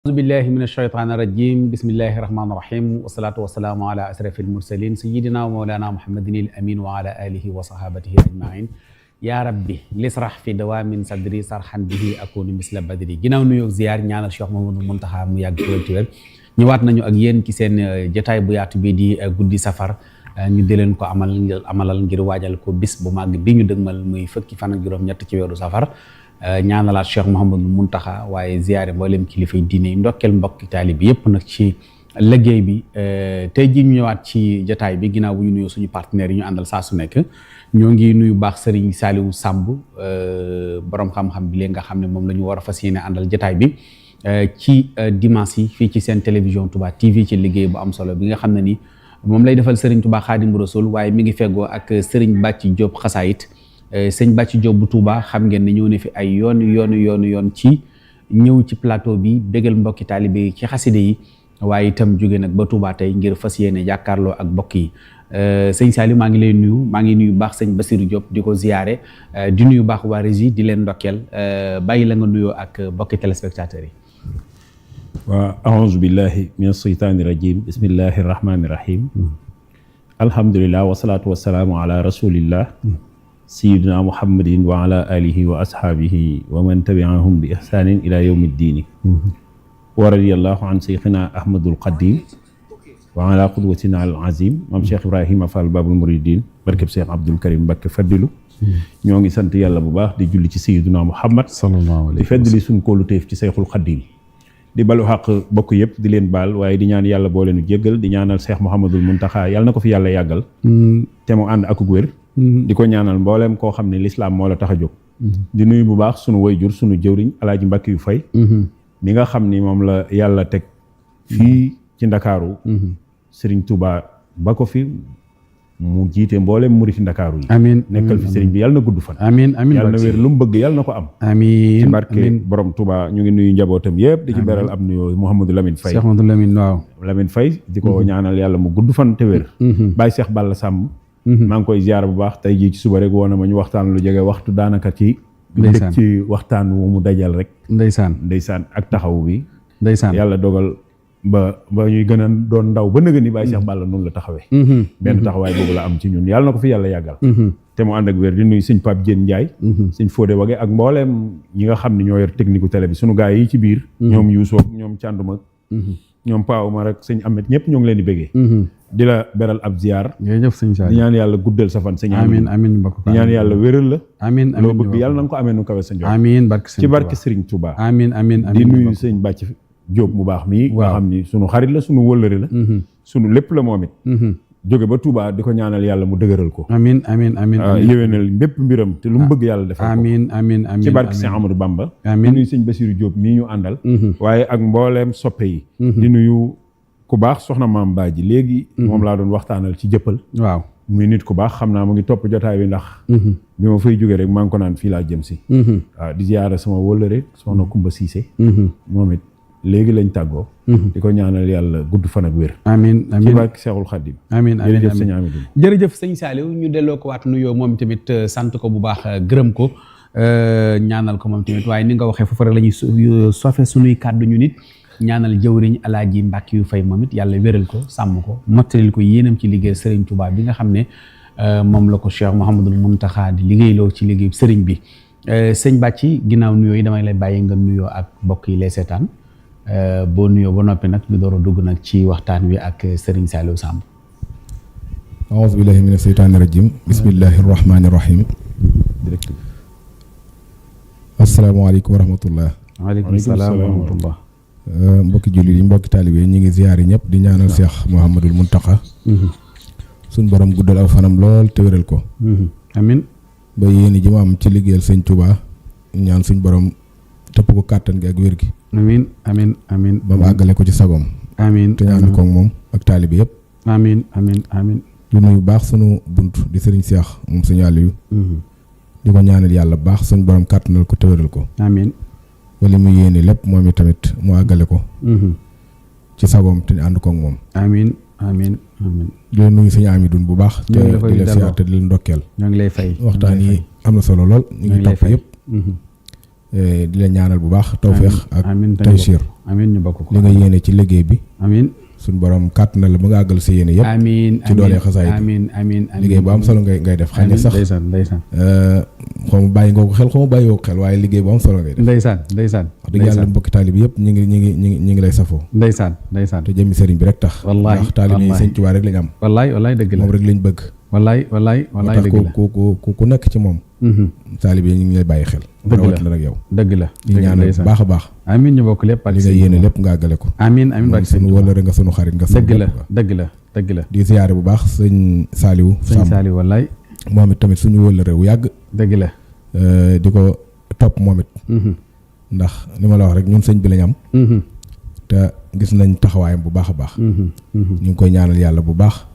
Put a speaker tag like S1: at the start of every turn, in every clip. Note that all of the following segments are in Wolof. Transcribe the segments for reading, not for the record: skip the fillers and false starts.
S1: أعوذ بالله من الشيطان الرجيم بسم الله الرحمن الرحيم والصلاة والسلام على أشرف المرسلين سيدنا ومولانا محمد الأمين وعلى آله وصحابته أجمعين يا ربي لسرح في دوام صدري sarhan bihi akunu misla badri ginnaaw nuyoo ziyaar ñaanal Cheikh Mouhamadou Mountakha mu yàgg ci wér ñëwaat nañu ak yéen ci seen jotaay bu yaatu bi di guddi safar ñu di leen ko amalal ngir waajal ko bis bu màgg bi ñu dëgmal muy fukki fan ak juróom-ñett ci weeru safar ñaanalaat Cheikh Mouhamadou Mountakha waaye ziyaare mboolem kilifay diine yi ndokkeel mbokki taalibe yépp nag ci liggéey bi tey jii ñu ñëwaat ci jotaay bi ginnaaw bu ñu nuyoo suñu partenaires yi ñu àndal saa su nekk ñoo ngi nuyu baax Serigne Saliou Samb borom xam-xam bi léegi nga xam ne moom la ñu war a fas yéene àndal jotaay bi ci dimanche yi fii ci seen télévision Touba TV ci liggéey bu am solo bi nga xam ne ni moom lay defal Serigne Touba Khadim Rassoul waaye mi ngi feggoo ak Serigne Bàcci Diop Xasaayit sëñ Bàcci Diop bu Touba xam ngeen ne ñëw ne fi ay yoon ci ñëw ci plateau bi bégal mbokki taalibe yi ci xaside yi waaye itam jóge nag ba Touba tey ngir fas yéene jàkkaarloo ak mbokk yi sëñ Saliou maa ngi lay nuyu maa ngi nuyu baax sëñ Bassirou Diop di ko ziyaare di nuyu baax waa régie di leen ndokkeel bàyyi la nga nuyoo ak mbokki téléspectateurs yi
S2: waa aouzu billahi min asheytaani rajim bismillahi rahmani rahim alhamdulillah wasalaatu wasalaamu ala rasulillah sayyidina muhammadin wa ala alihi wa ashaabihi wa man tabi'ahum bi ihsanin ila yawmi ddiini wa radiyallahu an seyxina ahmadul qadim wa ala qudwatina al azim maam Cheikh Ibrahima Fall babul muridin barkeb Cheikh Abdoul Karim Mbacké Fadilu ñoo ngi sant yàlla bu baax di julli ci sayyidina muhammad sallallahu alayhi wa sallam di feddali suñ koolu téef ci Seyxul Xadim di balu xaq bokk yëpp di leen baal waaye di ñaan yàlla boo leenu jéggal di ñaanal Cheikh Mouhamadul Mountakha yàlla na ko fi yàlla yàggal te mu ànd ak wér di ko ñaanal mbooleem koo xam ne lislaam moo la tax a jóg di nuyu bu baax sunu wayjur sunu jëwriñ alaaji Mbàkke yu fay mi nga xam ni moom la yàlla teg fii ci ndakaaru sëriñ Touba ba ko fi mu jiite mbooleem muriti ndakaaru yi amiin nekkal fi sëriñ bi yàlla na gudd fan amiin amiin yàlla na wér lu mu bëgg yàlla na ko am amiin ci barke borom Touba ñu ngi nuyu njabootam yëpp di ci beral am nuyoo Mouhamadou Lamine Faye Cheikh Mouhamadou Lamine waaw Lamine Faye di ko ñaanal yàlla mu gudd fan te wér Baye Cheikh Balla Samb maa ngi koy ziar bu baax tey jii ci suba rek woon na ma ñu waxtaan lu jege waxtu daanaka ci dëkk ci waxtaan wu mu dajal rek ndeysaan ak taxaw bi ndeysaan yàlla dogal ba ñuy gën a doon ndaw ba nëga ni Baye Cheikh Balla noonu la taxawee benn taxawaay boobu la am ci ñun yàlla na ko fi yàlla yàggal te mu ànd ak wér di nuyu sëñ Pape Diène Ndiaye sëñ Fodé Wage ak mbooleem ñi nga xam ne ñoo yor technique u télé bi sunu gaay yi ci biir ñoom Youssou ñoom Thiandoum ak ñoom Pa Omar ak sëñ Ahmed ñëpp ñoo ngi leen di bëggee di la beral ab ziar jërëjëf sëñ Saliou di ñaan yàlla guddal sa fan sëñ amiin mbokk di ñaan yàlla wéral la amiin loo bëgg yàlla na nga ko amee nu kawe sa njort amiin ci barke Serigne Touba amiin di nuyu sëñ Bàcci Diop mu baax mii nga xam ni sunu xarit la sunu wëllëre la sunu lépp la moom it jóge ba Touba di ko ñaanal yàlla mu dëgëral ko amiin yéwénal bépp mbiram te lu mu bëgg yàlla defal ko amiin ci barke Sëñ Amadou Bamba di nuyu sëñ Bassirou Diop mii ñu àndal waaye ak mbooleem soppe yi di nuyu ku baax soxna maam Baaji léegi moom laa doon waxtaanal ci jëppal waaw muy nit ku baax xam naa mu ngi topp jotaay bi ndax bi ma fay jóge rek maa ngi ko naan fii laa jëm si waaw di ziyaara sama wëllëre soxna Kumba Siise moom it léegi lañ tàggoo di ko ñaanal yàlla gudd fan ak wér amiin ci barke Seexul Xaadim amiin jërëjëf sëñ Amidou
S1: jërëjëf sëñ Saliou ñu delloo ko waat nuyoo moom tamit sant ko bu baax gërëm ko ñaanal ko moom tamit waaye ni nga waxee foofu rek la ñuy sofe suñuy kàddu ñu nit ñaanal jëwriñ alaaji Mbàkke yu fay moom it yàlla wéral ko sàmm ko mottalil ko yéenam ci liggéey Serigne Touba bi nga xam ne moom la ko Cheikh Mouhamadou Mountakha di liggéeyloo ci liggéey Serigne bi sëñ Bàcci ginnaaw nuyoo yi damay lay bàyyi nga nuyoo ak mbokk yi lay seetaan boo nuyoo ba noppi nag ñu door a dugg nag ci waxtaan wi ak Serigne Saliou Samb
S3: aouzu billahi mina sheytaani rajim bismillahi rahmaani rahim asalaamaaleykum wa rahmatullah
S1: waaleykum salaam wa rahmatullah
S3: mbokki jullit yi mbokki taalibe yi ñu ngi ziyaari ñëpp di ñaanal Cheikh Mouhamadul Mountakha suñ borom guddal aw fanam lool te wéral ko
S1: amiin
S3: ba yéeni ji mu am ci liggéeyal sëñ Touba ñaan suñ borom tëpp ko kàttan gi ak wér gi amiin ba mu àggale ko ci sagom amiin te ñaan ko moom ak taalibe yëpp amiin di nuyu baax sunu bunt di sëriñ Cheikh moom sëñ Aliou di ko ñaanal yàlla baax suñ borom kàttanal ko te wéral ko amiin wala mu yéene lépp moom i tamit mu àggale ko ci sagoom te ànd koog moom amiin di nuyu sëñ Amidou bu baax te di la siyaar te di la ndokkeel
S1: ñoo ngi lay fay
S3: waxtaan yi am na solo lool ñu ngi topp yëpp di la ñaanal bu baax tawféex ak taysiir
S1: amiin ñu bokk ko
S3: li nga yéene ci liggéey bi
S1: amiin
S3: suñ borom kàtt na la ba nga àggal sa yéene yëpp
S1: amiin
S3: ci doole xasaay
S1: amiin
S3: liggéey bu am solo ngay def xëy na sax
S1: ndeysaan
S3: xaw ma bàyyi nga ko xel xaw ma bàyyi ko xel waaye liggéey bu am solo ngay def
S1: ndeysaan
S3: wax dëgg yàlla mbokki taalib yëpp ñi ngi lay safoo
S1: ndeysaan
S3: te jëmmi sëriñ bi rek tax ndax taalib yi sëñ Tuubaa rek lañ am
S1: wallaay dëgg la
S3: moom rek lañ bëgg
S1: wallaay dëgg la
S3: ku nekk ci moom taalib yi ñu ngi lay bàyyi xel rawat la nag yow
S1: dëgg la
S3: ñu ñaanal bu baax a baax
S1: amiin ñu bokk lépp ak
S3: li nga yéene lépp nga àggale ko
S1: amiin bak
S3: sunu wëllëre nga sunu xarit nga
S1: dëgg la
S3: di ziyaare bu baax sëñ Saliou
S1: wallaay
S3: moom it tamit suñu wëllëre wu yàgg
S1: dëgg la
S3: di ko topp moom it ndax ni ma la wax rek ñun sëñ bi lañ am te gis nañ taxawaayam bu baax a baax ñu ngi koy ñaanal yàlla bu baax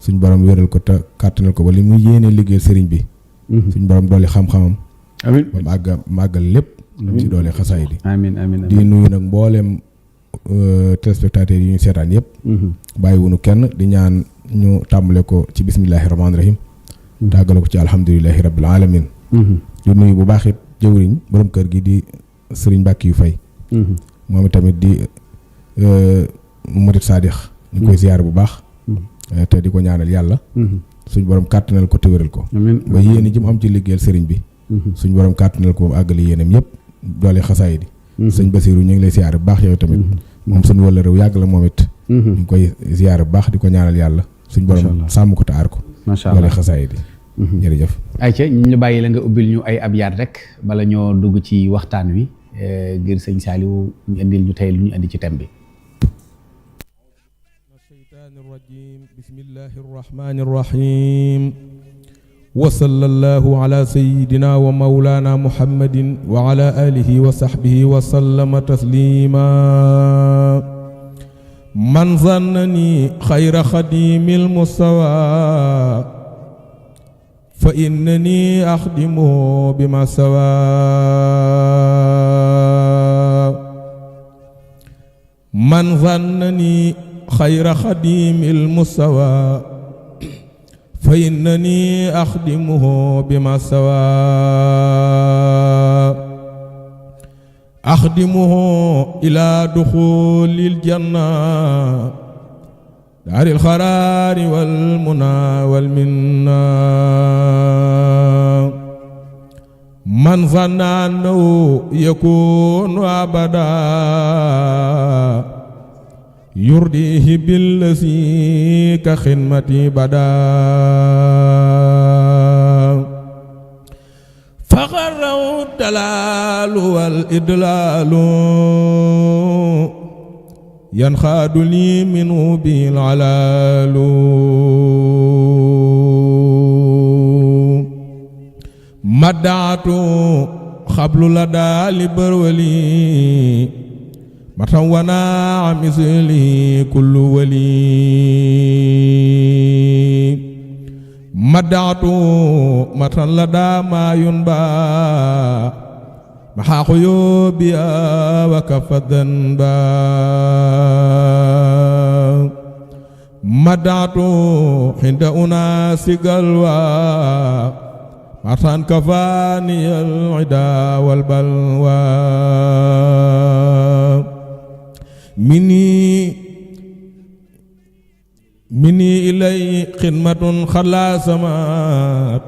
S3: suñ borom wéral ko te kàttanal ko ba li muy yéene liggéey sëriñ bi suñ borom doole xam-xamam
S1: amiin
S3: ba màggal lépp ci doole xasaay di
S1: amiin
S3: di nuyu nag mbooleem téléspectateurs yi ñu seetaan yëpp bàyyiwunu kenn di ñaan ñu tàmbale ko ci bismillahi rahmaani rahim tàggale ko ci alhamdulilahi rabbil alamin di nuyu bu baax it jëwriñ borom kër gi di sëriñ Mbàkke yu fay moom itamit di murit saadix ñu koy ziyaar bu baax te di ko ñaanal yàlla suñ borom kàttanal ko te wéral ko ba yéene ji mu am ci liggéeyal sëriñ bi suñ borom kàttanal ko ba àggali yéenam yëpp doole xasaay di sëñ Basiru ñu ngi lay ziyaar bu baax yow tamit moom suñu wala réew yàgg la moom it ñu ngi koy ziyaar bu baax di ko ñaanal yàlla suñ borom sàmm ko te aar ko doole xasaay di jërëjëf
S1: ayca ñu bàyyi la nga ubbil ñu ay abyaat rek bala ñoo dugg ci waxtaan wi ngir sëñ Saliou ñu indil ñu tey lu ñu indi ci thème bi
S4: bismillahi rahmani rahim wa sallallahu ala sayyidina wa mawlana muhammadin wa ala alihi wa sahbihi wa sallama taslima man zannani khayra khadimil mustawa fa innani akhdimu bima sawa man zannani khayra khadimil mustawa fa innani akhdimuhu bima sawa akhdimuhu ila dukhulil janna daril kharari wal muna wal minna man zanna annahu yakunu abada yurdihi billazi ka xidmati bada faxaraw dalaalu wal idlaalu yanxaadu li minu bil alaalu maddaatu xablu la daali bërwali matan wana misli kullu wali maddaatu matan la daa ma yunba maxa xuyubiya wa kafa danba maddaatu xinda unaasi galwa matan kafaani al ida wal balwa mini ilay xidmatun xala samat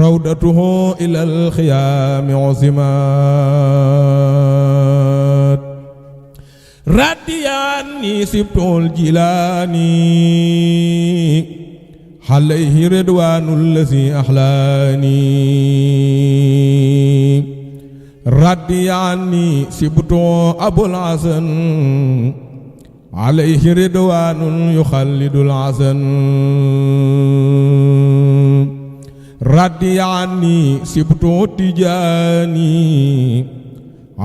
S4: rawdatuhu ila alxiyaami usimat radiyani sibtul jilani alayhi ridwanul lazi ahlani radiyani sibtu abul hasan alayhi ridwanun yukhallidul hasan radiyani sibtu tijani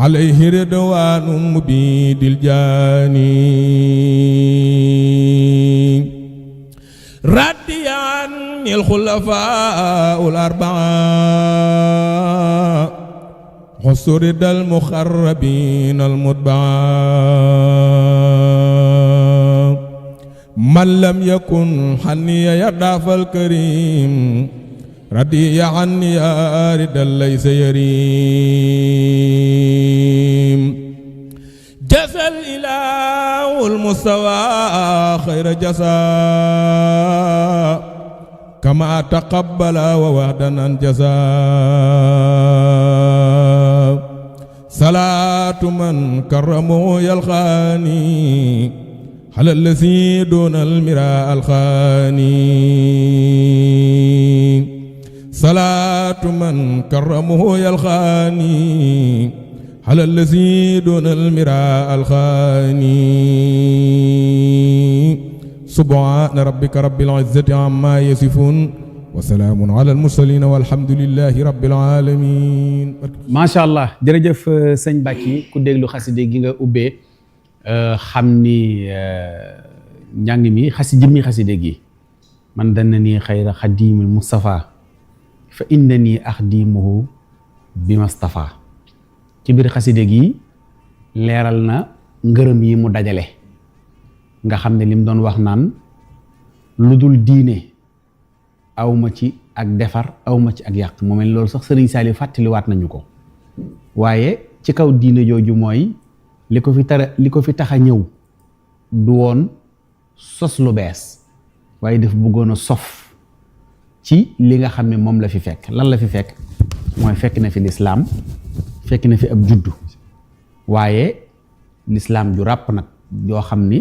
S4: alayhi ridwanun mubidil jani radiyani al khulafa'ul arba'a حصرد المخربين المتبعين من لم يكن حني يدافع الكريم رضي عني ياردا ليس يريم جزى الإله المستوى خير جزاء كما تقبل ووعدا جزاء صلاة من كرمه يلقاني على الذي دون المراء الخاني صلاة من كرمه يلقاني على الذي دون المراء الخاني سبحان ربك رب العزة عما يصفون وسلام على المرسلين والحمد لله رب العالمين.
S1: ما شاء الله jërëjëf sëñ Bàcci ku déglu xaside gi nga ubbee xam ni njàng mi jëmmi xaside gi man dana ni xayra xadimil Mustafa fa innani axdimuhu bi Mustafa ci biir xaside gi leeral na ngërëm yi mu dajale nga xam ne lim doon wax naan lu dul diine awma ci ak defar awma ci ak yàq mu mel loolu sax Sëriñ Saliou fàttaliwaat nañu ko waaye ci kaw diine jooju mooy li ko fi tax a ñëw du woon sos lu bees waaye daf bëggoon a sof ci li nga xam ne moom la fi fekk lan la fi fekk mooy fekk na fi lislaam fekk na fi ab juddu waaye lislaam ju ràpp nag joo xam ni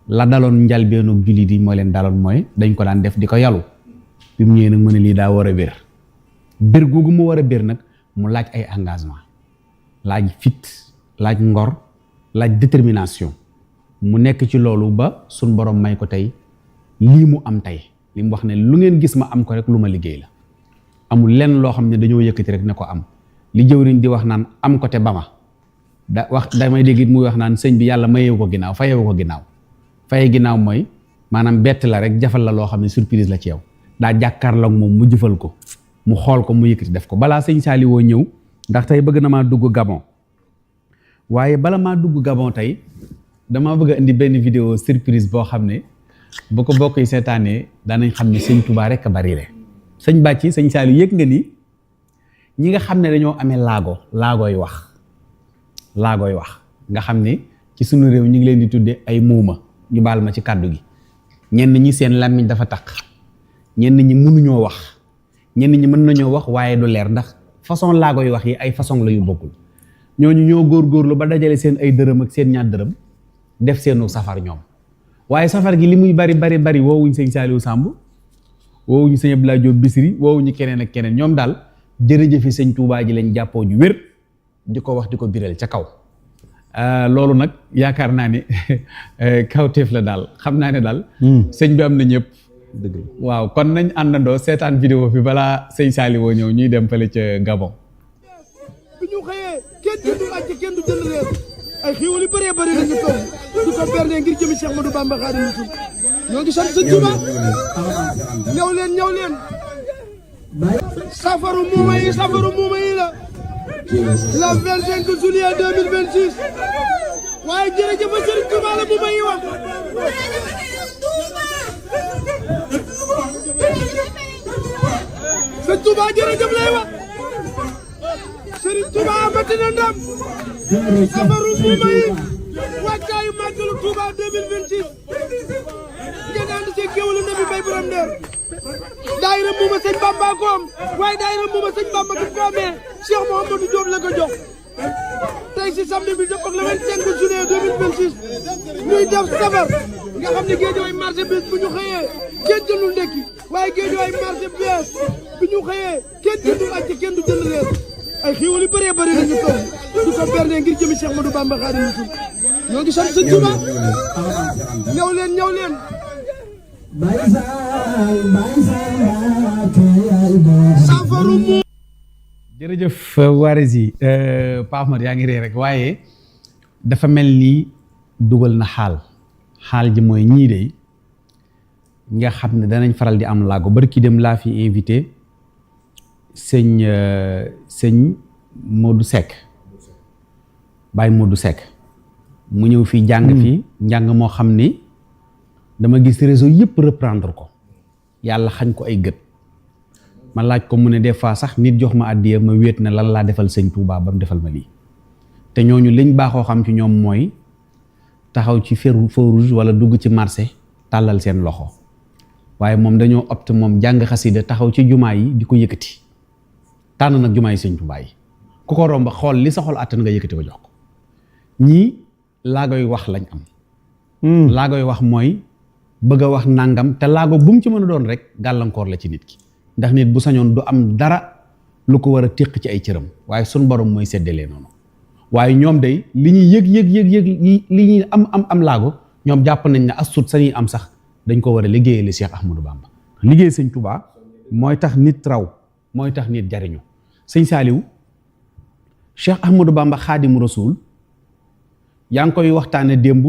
S1: la daloon njalbeenu jullit yi moo leen daloon mooy dañ ko daan def di ko yalu bi mu ñëwee nag mu ne lii daa war a bér bér googu mu war a bér nag mu laaj ay engagement laaj fit laaj ngor laaj détermination mu nekk ci loolu ba suñ borom may ko tey lii mu am tey li mu wax ne lu ngeen gis ma am ko rek lu ma liggéey la amul lenn loo xam ne dañoo yëkkati rek ne ko am li jëwriñ di wax naan am ko te ba ma damay dégg it muy wax naan sëñ bi yàlla mayewu ko ginnaaw fayewu ko ginnaaw faye ginnaaw mooy maanaam bett la rek jafal la loo xam ne surprise la ci yow daa jàkkaarloog moom mu jëfal ko mu xool ko mu yëkkati def ko balaa sëñ Saliou ñëw ndax tey bëgg na maa dugg Gabon waaye bala maa dugg Gabon tey dama bëgg a indi benn vidéo surprise boo xam ne bu ko bokk yi seetaanee danañ xam ne sëñ Touba rek a bari le sëñ Bàcci sëñ Saliou yëg nga ni ñi nga xam ne dañoo amee laagoy wax nga xam ne ci sunu réew ñu ngi leen di tudde ay muuma ñu baal ma ci kàddu gi ñenn ñi seen làmmiñ dafa taq ñenn ñi mënuñoo wax ñenn ñi mën nañoo wax waaye du leer ndax façon laagoy wax yi ay façon la yu bokkul ñooñu ñoo góorgóorlu ba dajale seen ay dërëm ak seen ñaar dërëm def seenu safar ñoom waaye safar gi li muy bari woowuñ sëñ Saliou Samb woowuñu sëñ Abdoulaye Diop Bichri woowuñu keneen ak keneen ñoom daal jërëjëfi sëñ Touba ji lañ jàppoo ju wér di ko wax di ko biral ca kaw loolu nag yaakaar naa ne kawteef la daal xam naa ne daal sëñ bi am na ñëpp dëgg la waaw kon nañ àndandoo seetaan vidéo bi balaa sëñ Saliou ñëw ñuy dem fële ca Gabon
S5: bi ñu xëyee kenn du àcc kenn du jënd réer ay xiiwal yu bëree bëri lañu toog du ko berne ngir jëmi Cheikh Ahmadou Bamba Khadimu Rasul ñoo ngi sant sëñ Touba ñëw leen safaru muuma yi la le 25 juillet 2026 waaye jërëjëf Sëriñ Touba la muuma yi wax sëñ Touba jërëjëf lay wax Sëriñ Touba amati na ndam safaru muuma yi wàccaayu màggalu Touba 2026 ngeen ànd ci géwélu Nabi Bay Borom Ndeer daayira muuma sëñ Bamba ko am waaye daayira muuma sëñ Bamba du ko amee Cheikh Mouhamadou Diop la ko jox tey si samedi bi dëpp ak le 25 juillet 2026 muy def safar nga xam ne Guédiawaye marché bees bu ñu xëyee kenn jëndul ndekki waaye Guédiawaye marché bees bu ñu xëyee kenn jëndul acc kenn du jënd reer ay xiiwal yu bëree bëri lañu toog du ko berne ngir jëmi Cheikh Ahmadou Bamba Khadimu Rasul ñoo ngi sant sëñ Touba ñëw leen safaru mu
S1: jërëjëf Waresi Pa Ahmad yaa ngi ree rek waaye dafa mel ni dugal na xaal ji mooy ñii de nga xam ne danañ faral di am laago barki dem laa fi invité sëñ Modou Seck Baye Modou Seck mu ñëw fii jàng fii njàng moo xam ni dama gis réseau yëpp reprendre ko yàlla xañ ko ay gët ma laaj ko mu ne des fois sax nit jox ma àddiya ma wéet na lan laa defal sëñ Touba ba mu defal ma lii te ñooñu liñ baaxoo xam ci ñoom mooy taxaw ci feu rouge wala dugg ci marché tàllal seen loxo waaye moom dañoo opte moom jàng xasida taxaw ci jumaa yi di ko yëkkati tànn nag jumaa yi sëñ Touba yi ku ko romb xool li sa xol àttan nga yëkkati ko jox ko ñii laagoy wax lañ am laagoy wax mooy bëgg a wax nangam te laago bu mu ci mën a doon rek gàllankoor la ci nit ki ndax nit bu sañoon du am dara lu ko war a téq ci ay cëram waaye sun borom mooy séddalee noonu waaye ñoom day li ñuy yëg li ñuy am laago ñoom jàpp nañ ne as sut sañuy am sax dañ ko war a liggéeyale Cheikh Ahmadou Bamba liggéey sëñ Touba mooy tax nit raw mooy tax nit jariñu sëñ Saaliw Cheikh Ahmadou Bamba Xaadimu Rasuul yaa ngi koy waxtaane démb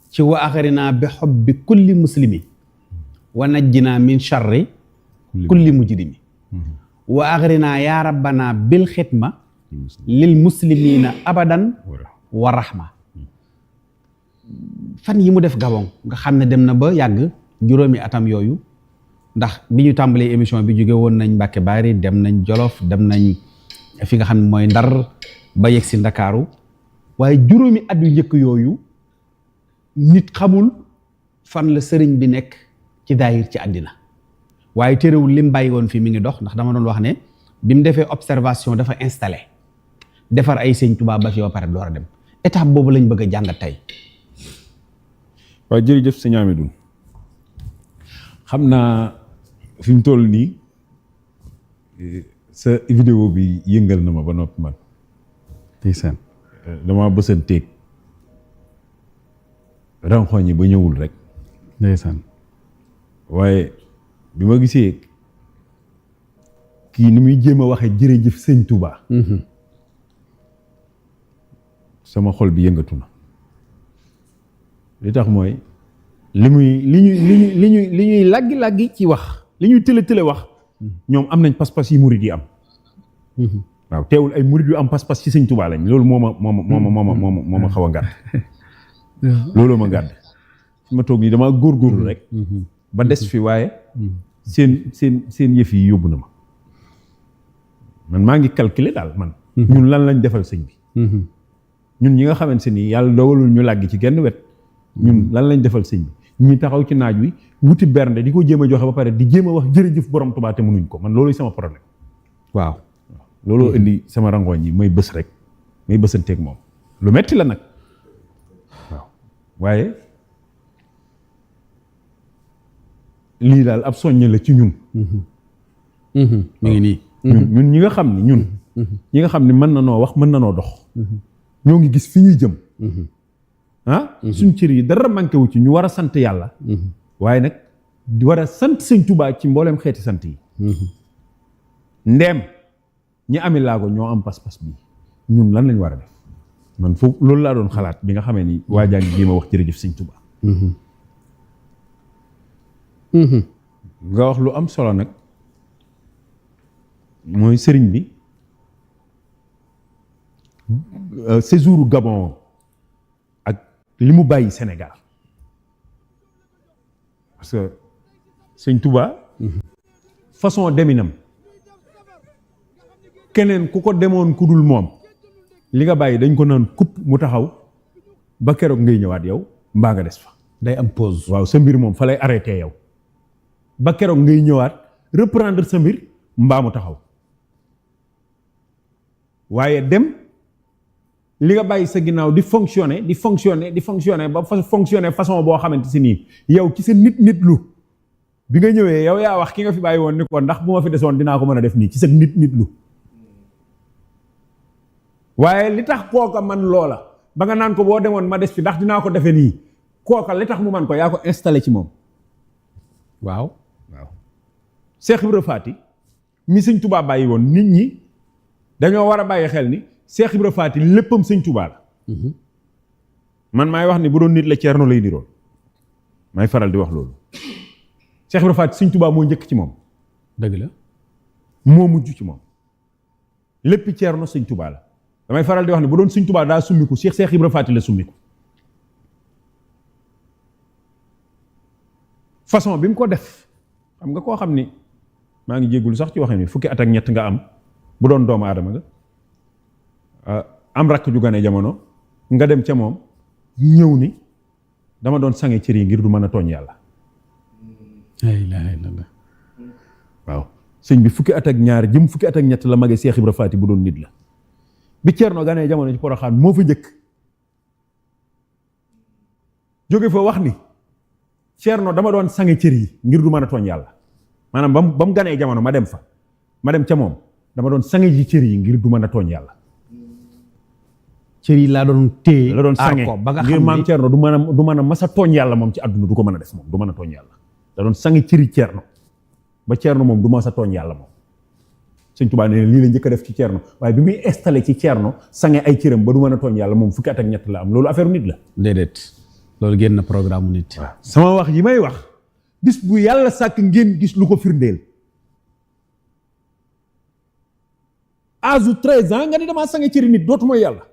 S1: ci wa axarina bi xobbi kulli muslimi wa najjina min charri kulli mujrimi wa axarina yaa rabbana bil xidma lil muslimina abadan wa rahma fan yi mu def Gabon nga xam ne dem na ba yàgg juróomi atam yooyu ndax bi ñu tàmbalee émission bi jóge woon nañ Mbàkke Baari dem nañ Jolof dem nañ fi nga xam ne mooy Ndar ba yegg si Ndakaaru waaye juróomi at yu njëkk yooyu nit xamul fan la sëriñ bi nekk ci daayir ci àddina waaye terewul lim bàyyi woon fii mi ngi dox ndax dama doon wax ne bi mu defee observation dafa installé defar ay sëñ Touba ba fi ba pare door a dem étape boobu lañ bëgg a jàngat tey.
S2: waaw jërëjëf sëñ Amidou xam naa fi mu toll nii sa vidéo bi yëngal na ma ba noppi man.
S1: ndeysaan
S2: dama bësanteeg ranxooñ yi ba ñëwul rek.
S1: ndeysaan
S2: waaye bi ma gisee kii ni muy jéem a waxee jërëjëf sëñ Touba. sama xol bi yëngatu na li tax mooy li ñuy laggi ci wax li ñuy tële wax ñoom am nañ pas-pas yi murid yi am. waaw teewul ay murid yu am pas-pas ci sëñ Touba lañ loolu moo ma xaw a ngàdd. looloo ma ngàdd fi ma toog nii damaa góorgóorlu rek. ba des fi waaye. seen yëf yi yóbbu na ma. man maa ngi calculer daal man. ñun lan lañ defal sëñ bi. ñun ñi nga xamante ni yàlla dogalul ñu làgg ci genn wet. ñun lan lañ defal sëñ bi ñi taxaw ci naaj wi wuti bernde di ko jéem a joxe ba pare di jéem a wax jërëjëf borom Touba te mënuñ ko man loolu sama problème.
S1: waaw
S2: looloo indi sama rangooñ yi may bës rek may bësanteeg moom lu metti la nag waaw waaye lii daal ab soññe la ci ñun.
S1: mi ngi nii.
S2: ñun ñi nga xam ni ñun. ñi nga xam ni mën na noo wax mën na noo dox. ñoo ngi gis fi ñuy jëm. suñ cër yi dara manqué wu ci ñu war a sant yàlla. waaye nag war a sant sëñ Touba ci mbooleem xeeti sant yi. ndeem ñi ami laago ñoo am pas-pas bi ñun lan lañ war a def man foofu loolu laa doon xalaat bi nga xamee ni waa jaa ngi jéem a wax jërëjëf sëñ Touba. nga wax lu am solo nag mooy sëriñ bi séjour Gabon ak li mu bàyyi Sénégal parce que sëñ Touba façon deminam keneen ku ko demoon ku dul moom li nga bàyyi dañ ko naan kupp mu taxaw ba keroog ngay ñëwaat yow mbaa nga des fa.
S1: day am pause.
S2: waaw sa mbir moom fa lay arrêté yow ba keroog ngay ñëwaat reprendre sa mbir mbaa mu taxaw waaye dem li nga bàyyi sa ginnaaw di fonctionner ba fonctionner façon boo xamante si nii yow ci sa nit lu bi nga ñëwee yow yaa wax ki nga fi bàyyi woon ni ko ndax bu ma fi desoon dinaa ko mën a def nii ci sa nit lu waaye li tax kooka man loola ba nga naan ko boo demoon ma des fi ndax dinaa ko defee nii kooka li tax mu man ko yaa ko installé ci moom.
S1: waaw.
S2: Cheikh Ibra Faty mi sëñ Touba bàyyi woon nit ñi dañoo war a bàyyi xel ni Cheikh Ibra Faty léppam sëñ Touba la. man maay wax ni bu doon nit la Ceerno lay diroon maay faral di wax loolu. Cheikh Ibra Faty sëñ Touba moo njëkk ci moom.
S1: dëgg la.
S2: moo mujj ci moom lépp Ceerno sëñ Touba la damay faral di wax ni bu doon sëñ Touba daa summiku Cheikh Ibra Faty la summiku. façon bi mu ko def xam nga koo xam ni maa ngi jéggulu sax ci waxee ni fukki at ak ñett nga am bu doon doomu aadama nga am rakk ju gane jamono nga dem ca moom ñëw ni dama doon sange cër yi ngir du mën a tooñ yàlla.
S1: la ilaha illallah.
S2: waaw sëñ bi fukki at ak ñaar jëm fukki at ak ñett la magee Cheikh Ibra Faty bu doon nit la bi Ceerno ganee jamono ci Poroxaan moo fa njëkk jóge fa wax ni Ceerno dama doon sange cër yi ngir du mën a tooñ yàlla maanaam ba mu ganee jamono ma dem ca moom dama doon sange ji cër yi ngir du mën a tooñ yàlla.
S1: cër yi laa doon téye
S2: la doon sange
S1: ba nga xam
S2: ngir maam Ceerno du mën a mas a tooñ yàlla moom ci àdduna du ko mën a def moom du mën a tooñ yàlla da doon sange cëri Ceerno ba Ceerno moom du mas a tooñ yàlla moom. Sëñ Tuubaa ne lii la njëkk a def ci Ceerno waaye bi muy installé ci Ceerno sange ay cëram ba du mën a tooñ yàlla moom fukki at ak ñett la am loolu affaire nit la.
S1: déedéet loolu génn programme nit.
S2: waaw sama wax yi may wax bis bu yàlla sàkk ngeen gis lu ko firndeel. âge 13 ans nga ni damaa sange cëri nit dootu mooy yàlla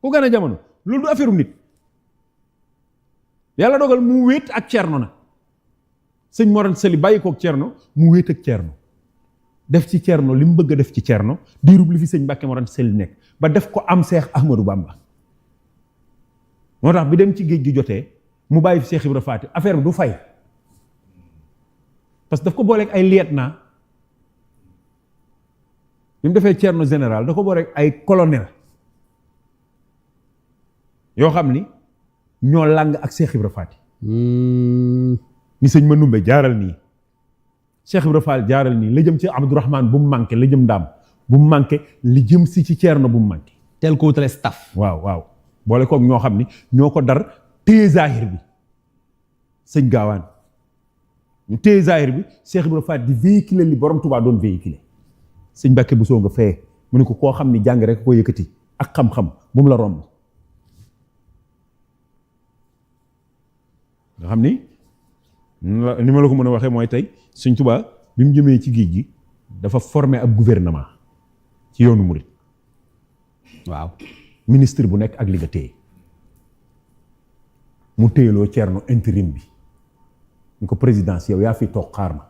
S2: ku gën a jamono loolu du affaire nit yàlla dogal mu wéet ak Ceerno na sëñ Mor Anta Sali bàyyi kook Ceerno mu wéet ak Ceerno def ci Ceerno li mu bëgg a def ci Ceerno diirub li fi sëñ Mbàkke Mor Anta Sali nekk ba def ko am Seex Ahmadou Bamba moo tax bi dem ci géej gi jotee mu bàyyi fi Cheikh Ibra Faty affaire bi du fay parce que daf ko booleeg ay lieutenant bi mu defee Ceerno général da ko booleeg ay colonel yoo xam ni ñoo làng ak Cheikh Ibra Faty ni sëñ Mandoumbe jaaral nii Cheikh Ibra Fall jaaral nii la jëm ci Abdourahmane bu mu manqué la jëm Ndaam bu mu manqué li jëm si ci Ceerno bu mu manqué
S1: tel ko wutale staff.
S2: waaw boole koog ñoo xam ni ñoo ko dar téye zahir bi sëñ Gaawaan ñu téye zahir bi Cheikh Ibra Faty di véhiculer li borom Tuubaa doon véhiculer sëñ Mbàkke Buso nga fee mu ne ko koo xam ni jàng rek ko yëkkati ak xam-xam bu mu la romb nga xam ni ni ma la ko mën a waxee mooy tey sëñ Tuubaa bi mu jëmee ci géej gi dafa formé ab gouvernement ci yoonu murit
S1: waaw
S2: ministre bu nekk ak li nga téye mu téyeloo Ceerno intérim bi ñu ko présidence yow yaa fi toog xaar ma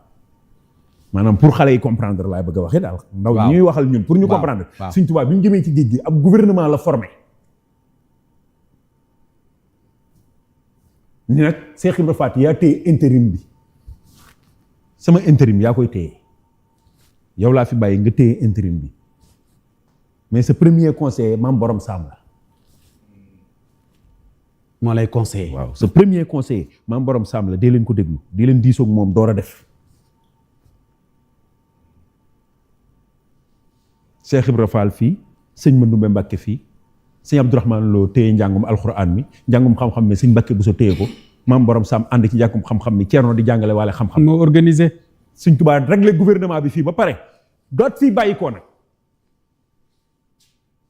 S2: maanaam pour xale yi comprendre laay bëgg a waxee daal ndaw ñuy waxal ñun pour ñu comprendre sëñ Tuubaa bi mu jëmee ci géej gi ab gouvernement la formé ni nag Cheikh Ibra Faty yaa téye intérim bi sama intérim yaa koy téye yow laa fi bàyyi nga téye intérim bi mais sa premier conseiller maam Borom Saam la
S1: moo lay conseiller.
S2: waaw sa premier conseiller maam Borom Saam la dee leen ko déglu dee leen diisoog moom door a def Cheikh Ibra Fall fii sëñ Mandoumbe Mbàkke fii sëñ Abdourahmane Lo téye njàngum alxuraan mi njàngum xam-xam mi sëñ Mbàkke Buso téye ko maam Borom Saam ànd ci njàngum xam-xam mi Ceerno di jàngale waale xam-xam
S1: moo organisé
S2: sëñ Tuubaa réglé gouvernement bi fii ba pare doot fii bàyyi koo nag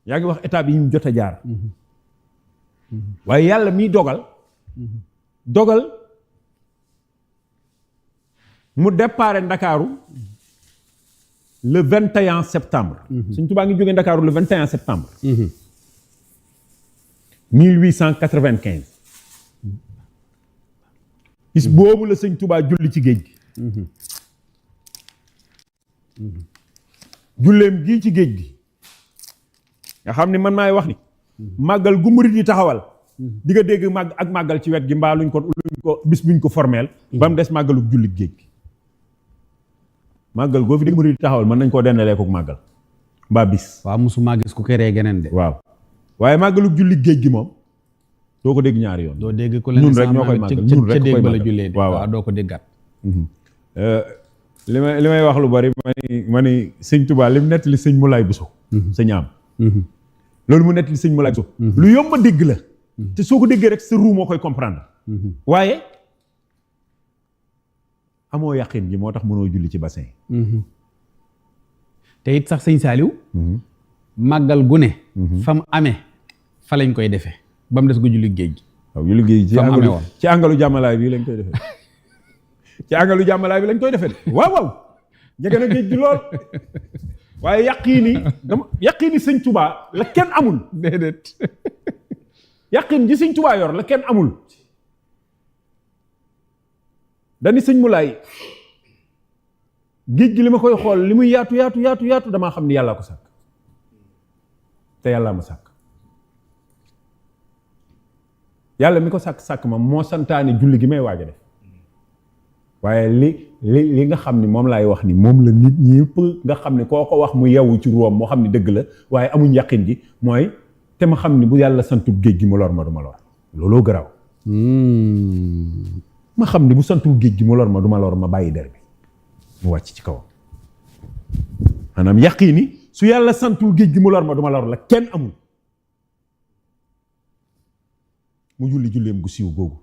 S2: yaa ngi wax état bi yi mu jot a jaar waaye yàlla miy dogal mu déparé Ndakaaru le 21 septembre sëñ Tuubaa ngi jógee Ndakaaru le 21 septembre 1895 bis boobu la sëñ Tuubaa julli ci géej gi julleem gii ci géej gi nga xam ne man maay wax ni màggal gu murit yi taxawal di nga dégg màggal ci wet gi mbaa luñ ko bis buñ ko formeel ba mu des màggalu julli géej gi màggal goo fi dégg murit yi taxawal mën nañ koo dendalee ko màggal mbaa bis
S1: waaw musuma gis ku keree geneen de
S2: waaw waaye màggalu julli géej gi moom doo ko dégg ñaari yoon
S1: doo dégg ku leen
S2: ñun rek ñoo koy màggal ñun rek koy màggal
S1: waaw doo ko déggaat
S2: li may wax lu bari ma ni sëñ Tuubaa li mu nettali sëñ Moulay Bousso sëñ am loolu mu nettali sëñ Moulay Bousso lu yomb a dégg la te soo ko déggee rek sa ruu moo koy comprendre waaye amoo yàqin ji moo tax mënoo julli ci bassin
S1: te it sax sëñ Saaliw màggal gu ne fa mu amee fa lañ koy defee ba mu des gu julli géej gi
S2: waaw julli géej gi
S1: fa mu amee woon
S2: ci àngalu jàmmalaay bi lañ koy defee ci àngalu jàmmalaay bi lañ koy defee de waaw jege na géej gi lool waaye yaqiini sëñ Tuubaa la kenn amul
S1: déedéet
S2: yaqiin ji sëñ Tuubaa yor la kenn amul dani sëñ Moulay géej gi li ma koy xool li muy yaatu damaa xam ni yàllaa ko sàkk te yàllaa ma sàkk yàlla mi ko sàkk ma moo santaane julli gi may waaj a def waaye li nga xam ni moom laay wax ni moom la nit ñëpp nga xam ni koo ko wax mu yewu ci ruwam moo xam ni dëgg la waaye amuñ yàqin ji mooy te ma xam ni bu yàlla santul géej gi mu lor ma du ma lor looloo garaaw ma xam ni bu santul géej gi mu lor ma du ma lor ma bàyyi der bi mu wàcc ci kawam maanaam yàqin ni su yàlla santul géej gi mu lor ma du ma lor la kenn amul mu julleem gu siiw googu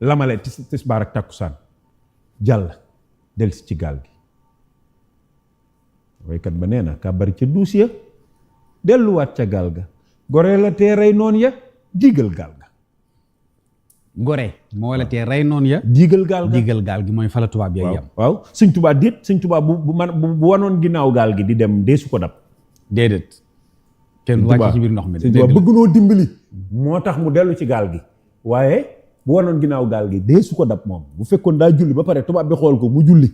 S2: lamale tisbaar ak takkusaan jàll delsi ci gaal gi waykat ba nee na kàbbar ca duus ya delluwaat ca gaal ga gore la tee rey noon ya diigal gaal ga
S1: gore moo la tee rey noon ya
S2: diigal gaal
S1: gi mooy fala tubaab yay yam
S2: waaw sëñ Tuubaa déet sëñ Tuubaa bu wanoon ginnaaw gaal gi di dem dee su ko dab
S1: déedéet kenn wàcc ci biir ndox mi
S2: sëñ Tuubaa bëgg noo dimbali moo tax mu dellu ci gaal gi waaye bu wanoon ginnaaw gaal gi dee su ko dab moom bu fekkoon daa julli ba pare tubaab bi xool ko mu julli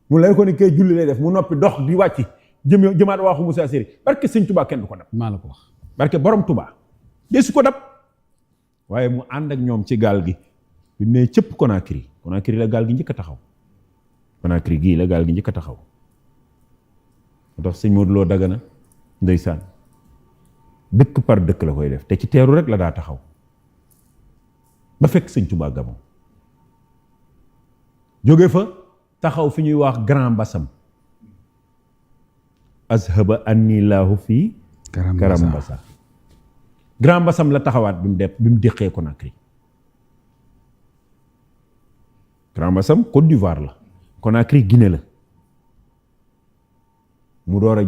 S2: mu lay ko ni kay julli lay def mu noppi dox di wàcc jëmaat waaxu Moussa Seri barke sëñ Tuubaa kenn du ko dab
S1: maa la ko wax
S2: barke borom Tuubaa dee su ko dab waaye mu ànd ak ñoom ci gaal gi bi ne cëpp Conakry la gaal gi njëkk a taxaw Conakry gii la gaal gi njëkk a taxaw moo tax sëñ Modou Lo Dagana ndeysaan dëkk par dëkk la koy def te ci teeru rek la daa taxaw ba fekk sëñ Tuubaa Gabon jóge fa taxaw fi ñuy wax Grand Bassam azhaba anni laahu fii Karam Bassa Grand Bassam la taxawaat bi mu déqee Conakry Grand Bassam Côte d'Ivoire la Conakry Guinée la mu door a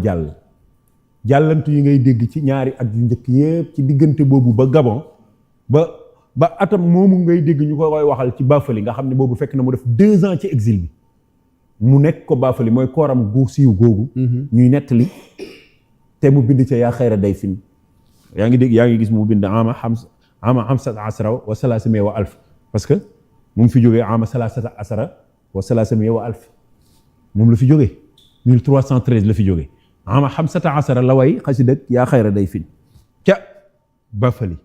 S2: jàllantu yi ngay dégg ci ñaari at yu njëkk yépp ci diggante boobu ba Gabon ba atam moomu ngay dégg ñu ko koy waxal ci Bafali nga xam ne boobu fekk na mu def 2 ans ci exil bi mu nekk ko Bafali mooy kooram gu siiw googu ñuy nettali te mu bind ca yaa xayra day fin yaa ngi gis mu bind ama xamsata asra wa salaasamiya wa alf parce que mu ngi fi jógee ama salaasata asra wa salaasamiya wa alf moom la fi jógee 1313 la fi jógee ama xamsata asra la way xasida yaa xayra day fin ca Bafali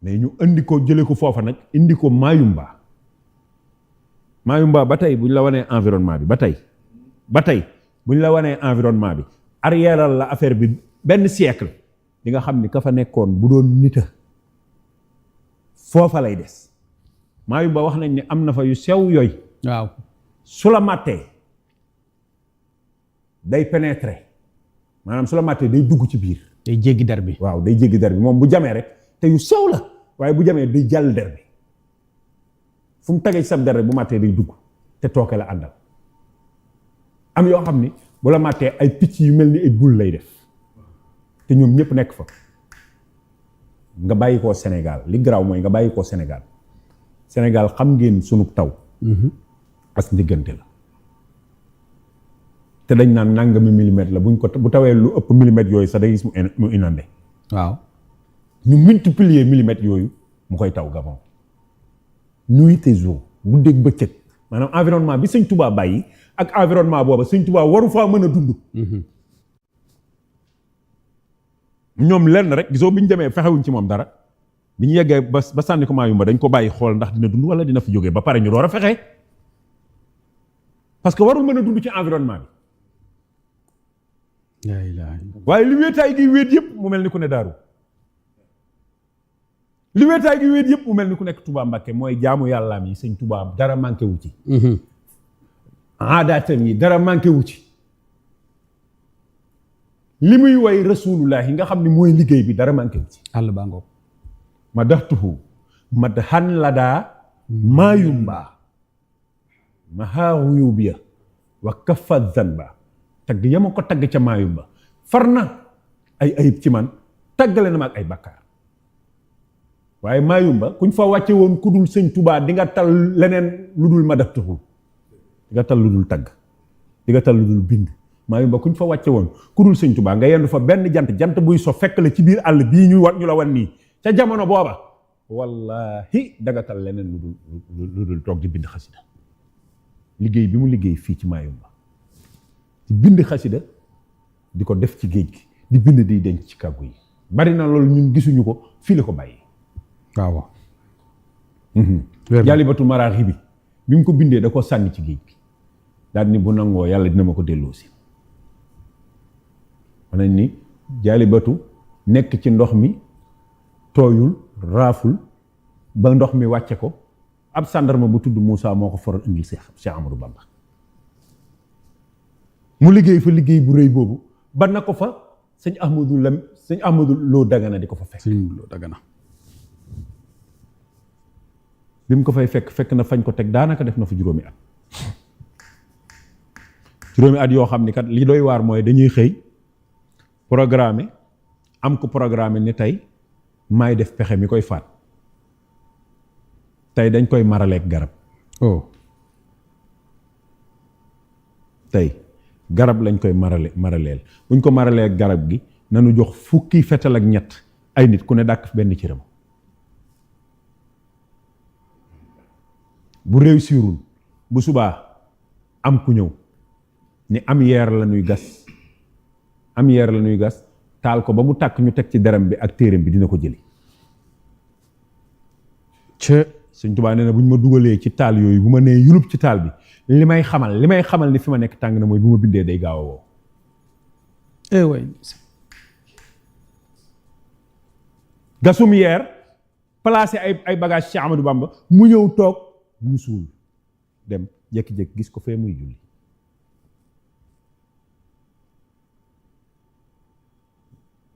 S2: mais ñu indi ko jële ko foofa nag indi ko Mayumba ba tey bu ñu la wanee environnement bi ba tey bu ñu la wanee environnement bi arrièreal la affaire bi benn siècle di nga xam ni ka fa nekkoon bu doon nita foofa lay des Mayumba wax nañ ni am na fa yu sew yooyu
S1: waaw
S2: su la màttee day pénétrer maanaam su la màttee day dugg ci biir
S1: day jéggi der bi
S2: waaw day jéggi der bi moom bu jamee rek te yu sew la waaye bu jamee day jàll der bi fu mu tagee ci sab der rek bu màttee day dugg te tooke la àndal am yoo xam ni bu la màttee ay picc yu mel ni ay bul lay def te ñoom ñëpp nekk fa nga bàyyi koo Sénégal li garaaw mooy nga bàyyi koo Sénégal xam ngeen sunu taw as ndiggante la te dañ naan nangami millimètre la bu tawee lu ëpp millimètre yooyu sax day gis mu inondé
S1: waaw
S2: ñu multiplier millimètres yooyu mu koy taw Gabon nuit et jour guddeeg bëccëg maanaam environnement bi sëñ Tuubaa bàyyi ak environnement booba sëñ Tuubaa waru faa mën a dund ñoom lenn rek gisoo bi ñu demee fexewuñ ci moom dara bi ñu yeggee ba sànni ko Mayumba dañ ko bàyyi xool ndax dina dund wala dina fi jógee ba pare ñu door a fexe parce que warul mën a dund ci environnement bi waaye li wéetaay gi wéet yëpp mu mel ni ku ne daaru li wéetaay gi wéet yëpp mu mel ni ku nekk Touba Mbakke mooy jaamu yàllaam yi sëñ Touba dara manqué wu ci aadaatam yi dara manqué wu ci li muy way rasulullah yi nga xam ne mooy liggéey bi dara manqué wu ci
S1: àll baa ngoog
S2: ma daxtuhu mad xan la daa Mayumba ma xaaxuyu biya wa kafa zanba tagg yama ko tagg ca Mayumba far na ay ayib ci man taggale na ma ak ay bakkaar waaye Mayumba kuñ fa wàcce woon ku dul sëñ Touba di nga tal leneen lu dul ma daxtuhu di nga tal lu dul tagg di nga tal lu dul bind Mayumba kuñ fa wàcce woon ku dul sëñ Touba nga yendu fa benn jant buy so fekk la ci biir àll bii ñu la wan nii ca jamono booba wallahi dagatal leneen lu dul toog di bind xasida liggéey bi mu liggéey fii ci Mayumba di bind xasida di ko def ci géej gi di bind di denc ci kàggu yi bari na loolu ñun gisuñu ko fii la ko bàyyi.
S1: waaw.
S2: Jaalibatu Maraaxi bi mu ko bindee da ko sànni ci géej gi daal ni bu nangoo yàlla dina ma ko delloosi. wax nañ ni Jaalibatu nekk ci ndox mi tooyul raaful ba ndox mi wàcce ko ab sàndarma bu tudd Moussa moo ko faral indil Cheikh Amadou Bamba mu liggéey fa liggéey bu rëy boobu ba na ko fa sëñ Ahmadou Lo Dagana di ko fa fekk.
S1: sëñ Lo Dagana.
S2: bi mu ko fay fekk na fañ ko teg daanaka def na fa juróomi at yoo xam ni kat li doy waar mooy dañuy xëy programme am ko programme ni tey maay def pexe mi koy faat tey dañ koy maraleeg garab. tey garab lañ koy maraleel buñ ko maraleeg garab gi nanu jox fukki fetal ak ñett ay nit ku ne dàkk benn cëram. bu réussirul bu subaa am ku ñëw ni am yeer la ñuy gas taal ko ba mu tàkk ñu teg ci deram bi ak téeram bi dina ko jëli. Sëñ Tuubaa nee na bu ñu ma dugalee ci taal yooyu bu ma nee yulub ci taal bi li may xamal ni fi ma nekk tàng na mooy bu ma bindee day gaaw a wow. gasum yeer placé ay bagage ci Amadou Bamba mu ñëw toog ñu suul dem jékki-jékki gis ko fee muy julli.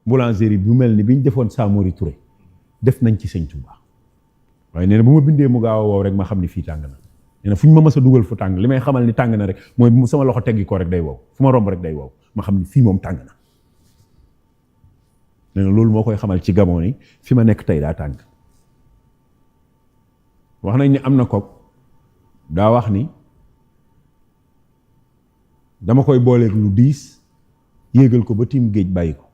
S2: boulangerie bu mel ni bi ñu defoon Samori Touré def nañ ci Sëñ Tuubaa waaye nee na bu ma bindee mu gaaw a wow rek ma xam ni fii tàng na nee na fu ñu ma mës a dugal fu tàng li may xamal ni tàng na rek mooy bu sama loxo teggi ko rek day wow fu ma romb rek day wow ma xam ni fii moom tàng na. nee na loolu moo koy xamal ci Gabon yi fi ma nekk tey daa tàng. wax nañ ni am na kook daa wax ni dama koy booleeg lu diis yéegal ko ba tiim géej bàyyi ko.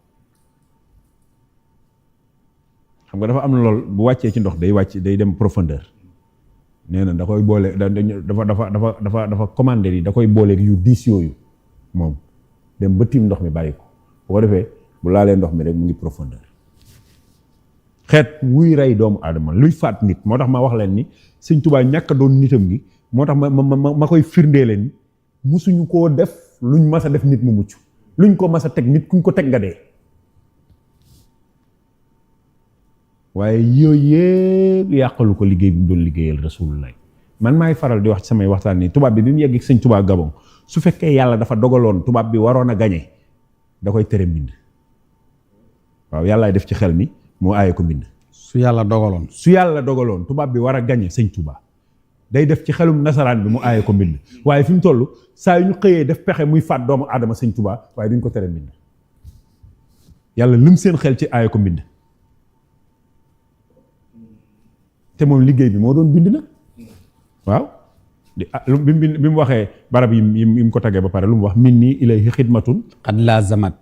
S2: xam nga dafa am na lool bu wàccee ci ndox day dem profondeur nee na da koy boole dafa commandé yi da koy booleeg yu diis yooyu moom dem ba tiim ndox mi bàyyi ko bu ko defee bu laalee ndox mi rek mu ngi profondeur. xeet wuy rey doomu aadama luy faat nit moo tax ma wax leen ni Sëñ Tuubaa ñàkk doon nitam gi moo tax ma koy firndee leen ni musuñu koo def luñ mas a def nit mu mucc luñ ko mas a teg nit kuñ ko teg nga dee. waaye yooyu yëpp yàqalu ko liggéey bi mu doon liggéeyal Rasulullah. man maay faral di wax ci samay waxtaan ni tubaab bi mu yegg ak Sëñ Tuubaa Gabon su fekkee yàlla dafa dogaloon tubaab bi waroon a gañe da koy tere mbind. waaw yàllaay def ci xel mi moo aaye ko mbind. su yàlla dogaloon tubaab bi war a gañe Sëñ Tuubaa day def ci xelum nasaraan bi mu aaye ko mbind waaye fi mu toll saa yu ñu xëyee def pexe muy faat doomu aadama Sëñ Tuubaa waaye duñ ko tere mbind. yàlla lim seen xel ci aaye ko mbind. te moom liggéey bi moo doon bind nag waaw bi mu waxee barab yi mu ko tagee ba pare lu mu wax min nii ilayhi xidmatun
S1: qad laazamat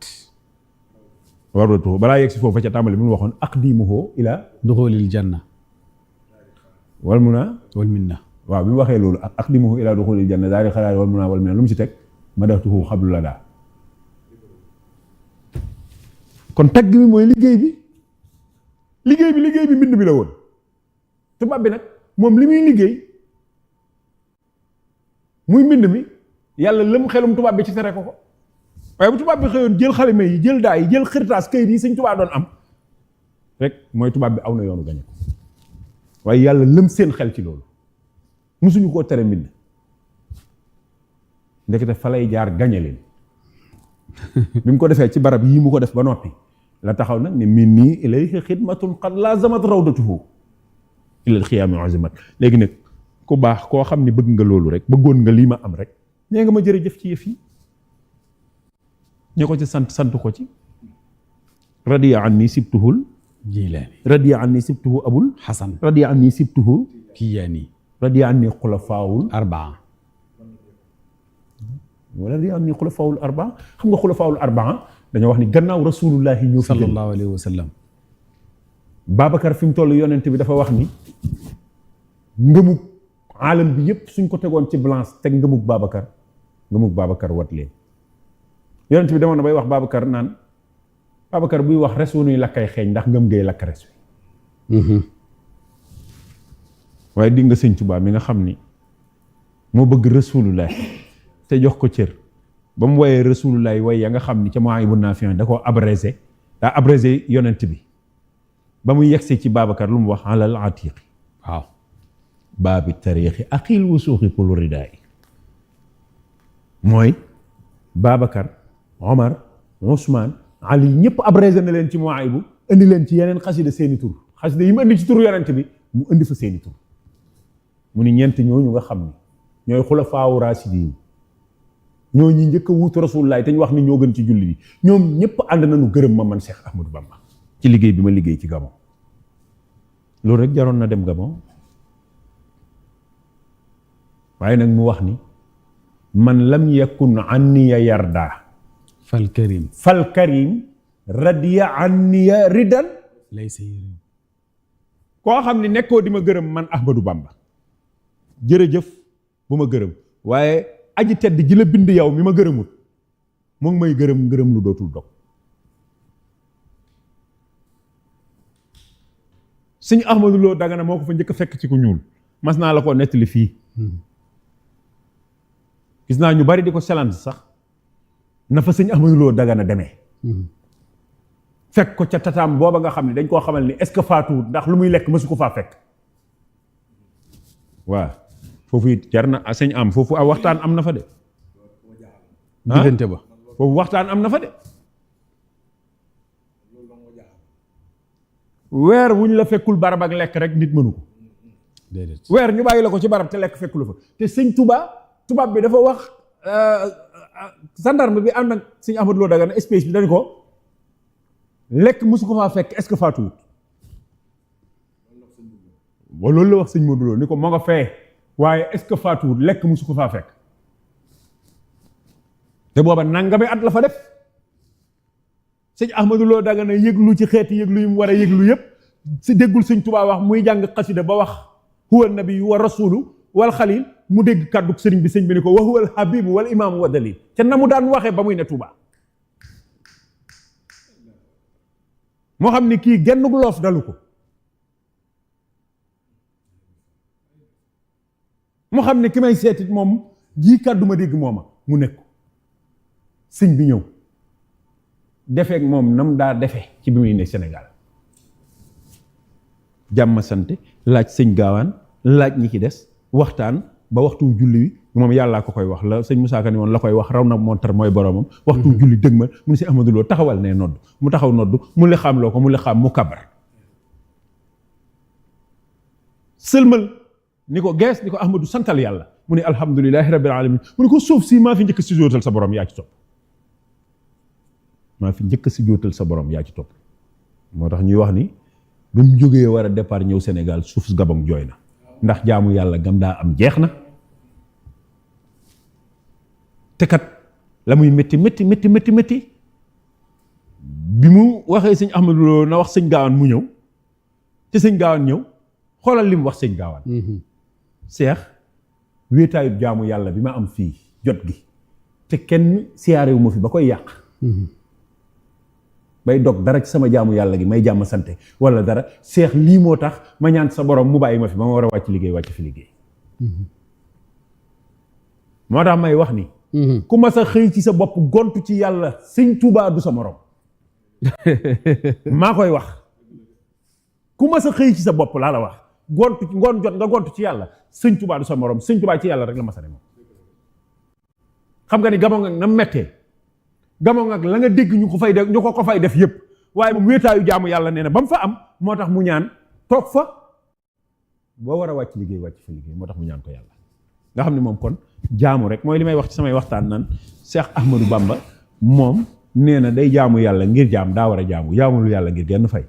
S2: waratu balaa yegg si foofu ca tàmbali bi mu waxoon aqdimuhu ila
S1: duxulil janna
S2: wal muna
S1: wal minna.
S2: waaw bi mu waxee loolu aqdimuhu ila duxulil janna daal di xalaat wal muna wal minna lu mu si teg madatuhu xablu la daa kon tagg bi mooy liggéey bi mbind bi la woon. tubaab bi nag moom li muy liggéey muy mbind mi yàlla lëm xelum tubaab bi ci tere ko waaye bu tubaab bi xëyoon jël xalima yi jël daa yi jël xirtaas kayit yi Sëñ Tuubaa doon am rek mooy tubaab bi aw na yoonu gañe ko waaye yàlla lëm seen xel ci loolu musuñu koo tere mbind ndekete fa lay jaar gañe leen bi mu ko defee ci barab yii mu ko def ba noppi la taxaw nag ne min nii ilayhi xidmatun qad laazamat rawdatuhu ilal xiyaami azimat léegi nag ku baax koo xam ne bëgg nga loolu rek bëggoon nga lii ma am rek nee nga ma jërëjëf ci yëf yi ñoo ko ci sant ko ci radiya anni sibtuhul
S1: jilaani
S2: radiya anni sibtuhu abul
S1: xasan
S2: radiya anni sibtuhu
S1: kiyaani
S2: radiya anni xulafaawul
S1: arbaa
S2: wala radiya anni xulafaawul arbaa xam nga xulafaawul arbaa dañoo wax ni gannaaw rasulullahi ñoo fi
S1: sallallahu alayhi wa sallam
S2: Babacar fi mu toll yonent bi dafa wax ni ngëmug aalam bi yépp suñ ko tegoon ci balance teg ngëmug Babacar wat leen yonent bi demoon na bay wax Babacar naan Babacar buy wax res wu nuy lakkay xeeñ ndax ngëm ngay lakk res wi waaye di nga sëñ Tuubaa mi nga xam ni moo bëgg Rasulullah te jox ko cër ba mu woyee Rasulullah way ya nga xam ni ca Mawahibun Nafi' da koo abrégé yonent bi ba muy yegsee ci Babacar lu mu wax alal atiqi waaw baabi tariixi aqil wusuuxi kulu ridaay mooy Babacar Omar Ousmane Ali ñëpp abrégé na leen ci Mawaahibu indi leen ci yeneen xasida seeni tur xasida yi mu indi ci turu yonent bi mu indi fa seeni tur mu ni ñeent ñooñu nga xam ni ñooy xulafaawu raasidiin ñoo ñi njëkk a wuutu Rasulullah te ñu wax ni ñoo gën ci julli bi ñoom ñëpp ànd nañu gërëm ma man Cheikh Ahmadou Bamba ci liggéey bi ma liggéey ci Gabon loolu rek jaroon na dem Gabon waaye nag mu wax ni man lam yakun anniya yarda fal karim radiya anniya ridan laysa yërim koo xam ni nekkoo di ma gërëm man Ahmadou Bamba jërëjëf bu ma gërëm waaye aji tedd ji la bind yow mi ma gërëmut mu ngi may gërëm lu dootul dog sëñ Ahmadou Lo Dagana moo ko fa njëkk a fekk ci ku ñuul mas naa la ko nettali fii gis naa ñu bari di ko challenge sax na fa sëñ Ahmadou Lo Dagana demee fekk ko ca tataam booba nga xam ne dañ koo xamal ni est-ce que faatuwut ndax lu muy lekk mësu ko faa fekk waaw foofu it jar na sëñ am foofu aw waxtaan am na fa de diggante ba foofu waxtaan am na fa de weer wuñ la fekkul barab ak lekk rek nit mënu ko déedéet weer ñu bàyyi la ko ci barab te lekk fekkul fa te sëñ tubaab bi dafa wax gendarme bi ànd ak sëñ Ahmadou Lo Dagana espèce bi dañ ko lekk mësu ko faa fekk est-ce que faatuwut wa loolu la wax sëñ Modou Lo ni ko moo nga fee waaye est-ce que faatuwut lekk mësu ko faa fekk te booba nangami at la fa def sëñ Ahmadou Lo Dagana yëglu ci xeeti yëglu yi mu war a yëglu yëpp si déggul sëñ Tuubaa wax muy jàng xasida ba wax huwa nabi wa rasulu wal xalil mu dégg kàddu sëriñ bi sëñ bi ni ko wa huwa al habibu wal imaamu wa dalil te na mu daan waxee ba muy ne Tuubaa moo xam ni kii genn loof dalu ko moo xam ne ki may seetit moom jii kàddu ma dégg mooma mu nekk ko sëñ bi ñëw defeek moom nam daa defe ci bi muy ne Sénégal jàmm sant laaj sëñ gaawaan laaj ñi ci des waxtaan ba waxtu julli wi moom yàllaa ko koy wax la sëñ Moussa Ka ni woon la koy wax raw na montar mooy boromam waxtu julli dëgg ma mu ne si Ahmadou Lo taxawal ne nodd mu taxaw nodd mu li xam loo ko mu li xam mu kabar sëlmal ni ko gees ni ko Ahmadou santal yàlla mu ne alhamdulilahi rabbil alamin mu ne ko suuf si maa fi njëkk si jootal sa borom yaa ci topp maa fi njëkk si jootal sa borom yaa ci topp moo tax ñuy wax ni bu mu jógee war a départ ñëw Sénégal suuf Gabon jooy na ndax jaamu yàlla gam daa am jeex na te kat la muy métti bi mu waxee sëñ Ahmadou Lo na wax sëñ gaawaan mu ñëw te sëñ gaawaan ñëw xoolal li mu wax sëñ gaawaan seex wéetaayub jaamu yàlla bi ma am fii jot gi te kenn siyaarewu ma fi ba koy yàq bay dog dara ci sama jaamu yàlla gi may jàmm sante wala dara seex lii moo tax ma ñaan sa borom mu bàyyi ma fi ba ma war a wàcc fi liggéey moo tax may wax ni ku ma sa xëy ci sa bopp gontu ci yàlla sëñ Tuubaa du sa morom maa koy wax ku ma sa xëy ci sa bopp laa la wax ngoon jot nga gontu ci yàlla sëñ Tuubaa du sa morom sëñ Tuubaa ci yàlla rek la ma sa ne moom xam nga ni Gabon ak na mettee Gabon ak la nga dégg ñu ko fay def yépp waaye moom wéetaayu jaamu yàlla nee na ba mu fa am moo tax mu ñaan toog fa boo war a wàcc liggéey moo tax mu ñaan ko yàlla nga xam ne moom kon jaamu rek mooy li may wax ci samay waxtaan nan Cheikh Ahmadou Bamba moom nee na day jaamu yàlla ngir jaam daa war a jaamul yàlla ngir genn fay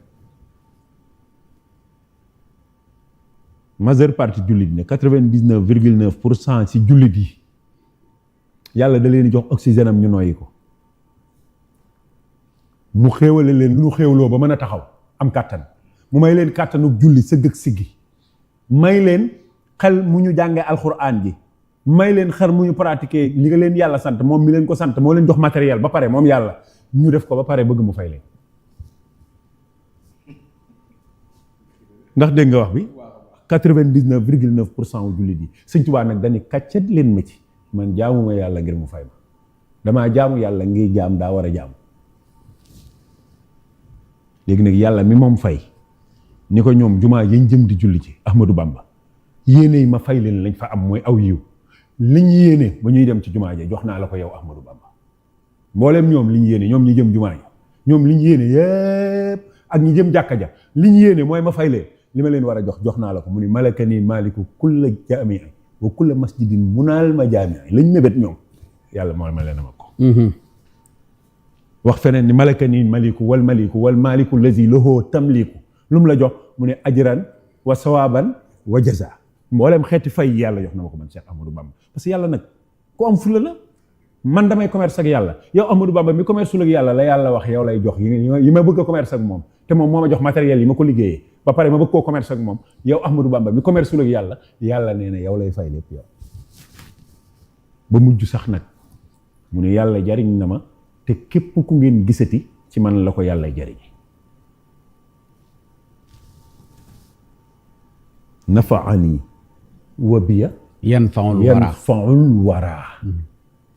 S2: majeure partie jullit ne 99,9% ci jullit yi yàlla da leen di jox oxygène am ñu noyyi ko mu xéewale leen lu xéewloo ba mën a taxaw am kàttan mu may leen kàttanug julli sëgg ak siggi may leen xel mu ñu jàngee alxuraan ji may leen xel mu ñu pratiquer li nga leen yàlla sant moom mi leen ko sant moo leen jox matériel ba pare moom yàlla ñu def ko ba pare bëgg mu fay leen ndax dégg nga wax bi 99,9% wu jullit yi Sëñ Tuubaa nag dañuy kàccat leen ma ci man jaamuma yàlla ngir mu fay ma damaa jaamu yàlla ngir jaam daa war a jaam léegi nag yàlla mi moom fay ni ko ñoom jumaa yañ jëm di julli ci Ahmadou Bamba yéene yi ma fay leen lañ fa am mooy aw yiw liñ yéene ba ñuy dem ci jumaa ja jox naa la ko yow Ahmadou Bamba mbooleem ñoom liñ yéene ñoom ñi jëm jumaa ja ñoom liñ yéene yépp ak ñi jëm jàkka ja liñ yéene mooy ma fay leen li ma leen war a jox naa la ko mu ni malaka nii maaliku kulla jaami wa kulla masjidin munaal ma jaami lañ mébét ñoom yàlla moo ma leen a ma ko wax feneen ni malaka nii maliku wal maliku lazi lahu tamliku lu mu la jox mu ne ajran wa sawaban wa jaza mboolem xeeti fay yàlla jox na ma ko man Cheikh Ahmadou Bamba parce que yàlla nag ku am fula la man damay commerce ak yàlla yow Ahmadou Bamba mi commerce sul ak yàlla la yàlla wax yow lay jox yi ma bëgg a commerce ak moom te moom moo ma jox matériel yi ma ko liggéeyee ba pare ma bëgg koo commerce ak moom yow Ahmadou Bamba mi commerce sul ak yàlla nee na yow lay fay lépp yow ba mujj sax nag mu ne yàlla jariñ na ma te képp ku ngeen gisati ci man la ko yàlla jariñ nafaani wa biya
S1: yanfaul
S2: wara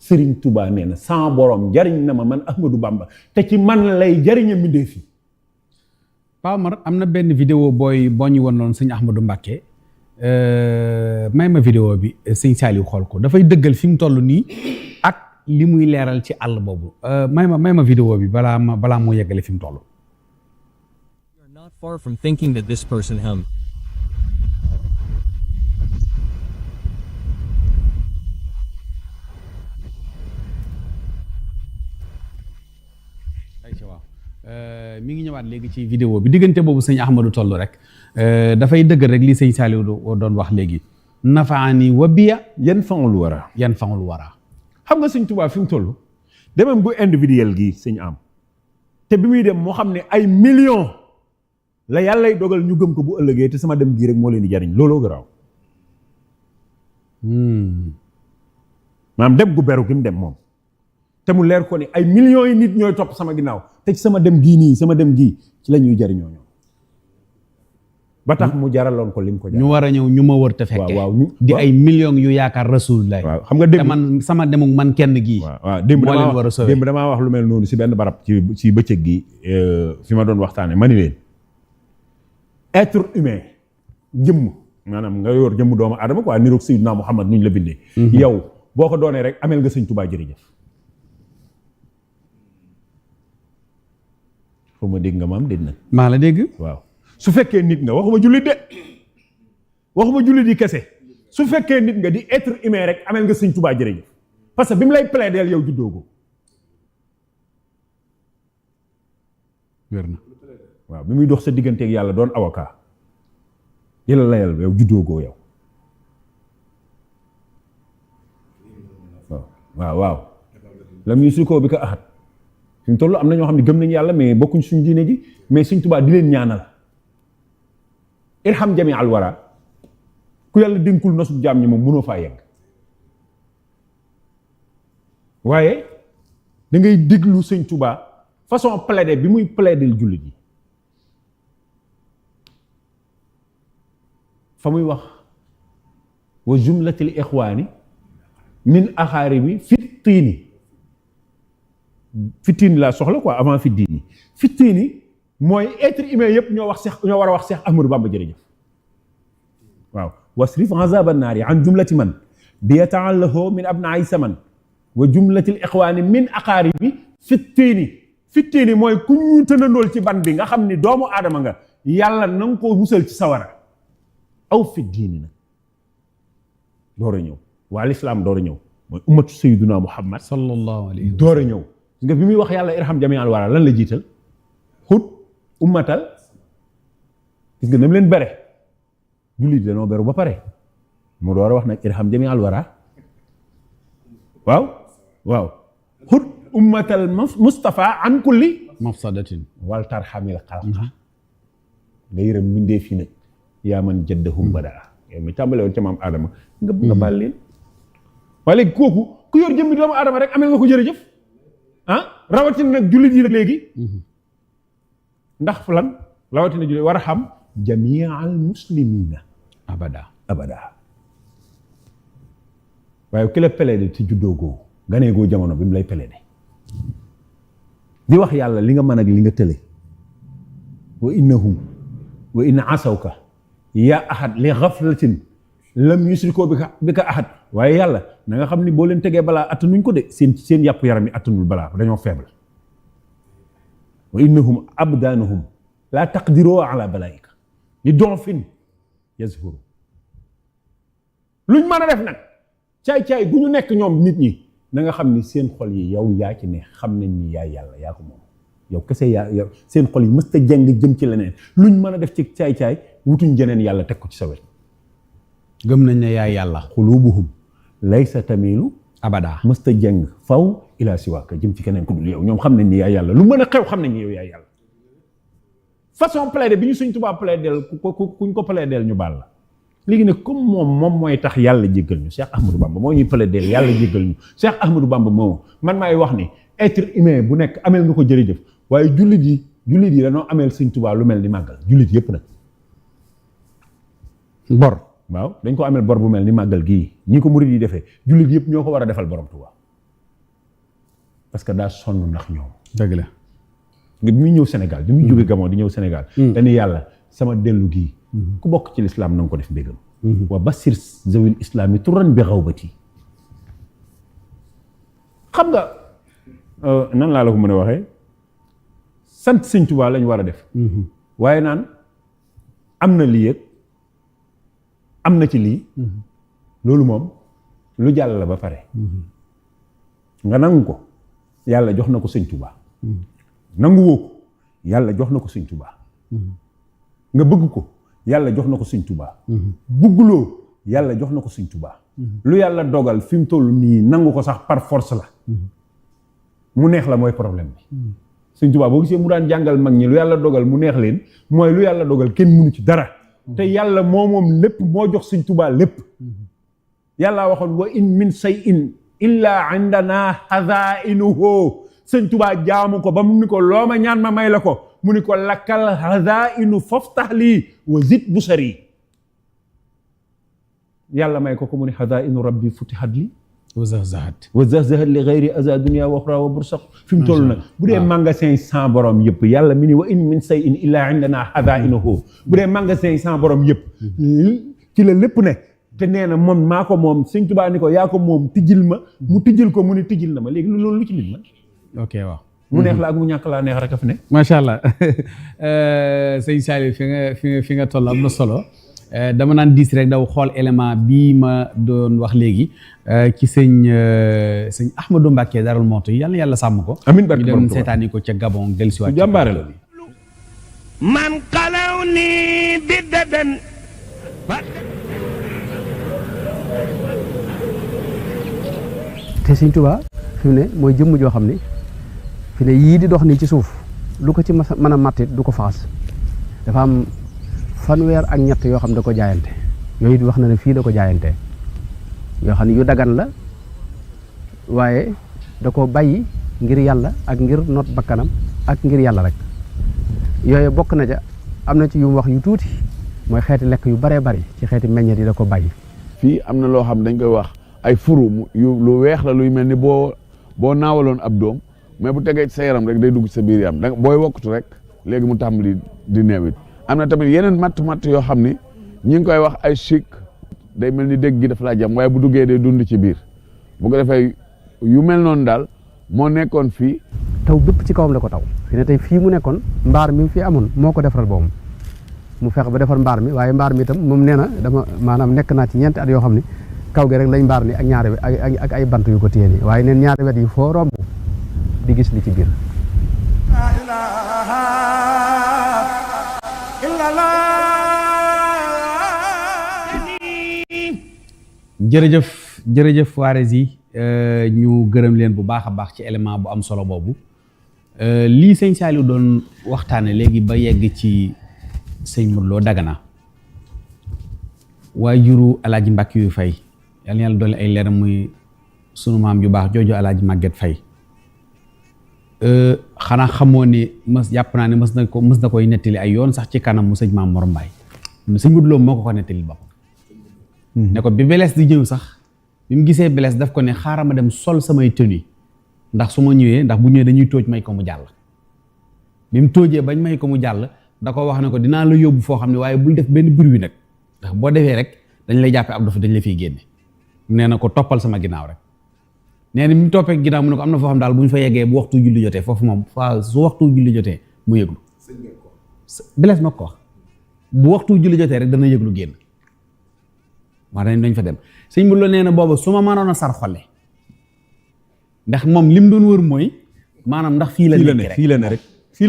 S2: Sëriñ Tuubaa nee na sama borom jariñ na ma man Ahmadou Bamba te ci man lay jariña mbindee fi
S1: Paa Omar am na benn vidéo boo ñu woon noonu sëñ Ahmadou Mbacké may ma vidéo bi sëñ Saliou xool ko dafay dëggal fi mu toll nii ak li muy leeral ci àll boobu may ma vidéo bi balaa moo yeggale fi mu toll.
S6: You are not far from thinking that this person
S1: mi ngi ñëwaat léegi ci vidéo bi diggante boobu sëñ Ahmadou toll rek dafay dëggal rek li sëñ Saliou doon wax léegi nafaani wa biya
S2: yanfaul wara
S1: xam
S2: nga sëñ Tuubaa fi mu toll demam bu individuel gi sëñ am te bi muy dem moo xam ne ay millions la yàllay dogal ñu gëm ko bu ëllëgee te sama dem gii rek moo leen di jariñ looloo garaaw maanaam dem gu beru gi mu dem moom te mu leer ko ni ay millions yi nit ñooy topp sama ginnaaw te ci sama dem gii ci la ñuy jariñoo ñoom ba tax mu jaraloon ko lim ko jar
S1: ñu war a ñëw ñu ma wër te fekkee di ay millions yu yaakaar rasulullah
S2: waaw xam nga démb
S1: man sama demuk man kenn gii
S2: waaw démb damaa wax lu mel noonu si benn barab ci bëccëg gi fi ma doon waxtaane ma ni leen être humain jëmm maanaam nga yor jëmm doomu aadama quoi niroog Seydina Muhammad nuñ la bindee yow boo ko doonee rek ameel nga sëñ Tuubaa jërëjëf foo ma dégg nga maam dégg nag
S1: maa la dégg
S2: waaw su fekkee nit nga waxuma jullit yi kese su fekkee nit nga di être humain rek ameel nga sëñ Tuubaa jërëjëf parce que bi mu lay plaider yow juddoogo
S1: wér na
S2: waaw bi muy dox sa digganteeg yàlla doon avocat di la layal yow juddoogoo yow waaw lam yushriku bika ahad fi mu toll am na ñoo xam ne gëm nañu yàlla mais bokkuñ suñ diine ji mais Sëñ Tuubaa di leen ñaanal irham jami al wara ku yàlla dénkul nosu jaam ñi moom mënoo faa yegg waaye da ngay déglu Sëñ Tuubaa façon plaider bi muy plaider jullit yi fa muy wax wa jumlatil ixwaani min axaaribi fittiini laa soxla quoi avant fittiini mooy être humain yëpp ñoo war a wax Cheikh Ahmadou Bamba jërëjëf waaw wasrif azaba naari an jumlati man bi yata'allahu min abna'i saman wa jumlatil ixwaani min axaaribi fittiini mooy ku ñu tënandool ci ban bi nga xam ni doomu aadama nga yàlla na nga ko musal ci sawara aw fi diini nag door a ñëw waa lislaam door a ñëw mooy ummatu sayyiduna Muhammad
S1: sallallahu alayhi
S2: door a ñëw nga bi muy wax yàlla irham jami al wara lan la jiital xut ummatal gis nga nam leen bere jullit dañoo beru ba pare mu door a wax nag irham jami al wara waaw xut ummatal Mustafa an kulli
S1: mafsadatin
S2: wal tarhamil xalqa nga yërëm mbindee fii nag yaa man jaddahum badaa yow mi tàmbale woon ca maam Adama nga baal leen waaye léegi kooku ku yor jëmmi doomu Adama rek amee nga ko jërëjëf rawatina nag jullit yi nag léegi ndax lan rawatina jullit war a xam jamial muslimina abada waaye ki la plaidé ci juddoo goo ganee goo jamono bi mu lay plaidé di wax yàlla li nga mën ak li nga tële wa innahum wa in asawka yaa ahad li ghaflatin lam yusrikoo bi ka ahad waaye yàlla na nga xam ni boo leen tegee balaa attanuñ ko de seen yàpp yaram yi attanul balaa dañoo faible wa innahum abdaanahum laa taqdiroo ala balaika li donfin yazhuru luñ mën a def nag caay-caay bu ñu nekk ñoom nit ñi na nga xam ni seen xol yi yow yaa ci ne xam nañ ni yaay yàlla yaa ko moom yow kese yow seen xol yi mës ta jeng jëm ci leneen luñ mën a def ci caay-caay wutuñ jeneen yàlla teg ko ci sa wet
S1: gëm nañ ne yaay yàlla
S2: xulubuhum laysa tamilu
S1: abada
S2: mës ta jeng faw ila siwaaka jëm ci keneen ku dul yow ñoom xam nañ ni yaay yàlla lu mën a xew xam nañ ni yow yaay yàlla façon plaidé bi ñu Sëñ Tuubaa plaidel kuñ ko plaidel ñu baal la léegi nag comme moom mooy tax yàlla jéggal ñu Cheikh Ahmadou Bamba moo ñuy plaidel yàlla jéggal ñu Cheikh Ahmadou Bamba moom man maay wax ni être humain bu nekk ameel nga ko jërëjëf waaye jullit yi dañoo ameel Sëñ Tuubaa lu mel ni màggal jullit yëpp nag bor waaw dañ ko ameel bor bu mel ni màggal gii ñi ko murid yi defee jullit yëpp ñoo ko war a defal borom Tuubaa parce que daa sonn ndax ñoom
S1: dëgg la
S2: nga bi muy ñëw Sénégal bi muy jóge Gabon di ñëw Sénégal dañu yàlla sama dellu gii ku bokk ci lislaam na nga ko def mbégam wa basir zawil islaami turan bi xawbati xam nga nan laa la ko mën a waxee sant Sëñ Tuubaa lañ war a def waaye naan am na lii yëg am na ci lii loolu moom lu jàll la ba pare nga nangu ko yàlla jox na ko Sëñ Tuubaa nangu woo ko yàlla jox na ko Sëñ Tuubaa nga bëgg ko yàlla jox na ko Sëñ Tuubaa bugguloo yàlla jox na ko Sëñ Tuubaa lu yàlla dogal fi mu toll nii nangu ko sax par force la mu neex la mooy problème bi Sëñ Tuubaa boo gisee mu daan jàngal mag ñi lu yàlla dogal mu neex leen mooy lu yàlla dogal kenn mënu ci dara te yàlla moom lépp moo jox Sëñ Tuubaa lépp yàlla waxoon wa in min shay'in illa indana xazainuhu Sëñ Tuubaa jaamu ko ba mu ni ko loo ma ñaan ma may la ko mu ni ko lakkal xazainu faftax lii wa zid busari yàlla may ko mu ni xazainu rabbi futihat li wa zahzahat li gayri aza dunia wa uxra wa bursaq fi mu toll nag bu dee magasin sans borom yëpp yàlla mi ni wa in min shay'in illa indana xazainuhu bu dee magasin sans borom yëpp ci la lépp ne te nee na moom maa ko moom Sëñ Tuubaa ni ko yaa ko moom tijjil ma mu tijjil ko mu ni tijjil na ma léegi loolu lu ci nit ma
S1: ok waaw
S2: mu neex la ak mu ñàkk laa neex rek a fi ne
S1: macha allah sëñ Saliou fi nga toll am na solo dama naan diis rek daw xool élément bii ma doon wax léegi ci sëñ Ahmadou Mbacké Darou Mouhty yàlla na yàlla sàmm ko
S2: amiin barke
S1: ñu dem seetaani ko ca Gabon dellusiwaat
S2: jàmbaare la
S5: man xalaw ni biddadan
S7: te Sëñ Tuubaa fi mu ne mooy jëmm joo xam ni fi ne yii di dox nii ci suuf lu ko ci mën a mattit du ko faxas dafa am fanweer ak ñett yoo xam ne da ko jaayante yooyu di wax na ne fii da ko jaayante yoo xam ne yu dagan la waaye da ko bàyyi ngir yàlla ak ngir not bakkanam ak ngir yàlla rek yooyu bokk na ca am na ci yu mu wax yu tuuti mooy xeeti lekk yu baree bari ci xeeti meññeet yi da ko bàyyi.
S8: fii am na loo xam dañ koy wax ay furu yu lu weex la luy mel ni boo naawaloon ab doom mais bu tegee ci sa yaram rek day dugg sa biir yaram danga booy wokkatu rek léegi mu tàmbali di neewit am na tamit yeneen matt yoo xam ni ñi ngi koy wax ay chic day mel ni dégg gi dafa laa jam waaye bu duggee day dund ci biir bu ko defee yu mel noonu daal moo nekkoon fii.
S7: taw bépp ci kawam la ko taw fi ne tey fii mu nekkoon mbaar mi fi amoon moo ko defaral boobu mu fex ba defar mbaar mi waaye mbaar mi itam moom nee na dama maanaam nekk naa ci ñeenti at yoo xam ne kaw gi rek lañ mbaar ni ak ñaari ak ay bant yu ko téye nii waaye neen ñaari wet yi foo romb di gis li ci biir.
S1: jërëjëf Warés yi ñu gërëm leen bu baax a baax ci élément bu am solo boobu lii sëñ Saliou doon waxtaane léegi ba yegg ci sëñ Modou Lo Dagana waajuru alaaji Mbàkke yu fay yal na yàlla dolli ay leeram muy sunu maam yu baax jooju alaaji Màgget Fay xanaa xamoo ne jàpp naa ne mës na koy nettali ay yoon sax ci kanam mu sëñ Maam Mor Mbaay sëñ Modou Lo moo ko nettali boppam ne ko bi Blaise di ñëw sax bi mu gisee Blaise daf ko ne xaaral ma dem sol samay tenue ndax su ma ñëwee ndax bu ñëwee dañuy tóoj may ko mu jàll bi mu tóojee bañ may ko mu jàll da ko wax ne ko dinaa la yóbbu foo xam ne waaye bul def benn bruit nag ndax boo defee rek dañ lay jàppee ab dof dañ la fiy génne nee na ko toppal sama ginnaaw rek nee na mi mu toppee ginnaaw mu ne ko am na foo xam daal bu ñu fa yeggee bu waxtu julli jotee foofu moom su waxtu julli jotee mu yëglu Blaise ma ko wax bu waxtu julli jotee rek dana yëglu génn maa dañ fa dem sëñ Modou Lo nee na booba su ma mënoon a sar xolle ndax moom lim doon wër mooy maanaam ndax fii la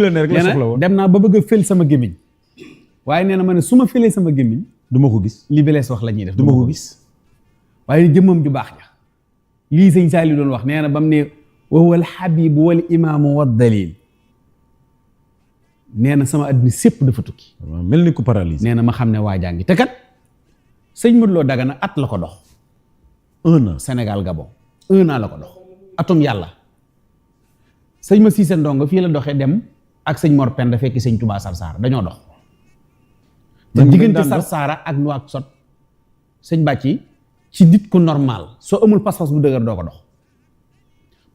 S1: ne rek la soxla woon dem naa ba bëgg a fël sama gémmiñ waaye nee na ma ne su ma fëlee sama gémmiñ
S2: du ma ko gis
S1: li Blaise wax la ñuy def
S2: du ma ko gis
S1: waaye jëmmam ju baax ja lii sëñ Saaliw doon wax nee na ba mu ne wa huwa al habibu wal imaamu wa dalil nee na sama adduna sépp dafa tukki
S2: mel ni ku paralysé
S1: nee na ma xam ne waajaa ngi te kat sëñ Modou Lo Dagana at la ko dox
S2: 1 an
S1: Sénégal Gabon 1 an la ko dox atum yàlla sëñ ma Siise Ndongo fii la doxee dem ak sëñ Mor Penda fekki sëñ Touba Sarsara dañoo dox te diggante Sarsara ak Nouakchott sëñ Bàcci ci nit ku normal soo amul pas-pas bu dëgër doo ko dox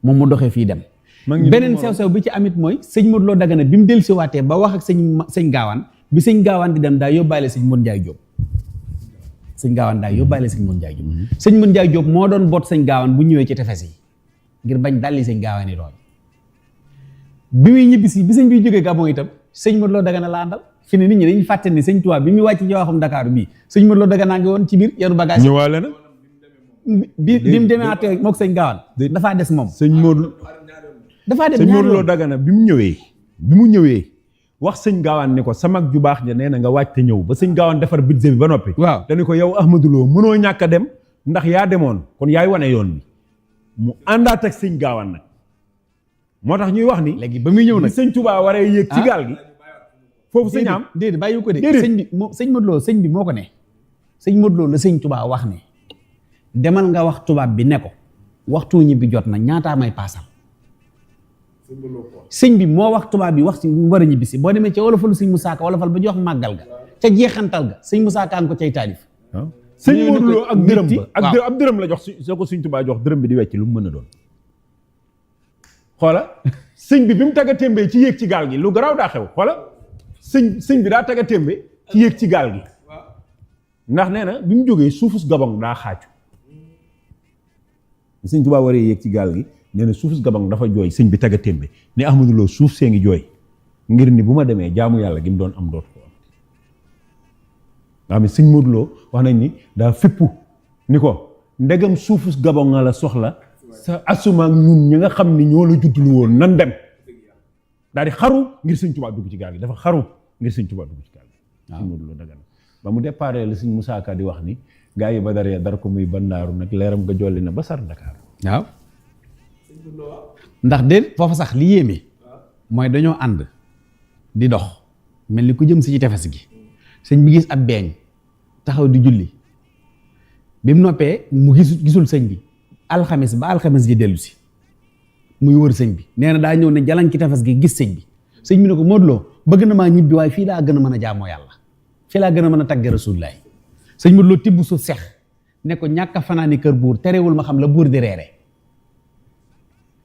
S1: moom mu doxee fii dem beneen sew-sew bi ci amit mooy sëñ Modou Lo Dagana bi mu dellusi waatee ba wax ak sëñ Gaawaan bi sëñ Gaawaan di dem daa yóbbaale sëñ Modou Ndiaye Diop sëñ Gaawaan daa yóbbaale sëñ Modou Ndiaye Diop sëñ Modou Ndiaye Diop moo doon boot sëñ Gaawaan bu ñëwee ci tefes yi ngir bañ dalli sëñ Gaawaan yi doon bi muy ñibbisi bi sëñ bi jógee Gabon itam sëñ Modou Lo Dagana la àndal fi ne nit ñi dañuy fàtte ni sëñ Tuubaa bi muy wàcc ci waxam Dakar bii sëñ Modou Lo Dagana ngi woon ci biir yaru bagage
S2: ñëwaale na
S1: bi mu demee àtte mook sëñ Gaawaan dafaa des moom
S2: sëñ Modou
S1: dafaa dem
S2: sëñ Modou Lo Dagana bi mu ñëwee wax sëñ Gaawaan ne ko sama ju baax ja nee na nga wàcc te ñëw ba sëñ Gaawaan defar budget bi ba noppi
S1: waaw
S2: dañu ko yow Ahmadou Lo mënoo ñàkk a dem ndax yaa demoon kon yaay wane yoon bi mu àndaat ak sëñ Gaawaan nag moo tax ñuy wax ni
S1: léegi ba muy ñëw nag
S2: sëñ Touba waree yéeg ci gaal gi foofu sëñ am
S1: déedéet bàyyi ko de sëñ bi moom sëñ Modou Lo sëñ bi moo ko ne sëñ Modou Lo la sëñ Touba wax ne demal nga wax tubaab bi ne ko waxtu ñibbi jot na ñaataa may paasal sëñ bi moo wax tubaab bi wax si mu war a ñibbi si boo demee ca wolofalu sëñ Musaa Ka wolofal ba jox màggal ga ca jeexantal ga sëñ Musaa Ka ko cay taalif
S2: sëñ Modou Lo ak dërëm ba ak ab dërëm la jox soo ko sëñ Touba jox dërëm bi di wecc lu mu mën a doon xoola sëñ bi mu tagga témbee ci yéeg ci gaal gi lu garaaw daa xew xoola sëñ bi daa tagga témbee ci yéeg ci gaal gi ndax nee na bi mu jógee suufus Gabon daa xaaju sëñ Touba waree yéeg ci gaal gi nee na suufus Gabon dafa jooy sëñ bi tagga témbe ne Ahmadou Lo suuf see ngi jooy ngir ni bu ma demee jaamu yàlla gi mu doon am dootu ko am nga xam ne sëñ Modou Lo wax nañ ni daa fippu ni ko ndegam suufus Gabon nga la soxla sa asuma ak ñun ñi nga xam ni ñoo la juddulu woon nan dem daal di xaru ngir sëñ Touba dugg ci gaal gi dafa xaru ngir sëñ Touba dugg ci gaal gi sëñ Modou Lo Dagana ba mu déparé la sëñ Moussa Ka di wax ni gaa yi ba daree dar ko muy bandaaru nag leeram nga jolli na ba sar Dakar
S1: waaw ndax de foofa sax li yéeme mooy dañoo ànd di dox mel ni ku jëm si ci tefes gi sëñ bi gis ab beeñ taxaw di julli bi mu noppee mu gisul sëñ bi alxames ba alxames ji dellu si muy wër sëñ bi nee na daa ñëw ne jalan ci tefes gi gis sëñ bi sëñ bi ne ko Modou Lo bëgg na maa ñibbi waaye fii laa gën a mën a jaamoo yàlla fii laa gën a mën a tagge Rasulullaay sëñ Modou Lo tibb suuf seex ne ko ñàkk a fanaani kër buur terewul ma xam la buur di reere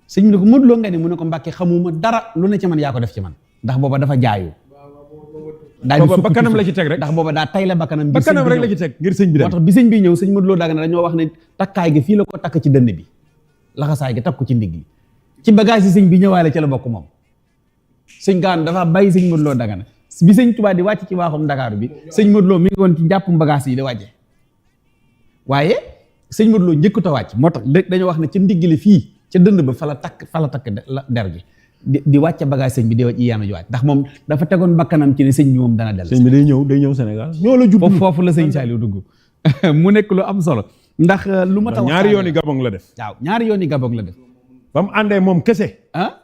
S1: sëñ bi ne ko Modou Lo nga ni mu ne ko Mbàkke xamuma dara lu ne ci man yaa ko def ci man ndax booba dafa jaayu
S2: booba bakkanam la ci teg rek
S1: ndax booba daa tay la bakkanam
S2: rek la ci teg ngir sëñ bi dem
S1: moo tax bi sëñ bi ñëw sëñ Modou Lo Dagana dañoo wax ne takkaay gi fii la ko takk ci dënn bi laxasaay gi takk ko ci ndigg li ci bagage yi sëñ bi ñëwaale ci la bokk moom sëñ Gaawaan dafa bàyyi sëñ Modou Lo Dagana bi sëñ Tuubaa di wàcc ci waaxum Dakar bi sëñ Modou Lo mi ngi woon ci njàppum bagage yi di wàcce waaye sëñ Modou Lo njëkkut a wàcc moo tax dañoo wax ne ca ndigg li fii ca dënd ba fa la takk der gi di wàcce bagage sëñ bi di wàcc yaanu ji wàcc ndax moom dafa tegoon bakkanam ci ne sëñ bi moom dana del
S2: sëñ bi day ñëw Sénégal ñoo la jublu
S1: foofu la sëñ Saliou dugg mu nekk lu am solo ndax lu ma tax
S2: ñaari yooni Gabon la def
S1: waaw ñaari yooni Gabon la def
S2: ba mu àndee moom kese
S1: ah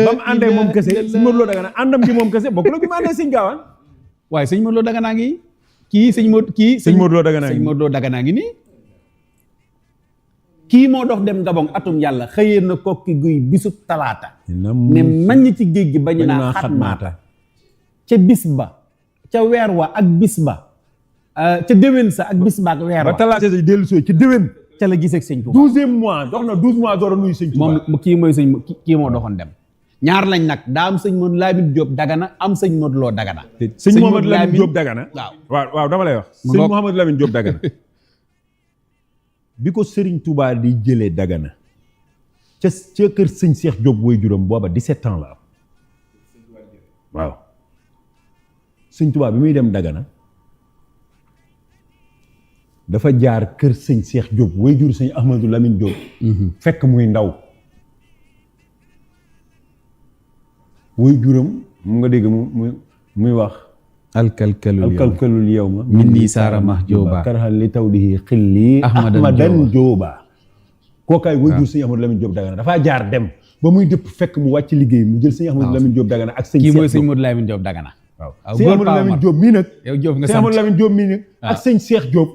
S2: ba mu àndee moom kese sëñ Modou Lo Dagana àndam gi moom kese bokk la bi mu àndee sëñ Gaawaan
S1: waaye sëñ Modou Lo Dagana ngi kii sëñ Modou Lo Dagana ngi nii kii moo dox dem Gabon atum yàlla xëyee na kokki guy bisub talaata ne maññ ci géej gi bañu naa xatmaata ca bis ba ca weer wa ak bis ba ca déwén sa ak bis ba ak weer wa
S2: ba talaata sa dellu soo ci déwén
S1: ca la gisee ak sëñ Touba
S2: 12e mois dox na 12 mois door a nuyu sëñ Touba
S1: moom kii mooy kii moo doxoon dem ñaar lañ nag daa am sëñ Modou Lamine Diop Dagana am sëñ Modou Lo Dagana
S2: sëñ Mouhamadou Lamine Diop Dagana waaw dama lay wax
S1: sëñ
S2: Mouhamadou Lamine Diop Dagana bi ko Serigne Touba di jëlee Dagana ca kër sëñ Cheikh Diop woy juróom booba 17 ans la am waaw sëñ Touba bi muy dem Dagana dafa jaar kër sëñ Cheikh Diop woy jur sëñ Ahmadou Lamine Diop fekk muy ndaw woy juróom mu nga dégg muy wax alkalkalul yawma
S1: minni saara mahjooba
S2: karhan li tawdihi xilli ahmadan jooba kookaay woy jur sëñ Ahmadou Lamine Diop Dagana dafaa jaar dem ba muy dëpp fekk mu wàcc liggéey mu jël sëñ Ahmadou Lamine Diop Dagana ak sëñ
S1: kii mooy sëñ Modou Lamine Diop Dagana
S2: waaw sëñ Ahmadou Lamine Diop mii nag
S1: yow Diop nga
S2: sëñ Ahmadou Lamine Diop mii nag ak sëñ Cheikh Diop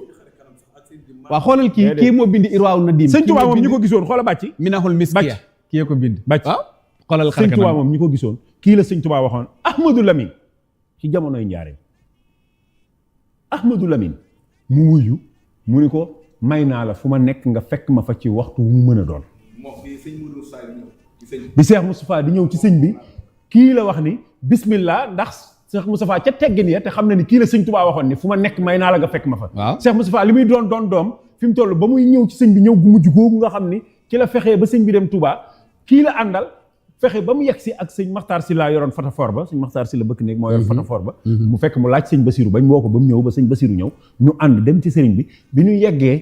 S1: waaw xoolal kii moo bind Irwaaw Nadim
S2: sëñ Touba moom ñi ko gisoon xoola bàcc
S1: Minahul Miskiya kii ko bind
S2: bàcc
S1: waaw xoolal
S2: sëñ Touba moom ñi ko gisoon kii la sëñ Touba waxoon Ahmadou Lamine ci jamonoy njaareem Ahmadou Lamine mu wuyu mu ni ko may naa la fu ma nekk nga fekk ma fa ci waxtu wu mu mën a doon bi Cheikh Moustapha di ñëw ci sëñ bi kii la wax ni bismillah ndax Cheikh Moustapha ca teggin ya te xam na ni kii la sëñ Touba waxoon ni fu ma nekk may naa la nga fekk ma fa
S1: waaw
S2: Cheikh Moustapha li muy doon doom fi mu toll ba muy ñëw ci sëñ bi ñëw gu mujj googu nga xam ni ci la fexee ba sëñ bi dem Touba kii la àndal fexe ba mu yegg si ak sëñ Maxtaar si laa yoroon fatafoor ba sëñ Maxtaar si la bëkk néeg moo yor fatafoor ba mu fekk mu laaj sëñ Basiru bañ woo ko ba mu ñëw ba sëñ Basiru ñëw ñu ànd dem ci sëriñ bi ñu yeggee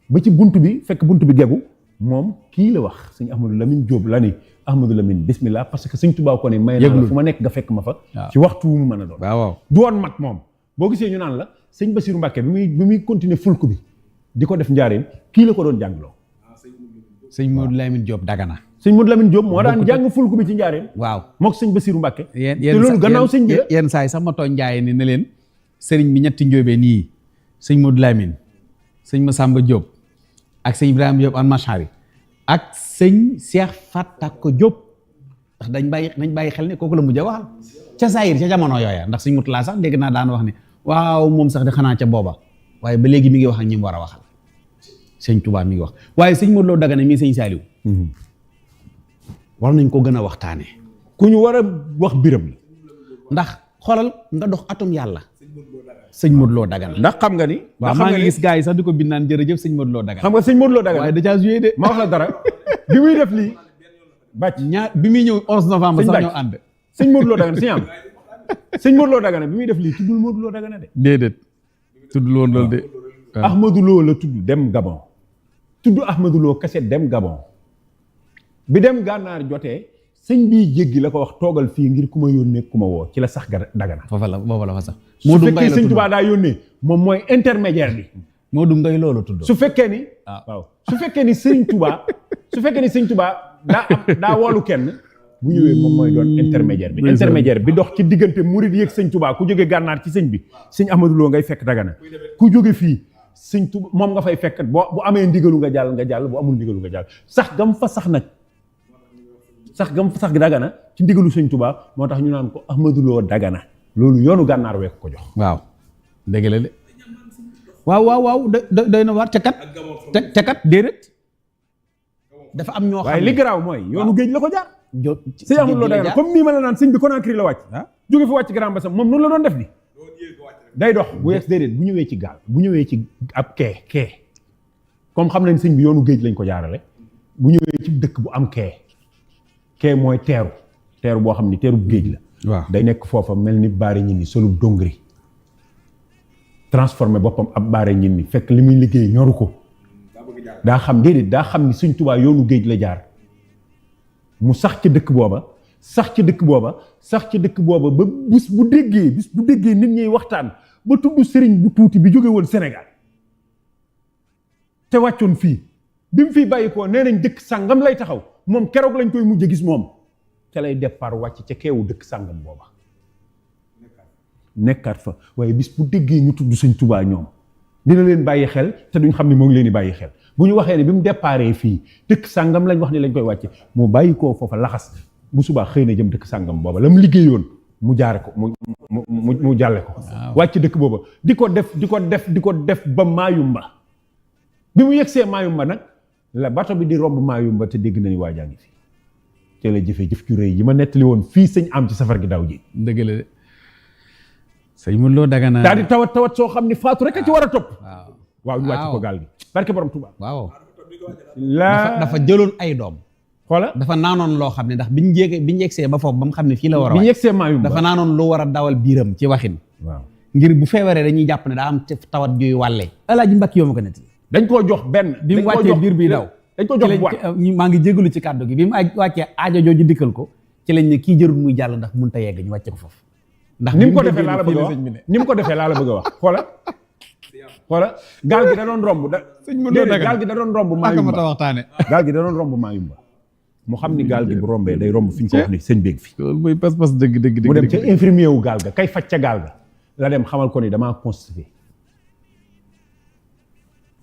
S2: ba ci bunt bi fekk bunt bi gegu moom kii la wax sëñ Ahmadou Lamine Diop la ni Ahmadou Lamine bismillah parce que sëñ Touba ko ne may naa la fu ma nekk nga fekk ma fa ci waxtu wu mu mën a doon
S1: waaw
S2: du woon mag moom boo gisee ñu naan la sëñ Basiru Mbàkke bi muy continuer fulku bi di ko def njaareem kii la ko doon jàngloo
S1: sëñ Modou Lamine Diop Dagana
S2: sëñ Modou Lamine Diop moo daan jàng fulku bi ci njaareem
S1: waaw
S2: mook sëñ Basiru Mbàkke
S1: te
S2: loolu gannaaw sëñ bi
S1: yenn saa yi sax ma tooñ njaaye ni ne leen sëriñ bi ñetti njóobee nii sëñ Modou Lamine sëñ Massamba Diop ak sëñ Ibrahima Diop an Machari ak sëñ Cheikh Fatako Diop ndax dañ bàyyi xel ne kooku la mujj a waxal ca Zahir ca jamono yooya ndax sëñ Moutala sax dégg naa daan wax ne waaw moom sax de xanaa ca booba waaye ba léegi mi ngi wax ak ñi mu war a waxal sëñ Touba mi ngi wax waaye sëñ Modou Lo Dagana mii sëñ Saliou war nañ ko gën a waxtaane
S2: ku ñu war a wax biram la
S1: ndax xoolal nga dox atum yàlla sëñ Modou Lo Dagana
S2: ndax xam nga ni
S1: waaw maa ngi gis gars yi sax di ko bind naan jërëjëf sëñ Modou Lo Dagana
S2: xam nga sëñ Modou Lo Dagana
S1: waaye da caa joué de
S2: ma wax la dara bi muy def lii bàcc
S1: bi muy ñëw 11 novembre sax ñoo ànd
S2: sëñ Modou Lo Dagana am sëñ Modou Lo Dagana bi muy def lii tuddul Modou Lo Dagana de
S1: déedéet tuddul woon loolu de
S2: Ahmadou Lo la tudd dem Gabon tudd Ahmadou Lo kese dem Gabon bi dem gànnaar jotee sëñ bii jéggi la ko wax toogal fii ngir ku ma yónnee ku ma woo ci la sax Dagana
S1: foofa la fa sax
S2: su fekkee sëñ Tuubaa daa yónnee moom mooy intermédiaire bi
S1: Modou Ngay loolu tudd
S2: su fekkee ni waaw su fekkee ni sëñ Tuubaa daa woolu kenn bu ñëwee moom mooy doon intermédiaire bi dox ci diggante murid yéeg sëñ Tuubaa ku jóge gànnaar ci sëñ bi sëñ Ahmadou Lo ngay fekk Dagana ku jóge fii sëñ Tuubaa moom nga fay fekk bu amee ndigalu nga jàll bu amul ndigalu nga jàll sax gam fa sax Dagana ci ndigalu sëñ Tuubaa moo tax ñu naan ko Ahmadou Lo Dagana loolu yoonu gànnaar wekk ko jox
S1: waaw dëgg la de waaw doy na waar te kat déedéet dafa am ñoo xam
S2: waaye li garaaw mooy yoonu géej la ko jaar sëñ Ahmadou Lo Dagana
S1: jaar
S2: comme nii ma la naan sëñ bi Conakry la wàcc jóge fi wàcc Grand Bassam moom noonu la doon def ni day dox bu yees déedéet bu ñëwee ci gaal bu ñëwee ci ab kee comme xam nañ sëñ bi yoonu géej lañ ko jaarale bu ñëwee ci dëkk bu am kee mooy teeru boo xam ni teeru géej la
S1: waaw
S2: day nekk foofa mel ni baare ñin ni solu dongri transformé boppam ab baare ñin ni fekk li muy liggéey ñoru ko daa xam ni sëñ Tuubaa yoonu géej la jaar mu sax ca dëkk booba ba bis bu déggee nit ñuy waxtaan ba tudd sëriñ bu tuuti bi jóge woon Sénégal te wàccoon fii bi mu fiy bàyyi ko nee nañ dëkk sàngam lay taxaw moom keroog lañ koy mujj gis moom ca lay départ wàcc ca keewu dëkk sàngam booba nekkaat fa waaye bis bu déggee ñu tudd sëñ Tuubaa ñoom dina leen bàyyi xel te duñ xam ne moo ngi leen di bàyyi xel bu ñu waxee ne bi mu déparé fii dëkk sàngam lañ wax ni lañ koy wàcce moo bàyyi koo foofa laxas bu subaa xëy na jëm dëkk sàngam booba la mu liggéeyoon mu jaare ko mu jàlle ko wàcc dëkk booba di ko def ba Maayumba bi mu yegsee Maayumba nag la bato bi di romb Maayumba te dégg nañu waajaa ngi fi te la jëfee jëf ju rëy yi ma nettali woon fii sëñ am ci safar gi daaw ji
S1: dëgg la de sëñ Modou Lo Dagana
S2: daal di tawat soo xam ni faatu rek a ci war a topp waaw ñu wàcc ko gaal gi barke borom Tuubaa
S1: waaw
S7: dafa jëloon ay doom
S2: xoola
S7: dafa naanoon loo xam ne ndax biñ yegsee ba foofu ba mu xam ne fii la war a
S2: bi ñu yegsee Maayumba
S7: dafa naanoon lu war a dawal biiram ci waxin
S2: waaw
S7: ngir bu feebaree dañuy jàpp ne daa am tawat juy wàlle Alaaji Mbàkke yoo ma ko netti
S2: dañ koo jox benn
S7: bi mu wàccee biir bi daw
S2: dañ ko jox
S7: maa ngi jégalu ci kàddu gi bi mu wàccee aajo jooju dikkal ko ci lañ ne kii jërul muy jàll ndax mënut a yegg ñu wàcce ko foofu ndax
S2: ni mu ko defee laa la bëgg a wax ni mu ko defee laa la bëgg a wax xoola gaal gi da doon romb gaal gi da doon romb Maayumba
S1: waxtaane
S2: gaal gi da doon romb Maayumba mu xam ni gaal gi bu rombee day romb fi ñu ko wax ni sëñ béeg fi
S1: loolu mooy pas-pas dëgg
S2: mu dem ca infirmier wu gaal ga kay faj ca gaal ga la dem xamal ko ni damaa constipé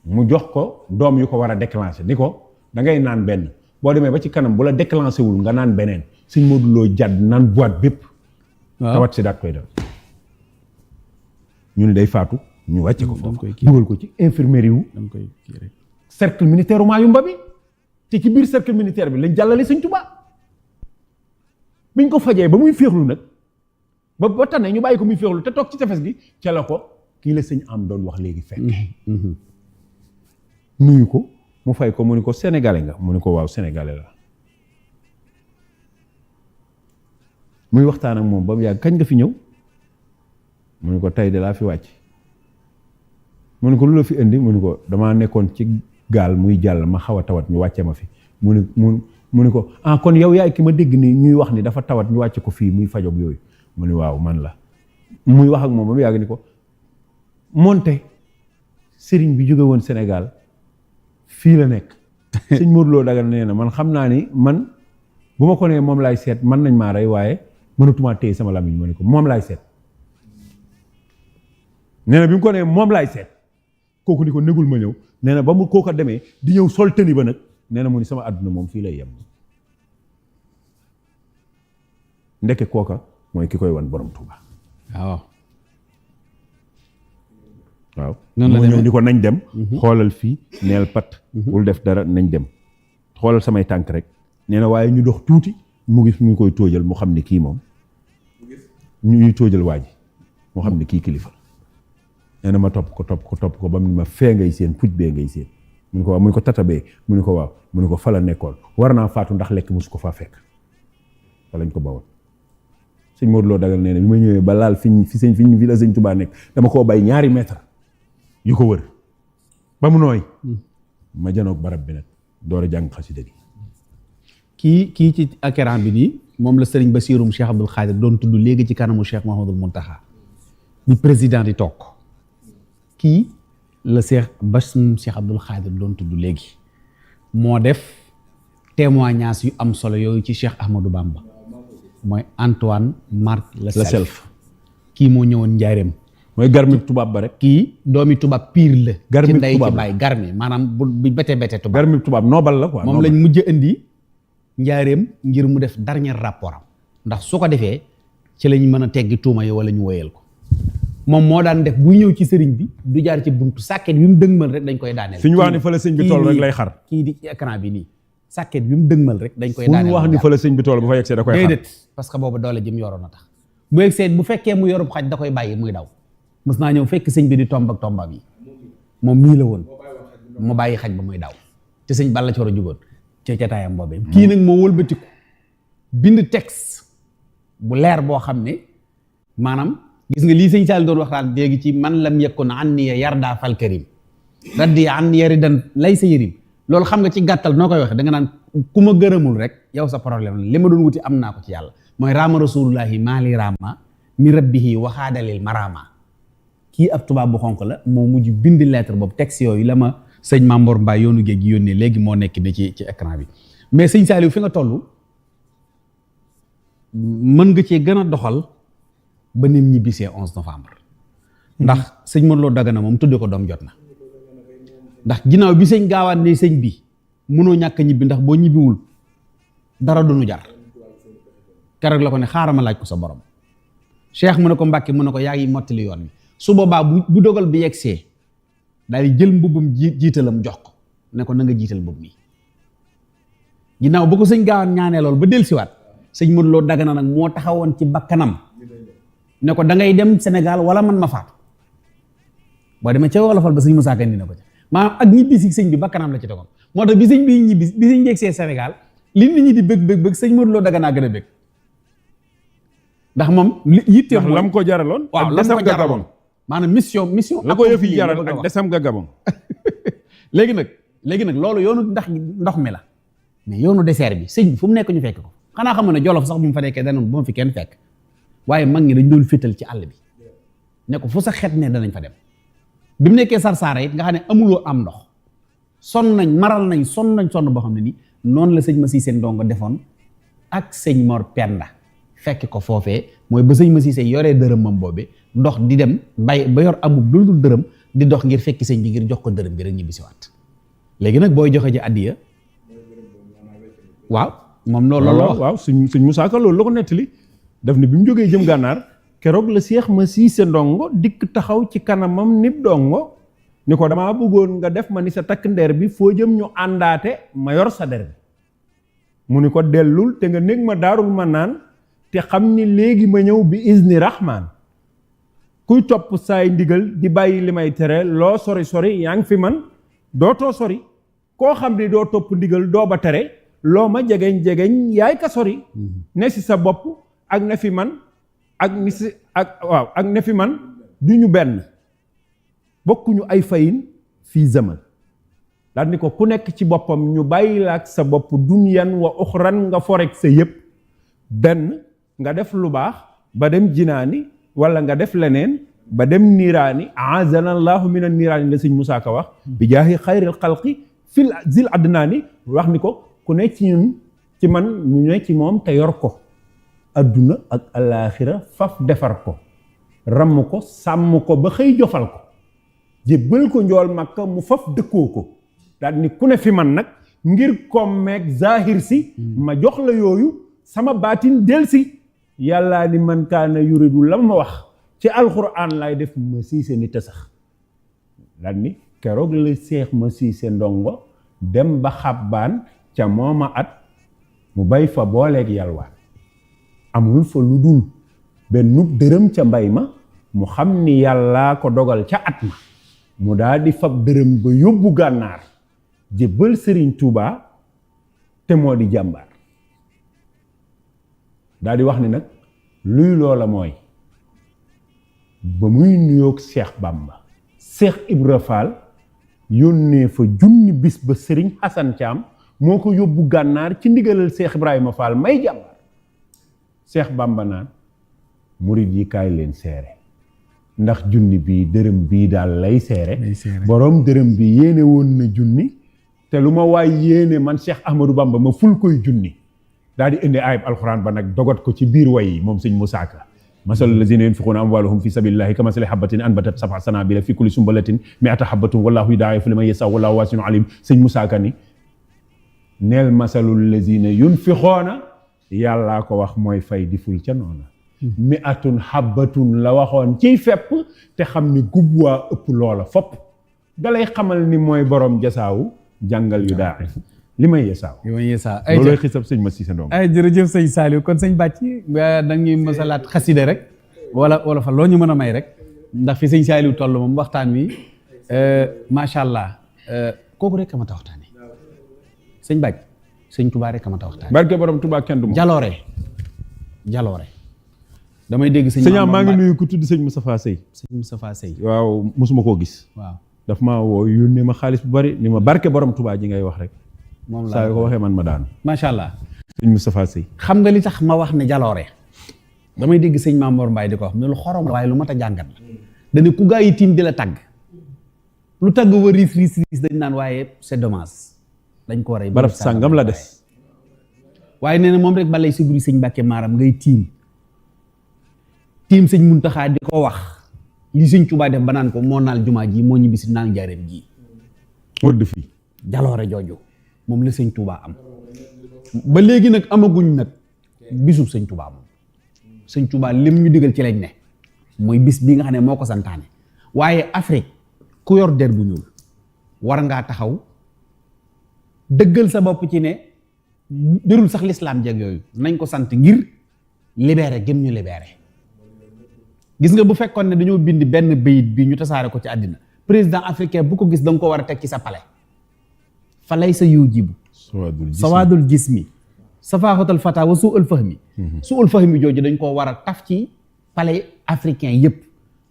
S2: mu jox ko doom yu ko war a déclencher ni ko da ngay naan benn boo demee ba ci kanam bu la déclenché wul nga naan beneen sëñ Modou Lo jàdd naan boîte bépp tawat si daat koy def ñu ni day faatu ñu wàcce ko foofu dugal ko ci infirmerie wu cercle militaire u Maayumba bi te ci biir cercle militaire bi lañ jàllale sëñ Tuubaa biñ ko fajee ba muy féexlu nag ba tane ñu bàyyi ko muy féexlu te toog ci tefes gi ca la ko kii la sëñ am doon wax léegi fekk nuyu ko mu fay ko mu ni ko sénégalais nga mu ni ko waaw sénégalais la muy waxtaan ak moom ba mu yàgg kañ nga fi ñëw mu ni ko tey de laa fi wàcc mu ni ko lu la fi indi mu ni ko damaa nekkoon ci gaal muy jàll ma xaw a tawat ñu wàcce ma fi mu ni ko ah kon yow yaay ki ma dégg ni ñuy wax ni dafa tawat ñu wàcce ko fii muy fajog yooyu mu ni waaw man la muy wax ak moom ba mu yàgg ni ko monte sëriñ bi jóge woon Sénégal fii la nekk sëñ Modou Lo Dagana nee na man xam naa ni man bu ma ko nee moom laay seet mën nañ maa rey waaye mënatumaa téye sama làmmiñ ma ne ko moom laay seet nee na bi mu ko nee moom laay seet kooku ni ko négul ma ñëw nee na ba mu kooka demee di ñëw sol tëni ba nag nee na mu ni sama àdduna moom fii lay yem ndeke kooka mooy ki koy wan borom Tuuba waaw noonu la ñëw ni ko nañ dem xoolal fii neel pat bul def dara nañ dem xoolal samay tànk rek nee na waaye ñu dox tuuti mu gis mu koy tóojal mu xam ne kii moom ñuy tóojal waa ji mu xam ne kii kilifa nee na ma topp ko ba mu ma fee ngay seen puj bee ngay seen mu ni ko waaw mu ni ko tata bee mu ni ko waaw mu ni ko fa la nekkoon war naa faatu ndax lekk mosu ko faa fekk fa lañ ko bawoon sëñ Modou Lo Dagana nee na bi ma ñëwee ba laal fi la sëñ Touba nekk dama koo bay 2 mètres yu ko wër ba mu nooy ma janoog barab bi nag door a jàng xasida gi
S1: kii ci écran bi nii moom la sëriñ Basiirum Cheikh Abdoul Khadir doon tudd léegi ci kanamu Cheikh Mouhamadoul Mountakha bi président di toog kii la Cheikh Abdoul Khadir doon tudd léegi moo def témoignage yu am solo yooyu ci Cheikh Ahmadou Bamba mooy Antoine Marc Leself kii moo ñëwoon njaareem
S2: mooy garmi tubaab ba rek
S1: kii doomi tubaab pire la
S2: garmi
S1: ci ndey
S2: tubaab
S1: ci baay garmi maanaam bu bete tubaab
S2: garmi tubaab noobal la quoi
S1: moom lañ mujj indi njaareem ngir mu def dernier rapport am ndax su ko defee ci lañ mën a teggi tuuma yi wala ñu woyal ko moom moo daan def buy ñëw ci sëriñ bi du jaar ci buntu sàkket bi mu dëgmal rek dañ koy daaneel
S2: fi ñu wax ni fa la sëñ bi toll rek lay xar
S1: kii di écran bi nii sàkket bi mu dëgmal rek dañ koy daaneel
S2: fu ñu wax ni fa la sëñ bi toll bu fa yegsee da koy xar
S1: déedéet parce que boobu doole jëm yoroon na tax bu yegsee bu fekkee mu yorub xaj da koy bàyyi muy daw mës naa ñëw fekk sëñ bi di tomb ak tombam yi moom nii la woon mu bàyyi xaj ba muy daw te sëñ Balla ci war a jugoon ca cataayam boobee kii nag moo wëlbatiku bind texte bu leer boo xam ne maanaam gis nga lii sëñ Sall doon waxtaan léegi ci man lam yakun anni yarda fal karim raddi an yaridan lay sa yërim loolu xam nga ci gàttal noo koy waxee da nga naan ku ma gërëmul rek yow sa problème la li ma doon wuti am naa ko ci yàlla mooy raama rasulullahi maali raama mi rabbihi waxaadalil marama kii ab tubaab bu xonq la moo mujj bind lettre boobu texte yooyu la ma sëñ Mamboor Mbaye yoonu géej gi yónnee léegi moo nekk ni ci écran bi mais sëñ Saliou fi nga toll mën nga cee gën a doxal ba nim ñibbisee 11 novembre ndax sëñ Modou Lo Dagana moom tudde ko doom jot na ndax ginnaaw bi sëñ Gaawaan ne sëñ bi mënoo ñàkk a ñibbi ndax boo ñibbiwul dara du nu jar keroog la ko ne xaaral ma laaj ko sa borom Cheikh mu ne ko Mbàkke mu ne ko yaa ngi mottali yoon bi su boobaa bu dogal bi yegsee daal di jël mbubbum jiitalam jox ko ne ko na nga jiital mbubb mi ginnaaw ba ko sëñ Gaawaan ñaanee loolu ba dellusiwaat sëñ Modou Lo Dagana nag moo taxawoon ci bakkanam ne ko da ngay dem Sénégal wala man ma faatu boo demee ca wolofal ba sëñ Moussa Ka indi na ko ca maanaam ak ñibbi si sëñ bi bakkanam la ci tegoon moo tax bi sëñ bi ñibbi bi sëñ yegsee Sénégal li nit ñi di bëgg sëñ Modou Lo Dagana gën a bëgg ndax moom yitte
S2: ndax lam ko jaraloon
S1: waaw lam ko jaraloon maanaam mission
S2: la ko yëf yi jaral ak desam nga Gabon
S1: léegi nag loolu yoonu ndox mi la mais yoonu désert bi sëñ bi fu mu nekk ñu fekk ko xanaa xam ne Jolof sax bu mu fa nekkee danoon bu ma fi kenn fekk waaye mag ñi dañ doon féetal ci àll bi ne ko fu sa xet ne danañ fa dem bi mu nekkee Sarsara it nga xam ne amuloo am ndox sonn nañ maral nañ sonn boo xam ne ni noonu la sëñ ma seen ndongo defoon ak sëñ Mor Penda fekk ko foofee mooy ba sëñ ma siisee yoree dërëm mam boobe dox di dem bay ba yor amul lu dul dërëm di dox ngir fekki sëñ bi ngir jox ko dërëm bi rek ñibbi si waat léegi nag booy joxe ji addiya waaw moom loolu la wax
S2: waaw suñ Moussa Ka loolu la ko nettali daf ne bi mu jógee jëm gànnaar keroog la Seex ma siise ndongo dikk taxaw ci kanamam nib dongo ni ko damaa bëggoon nga def ma ni sa takk ndeer bi foo jëm ñu àndaate ma yor sa der bi mu ni ko dellul te nga néeg ma daarul ma naan te xam ni léegi ma ñëw bi izni rahmaan kuy topp saay ndigal di bàyyi li may tere loo sori yaa ngi fi man dootoo sori koo xam ni doo topp ndigal doo ba tere loo ma jegeñ yaay ka sori ne si sa bopp ak ne fi man ak ne fi man du ñu benn bokkuñu ay fayin fii zaman daal ni ko ku nekk ci boppam ñu bàyyi la ak sa bopp dunyan wa uxran nga forek sa yëpp benn nga def lu baax ba dem jinaani wala nga def leneen ba dem niiraani aazana allahu min an niiraani la sëñ Moussa Ka wax bi jaahi xayril xalqi fil zil adnaani wax ni ko ku ne ci ñun ci man ñu ne ci moom te yor ko adduna ak alaaxira faf defar ko ramm ko sàmm ko ba xëy jofal ko jébbal ko njool Makka mu faf dëkkoo ko daal ni ku ne fi man nag ngir kommeeg zahir si ma jox la yooyu sama baatin del si yàllaa ni man kaana yuridu la ma wax ci alxuraan laay def ma siise ni te sax daal ni keroog la Seex ma siise ndongo dem ba xabbaan ca mooma at mu bay fa booleeg yalwaan amul fa lu dul benn dërëm ca mbay ma mu xam ni yàllaa ko dogal ca at ma mu daal di fab dërëm ba yóbbu gànnaar jébbal Sëriñ Tuubaa te moo di jàmbaar daal di wax ni nag luy loola mooy ba muy nuyoog Cheikh Bamba Cheikh Ibra Fall yónnee fa junni bis ba Sëriñ Xasan Caam moo ko yóbbu gànnaar ci ndigalal Cheikh Ibrahima Fall may jàmbaar Cheikh Bamba naan murid yi kaay leen seere ndax junni bii dërëm bii daal lay seere boroom dërëm bi yéene woon na junni te lu ma waay yéene man Cheikh Ahmadou Bamba ma ful koy junni daal di indi ayib alxuraan ba nag dogot ko ci biir way yi moom sëñ Moussa Ka masalul lazina yunfiquna amwalahum fi sabilillahi kamasali habatin anbatat sab'a sanabila fi kulli sumbulatin mi'ata habatin wallahu yudaa'ifu liman yashaa wallahu waasi'un alim sëñ Moussa Ka ni neel masalul lazina yunfiquna yàllaa ko wax mooy fay di ful ca noona mi'atun habatun la waxoon ciy fepp te xam ni gub waa ëpp loola fopp dalay xamal ni mooy borom jasaawu jàngal yu daa li may yeesaaw ay loolooy xisab sëñ ma si sa ndongo
S1: ay jërëjëf sëñ Saliou kon sëñ Bàcci da ñuy masalaat xasida rek wala fa loo ñu mën a may rek ndax fi sëñ Saliou toll moom waxtaan wi macha allah kooku rek a ma ta waxtaane sëñ Bàcc sëñ Touba rek a ma ta waxtaane
S2: barke borom Touba kenn du ma
S1: jaloore damay dégg sëñ
S2: maa ngi nuyu ku tudd sëñ Moustapha Sey waaw mosuma koo gis
S1: waaw
S2: daf maa woo yónnee ma xaalis bu bari ni ma barke borom Touba ji ngay wax rek
S1: moom
S2: saa yoo ko waxee man ma daanu
S1: macha allah
S2: sëñ Moustapha Sey
S1: xam nga li tax ma wax ne jaloore damay dégg sëñ Mamour Mbaye di ko wax ne lu xorom la waaye lu mat a jàngat la dañu ku gaa yi tiim di la tagg lu tagg wa riis dañ naan waaye c'est dommage dañ ko war a
S2: barab sàngam la des
S1: waaye nee na moom rek balay si buri sëñ Mbàkke Maaram ngay tiim tiim sëñ Muntaxa di ko wax li sëñ Tuubaa def ba naan ko moo naal jumaa ji moo ñibbisi naal njaareem ji wëdd fii jaloore jooju moom la sëñ Tuubaa am ba léegi nag amaguñ nag bisub sëñ Tuubaa moom sëñ Tuubaa lim ñu digal ci lañ ne mooy bis bi nga xam ne moo ko santaane waaye Afrique ku yor der bu ñuul war ngaa taxaw dëggal sa bopp ci ne jërul sax lislaam jeg yooyu nañ ko sant ngir libéré gëm ñu libéré gis nga bu fekkoon ne dañoo bind benn bayit bi ñu tasaare ko ci àddina président africain bu ko gis da nga ko war a teg ci sa palais fa lay sa yiw jibu sawaadul jismi safaaxatal fata wa suul fahmi suul fahmi jooju dañ koo war a taf ci palais africain yépp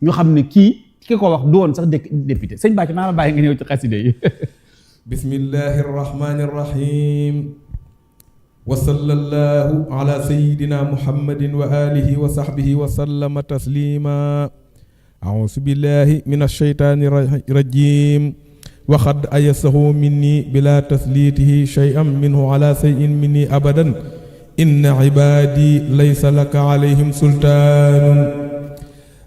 S1: ñu xam ne kii ki ko wax doon sax député sëñ Bàcc naa la bàyyi nga ñëw ci xaside yi
S4: bismillahi rahmani rahim wa sallallahu ala sayyidina muhammadin wa alihi wa sahbihi wa sallama taslima a'uuzu billahi min ash-shaytani rajim wa qad ayasahu minni bila taslitihi shay'an minhu ala shay'in minni abadan inna ibadi laysa laka alayhim sultanun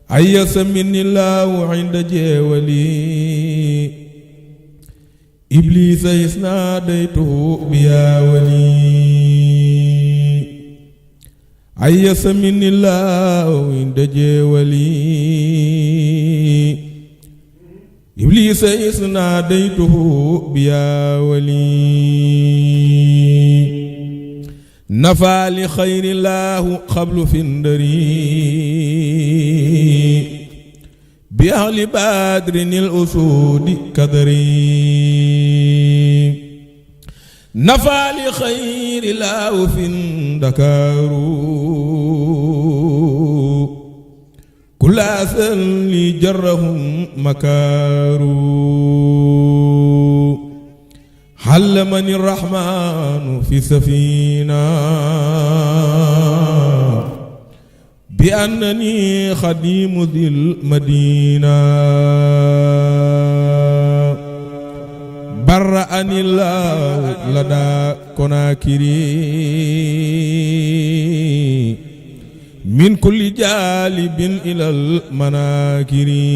S4: ayasa minni llahu inda jeewali iblisa isnadaytuhu biya wali ayasa minni llahu inda jeewali iblisa isnadaytuhu biya wali nafa li xayri llahu xablu findari bi ahli badrin al usudi kadari nafa li xayri llahu findakaru kulaasan li jarrahum makaaru xallamani rahmaanu fi safina bi annani xadimu dil madina barra'ani llahu ladaa konaakiri min kulli jaalibin ilal manaakiri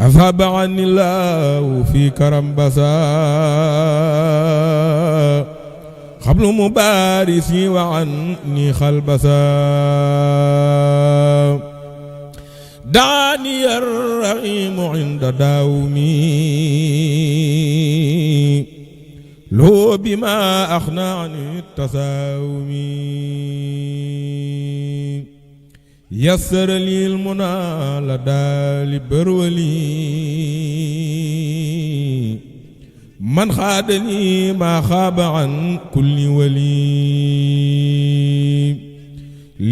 S4: azhaba anni llahu fi karambasa xablu mubaarisi wa anni xalbasa daani arrahimu inda daawmi loo bima axna ani tasaawmi yassara lil munaa la daali bërwali man xaadani maa xaaba an kulli wali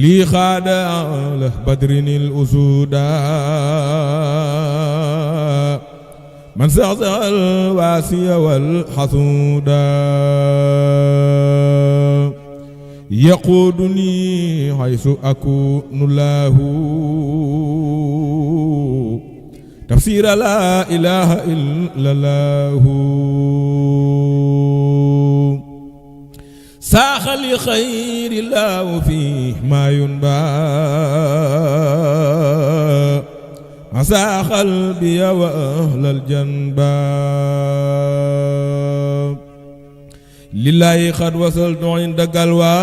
S4: lii xaada ala badrinil usuda man saxsaxal waasiya wal xasuuda yaquuduni xaysu akunu laahu tafsiira laa ilaaha illallaahu saaxa li xayri laahu fi maa yunbaa asaa qalbiya wa ahlal janba lillaahi qad wasaltu inda galwa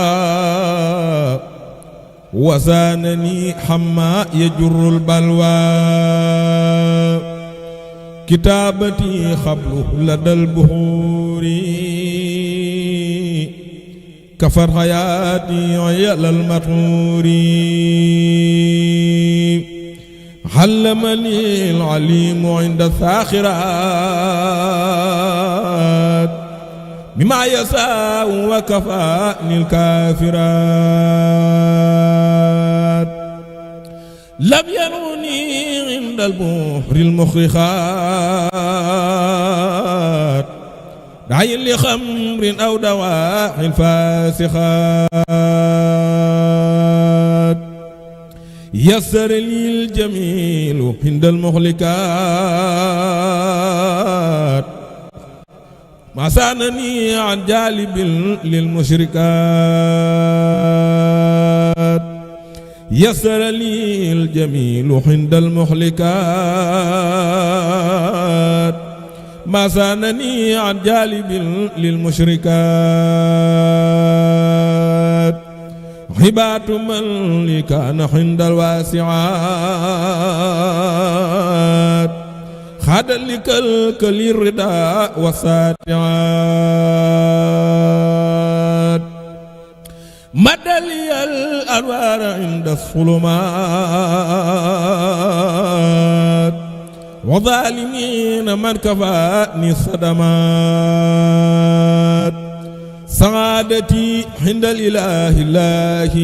S4: wasaanani xamma yajurul balwa kitaabati xablu ladal buxuuri kafar xayaati yalal matxuuri xallamani al-aliimu inda saaxiraat mimmaa yasaa'u wa kafaani al-kaafiraat lam yanuni inda al-buhri al-muxrixaat daayin li xamrin aw dawaa'in faasixaat yassara lil jamiilu indal muxlikaat masaanani an jaalibin lil mushrikaat يسر لي الجميل عند المحلكات ما سانني عن جالب للمشركات هبات من لي كان عند الواسعات خاد لكل الرداء والساتعات مدى لي الأنوار عند الظلمات وظالمين من كفاني الصدمات سعادتي عند الإله الله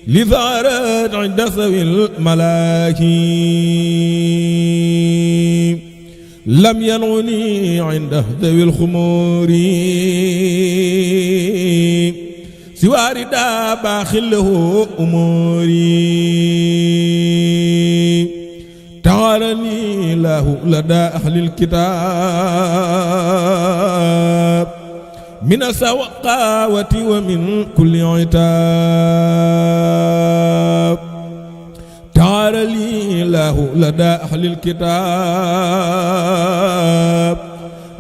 S4: لظهرت عند ذوي الملاهي لم ينعني عند ذوي الخمور سوى رداء باخله أموري تعالني له لدى أهل الكتاب من السوقاوة ومن كل عتاب تعالني له لدى أهل الكتاب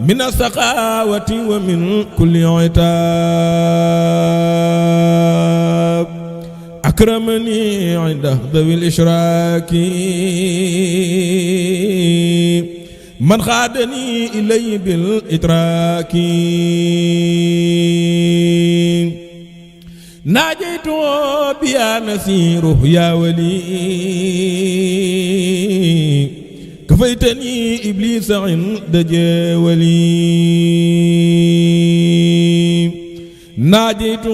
S4: من السخاوة ومن كل عتاب أكرمني عند ذوي الإشراك من خادني إلي بالإتراك ناجيت بيا نسيره يا ولي كفيتني إبليس عند جولي ناجيت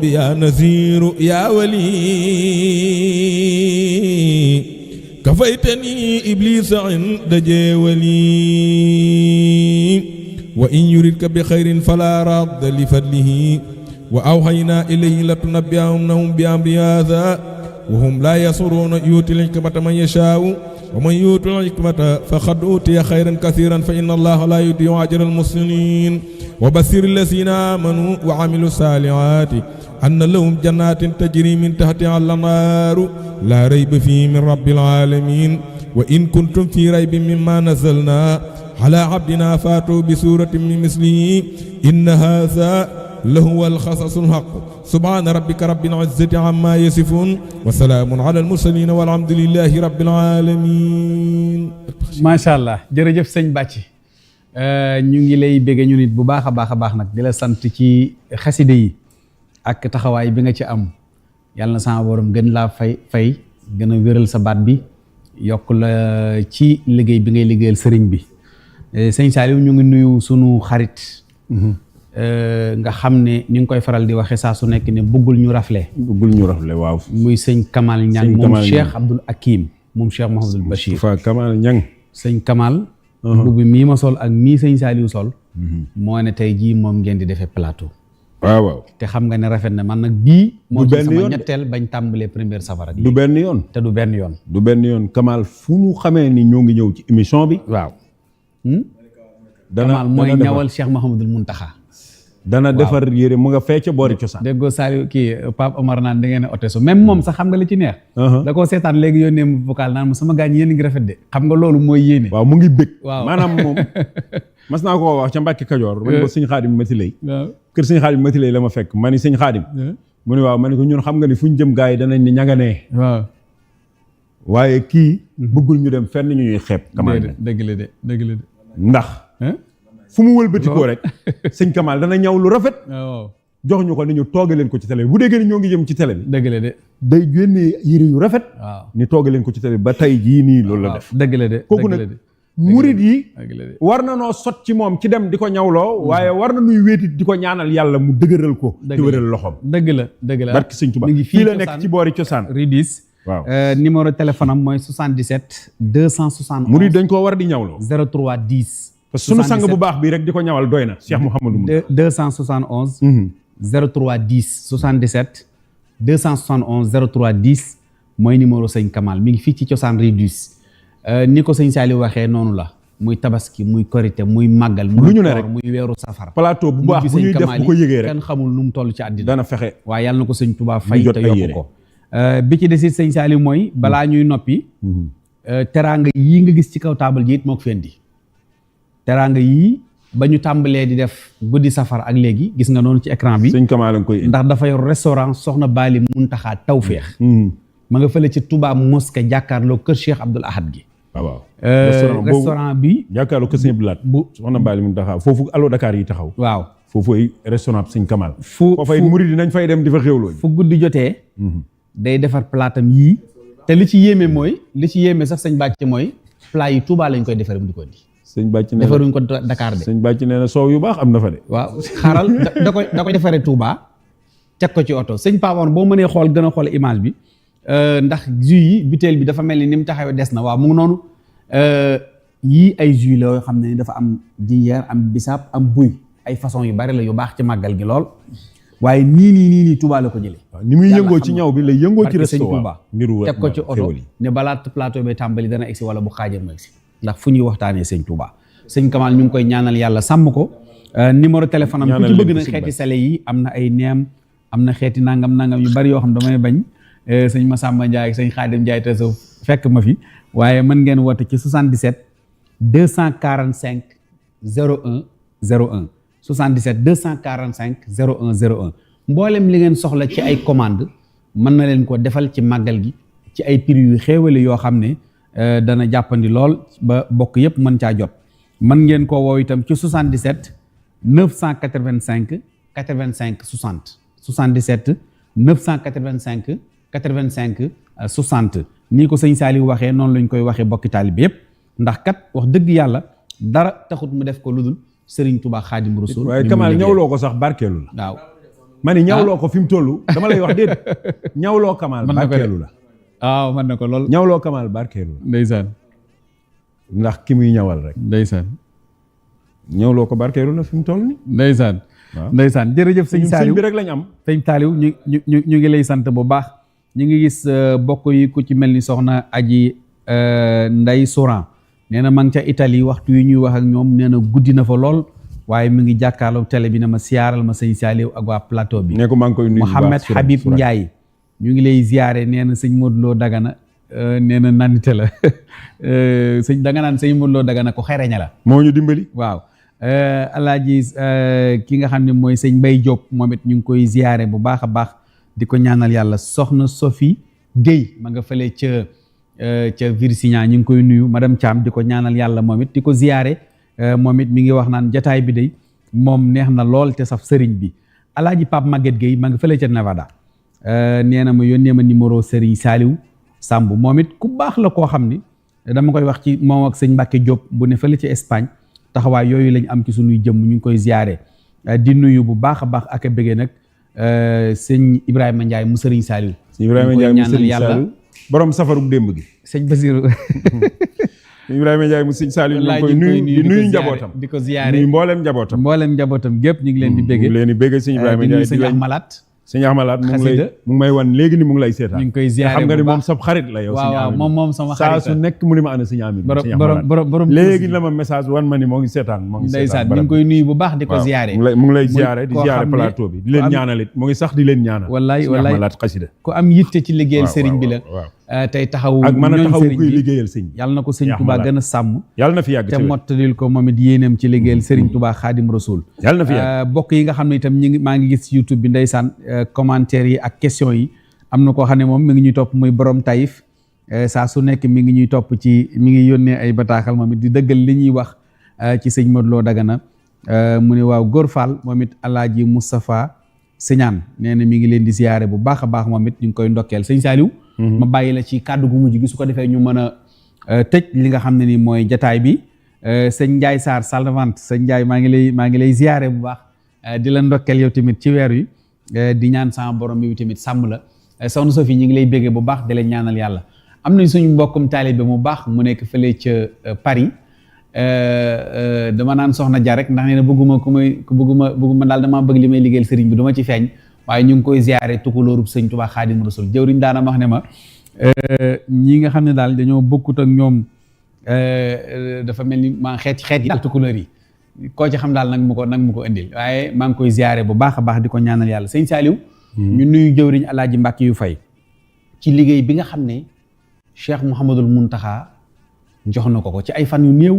S4: بيا نسير يا ولي كفيتني إبليس عند جولي وإن يردك بخير فلا راد لفضله وأوحينا إليه لتنبئنهم بأمر هذا وهم لا يصرون يؤتي الحكمة من يشاء ومن يؤت الحكمة فقد أوتي خيرا كثيرا فإن الله لا يضيع أجر المحسنين وبشر الذين آمنوا وعملوا الصالحات أن لهم جنات تجري من تحتها الأنهار لا ريب فيه من رب العالمين وإن كنتم في ريب مما نزلنا على عبدنا فاتوا بسورة من مثله إن هذا لهو القصص الحق سبحان ربك رب العزة عما يصفون وسلام على المرسلين والحمد لله رب العالمين.
S1: ما شاء الله jërëjëf sëñ Bàcci ñu ngi lay bégge ñu nit bu baax a baax nag di la sant ci xaside yi ak taxawaay bi nga ci am yàlla na sama borom gën laa fay gën a wéral sa baat bi yokk la ci liggéey bi ngay liggéeyal sëriñ bi sëñ Saliou ñu ngi nuyu sunu xarit nga xam ne ni nga koy faral di waxe saa su nekk ne bëggul ñu rafle waaw muy sëñ Kamal Niang moom Cheikh Abdoul Hakim moom Cheikh Mouhamadoul Bachir
S2: Moustapha Kamal Niang
S1: sëñ Kamal mbubb mii ma sol ak mii sëñ Saliou sol moo ne tey jii moom ngeen di defee plateau
S2: waaw
S1: te xam nga ne rafet na man nag bii moo ci sama ñetteel bañ tàmbalee première safara
S2: du benn yoon
S1: te du benn yoon
S2: Kamal fu mu xamee ni ñoo ngi ñëw ci émission bi
S1: waaw Kamal mooy ñawal Cheikh Mouhamadoul Mountakha
S2: dana defar yére mu nga fecc boori cosaan
S1: déggoo Saliou kii Pape Omar naan da ngeen ne ote so même moom sax xam nga li ci neex da koo seetaan léegi yónnee mu vocal naan sama gaañ yéen ngi rafet de xam nga loolu mooy yéene
S2: waaw mu ngi bëgg
S1: waaw
S2: maanaam moom mas naa koo wax ca Mbàkke Kajoor bañ ko sëñ Xaadim Mati Lay kër sëñ Xaadim Mati Lay la ma fekk ma ni sëñ Xaadim mu ne waaw ma ne ko ñun xam nga ni fu ñu jëm gars yi danañ ni ñanganee
S1: waaw
S2: waaye kii bëggul ñu dem fenn ñu ñuy xeeb Kamal
S1: dëgg la de
S2: ndax fu mu wëlbatikoo rek sëñ Kamal dana ñaw lu rafet jox ñu ko ni ñu tooge leen ko ci télé bi bu déggee ni ñoo ngi jëm ci télé bi
S1: dëgg la de
S2: day génnee yére yu rafet ni tooge leen ko ci télé bi ba tey jii nii loolu la def
S1: dëgg la de
S2: kooku nag murit yi war na noo sot ci moom ci dem di ko ñawloo waaye war na nuy wéeti di ko ñaanal yàlla mu dëgëral ko di wéral loxoom
S1: dëgg la
S2: barki sëñ Tuubaa fii la nekk ci boori cosaan
S1: Ridis
S2: waaw
S1: numéro téléphone am mooy 77 271
S2: murit dañ koo war di ñawloo
S1: 03 10
S2: sunu sang bu baax bi rek di ko ñawal doy na Cheikh Mouhamadou
S1: 271 03 10 77 271 03 10 mooy numéro sëñ Kamal mi ngi fii ci cosaan Ridis ni ko sëñ Saliou waxee noonu la muy tabaski muy korité muy màggal
S2: lu ñu ne rek
S1: muy weeru safar
S2: plateau bu baax bu ñuy def bu ko yëgee rek
S1: kenn xamul nu mu toll ci àddina
S2: dana fexe
S1: waaye yàlla na ko sëñ Touba fay te yokk ko bi ci desit sëñ Saliou mooy balaa ñuy noppi teraanga yii nga gis ci kaw taabal ji it moo ko fi indi teraanga yii ba ñu tàmbalee di def guddi safar ak léegi gis nga noonu ci écran bi
S2: sëñ Kamal nga koy
S1: ndax dafa yor restaurant Soxna Bali Muntaxa Tawféex ma nga fële ci Touba mosquée jàkkaarloo kër Cheikh Abdoul Ahad gi
S2: waaw
S1: restaurant bi
S2: jàkkaarloo kër sëñ Abdoul Ahad bu Soxna Bali Muntaxa foofu Allo Dakar yi taxaw
S1: waaw
S2: foofu ay restaurant sëñ Kamal foofay murid yi nañ fay dem di fa xéwloo
S1: fu guddi jotee day defar platam yii te li ci yéeme sax sëñ Bàcc mooy plat yi Touba lañ koy defaree mu di ko indi
S2: sëñ Bàcc nee na
S1: defaruñ ko Dakar de
S2: sëñ Bàcc nee na soow yu baax am na fa de
S1: waaw xaaral da koy defaree Touba teg ko ci oto sëñ Pavone boo mënee xool gën a xool image bi ndax jus yi butéel bi dafa mel ni mu taxawee des na waaw mu ngi noonu yii ay jus la yoo xam ne dafa am jinjeer am bisaab am buy ay façon yu bari la yu baax ci màggal gi lool waaye nii Touba la ko jëlee
S2: ni muy yëngoo ci ñaw bi lay yëngoo ci restaurant
S1: Touba teg ko ci oto ne balaa plateau bi tàmbali dana egsi wala bu xaajal ma egsi ndax fu ñuy waxtaanee sëñ Touba sëñ Kamal ñu ngi koy ñaanal yàlla sàmm ko numéro téléphone am ku ci bëgg na xeeti sele yi am na ay neem am na xeeti nangam yu bari yoo xam damay bañ sëñ Massamba Ndiaye sëñ Khadim Ndiaye te so fekk ma fi waaye mën ngeen woote ci 77 245 01 01 77 245 01 01 mboolem li ngeen soxla ci ay commande mën na leen ko defal ci màggal gi ci ay prix yu xéewale yoo xam ne dana jàppandi lool ba bokk yépp mën caa jot mën ngeen koo woo itam ci 77 985 85 60 77 985 85 60 nii ko sëñ Saliou waxee noonu lañ koy waxee bokki taalibe yépp ndax kat wax dëgg yàlla dara taxut mu def ko ludul Serigne Touba Khadim Rasoul
S2: waaye Kamal ñawloo ko sax barkeelu la
S1: waaw
S2: ma ne ñawloo ko fi mu toll dama lay wax déet ñawloo Kamal barkeelu la
S1: waaw mën na ko lool
S2: ñawloo Kamal barkeelu la
S1: ndeysaan
S2: ndax ki muy ñawal rek
S1: ndeysaan
S2: ñawloo ko barkeelu la fi mu toll ni
S1: ndeysaan ndeysaan jërëjëf sëñ Saliou
S2: bi rek lañ am
S1: sëñ Saliou ñu ngi lay sant bu baax ñu ngi gis bokk yi ku ci mel ni soxna Aji Nday Souran nee na ma ngi ca Italie waxtu yi ñuy wax ak ñoom nee na guddi na fa lool waaye mi ngi jàkkaarloo télé bi ne ma siyaaral ma sëñ Saliou ak waa plateau bi
S2: ne ko maa ngi koy nuyu
S1: Mouhamed Habib Ndiaye ñu ngi lay ziyaare nee na sëñ Modou Lo Dagana nee na nandite la sëñ da nga naan sëñ Modou Lo Dagana ko xereña la
S2: moo ñu dimbali
S1: waaw alaaji ki nga xam ne mooy sëñ Mbaye Diop moom it ñu ngi koy ziyaare bu baax a baax di ko ñaanal yàlla soxna Sophie Guèye ma nga fële ca Virginia ñu ngi koy nuyu madame Thiam di ko ñaanal yàlla moom it di ko ziyaare moom it mi ngi wax naan jataay bi day moom neex na lool te saf sëriñ bi alaaji Pape Maguette Guèye ma nga fële ca Nevada nee na ma yónnee ma numéro Serigne Saliou Samb moom it ku baax la koo xam ni dama koy wax ci moom ak sëñ Mbacke Diop bu ne fële ci Espagne taxawaay yooyu lañ am ci suñuy jëmm ñu ngi koy ziyaare di nuyu bu baax a baax ak a bëggee nag sëñ Ibrahima Ndiaye mu Serigne Saliou
S2: sëñ Ibrahima Ndiaye mu Serigne Saliou borom safarug démb gi
S1: sëñ Basirou
S2: Ibrahima Ndiaye mu sëñ Saliou ñu koy nuyu di nuyu njabootam
S1: di ko ziyaare
S2: nuyu mboolem njabootam
S1: gépp ñu ngi leen di bëggee
S2: ñu ngi leen di bëggee sëñ Ibrahima Ndiaye
S1: sëñ Ahmalat
S2: sëñ Ahmalat mu ngi may wan léegi ni mu ngi lay seetaan
S1: ñu ngi koy ziyaare
S2: xam nga ni moom sab xarit la yow
S1: waaw moom sama xarit
S2: saa su nekk mu ni ma ana sëñ Amin
S1: borom
S2: léegi la ma message wan ma ni moo ngi seetaan
S1: ndeysaan ñu ngi koy nuyu bu baax di ko ziyaare
S2: mu ngi lay ziyaare di ziyaare plateau bi di leen ñaanal it mu ngi sax di leen ñaanal
S1: wallaay
S2: Ahmalat xasida
S1: ku am yitte ci liggéeyal sëriñ bi la tey taxaw
S2: ak mën a taxaw kuy liggéeyal sëñ
S1: yàlla na ko sëñ Touba gën a sàmm
S2: yàlla na fi yàgg
S1: te mottalil ko moom it yéeneem ci liggéeyal sëriñ Touba Khadim Rasoul
S2: yàlla na fi yàgg
S1: bokk yi nga xam ne itam maa ngi gis YouTube bi ndeysaan commentaires yi ak questions yi am na koo xam ne moom mi ngi ñuy topp muy borom Taïf saa su nekk mi ngi ñuy topp mi ngi yónnee ay bataaxal moom it di dëggal li ñuy wax ci sëñ Modou Lo Dagana mu ne waaw Góor Fall moom it Alaaji Moustapha Siñaan nee na mi ngi leen di ziyaare bu baax a baax moom it ñu ngi koy ndokkeel sëñ Saliou ma bàyyi la ci kàddu gu mujj gi su ko defee ñu mën a tëj li nga xam ne ni mooy jataay bi sëñ Ndiaye Sarr salle de vente sëñ Ndiaye maa ngi lay ziyaare bu baax di la ndokkeel yow tamit ci weer wi di ñaan sama borom bi tamit sàmm la soxna Sophie ñu ngi lay béggee bu baax di la ñaanal yàlla am nañ suñu mbokkum taalibe mu baax mu nekk fële ca Paris dama naan soxna Dia rek ndax nee na bëgguma daal dama bëgg li may liggéeyal sëriñ bi du ma ci feeñ waaye ñu ngi koy ziyaare tukulóorub sëñ Tuubaa Xaadim Rasul jëwriñ daana wax ne ma ñi nga xam ne daal dañoo bokkut ak ñoom dafa mel ni maa xeet yi daal tukulóor yi koo ci xam daal nag mu ko indil waaye maa ngi koy ziare bu baax a baax di ko ñaanal yàlla sëñ Saliou ñu nuyu jëwriñ Alaaji Mbàkke yu fay ci liggéey bi nga xam ne Cheikh Mouhamadul Mountakha jox na ko ci ay fan yu néew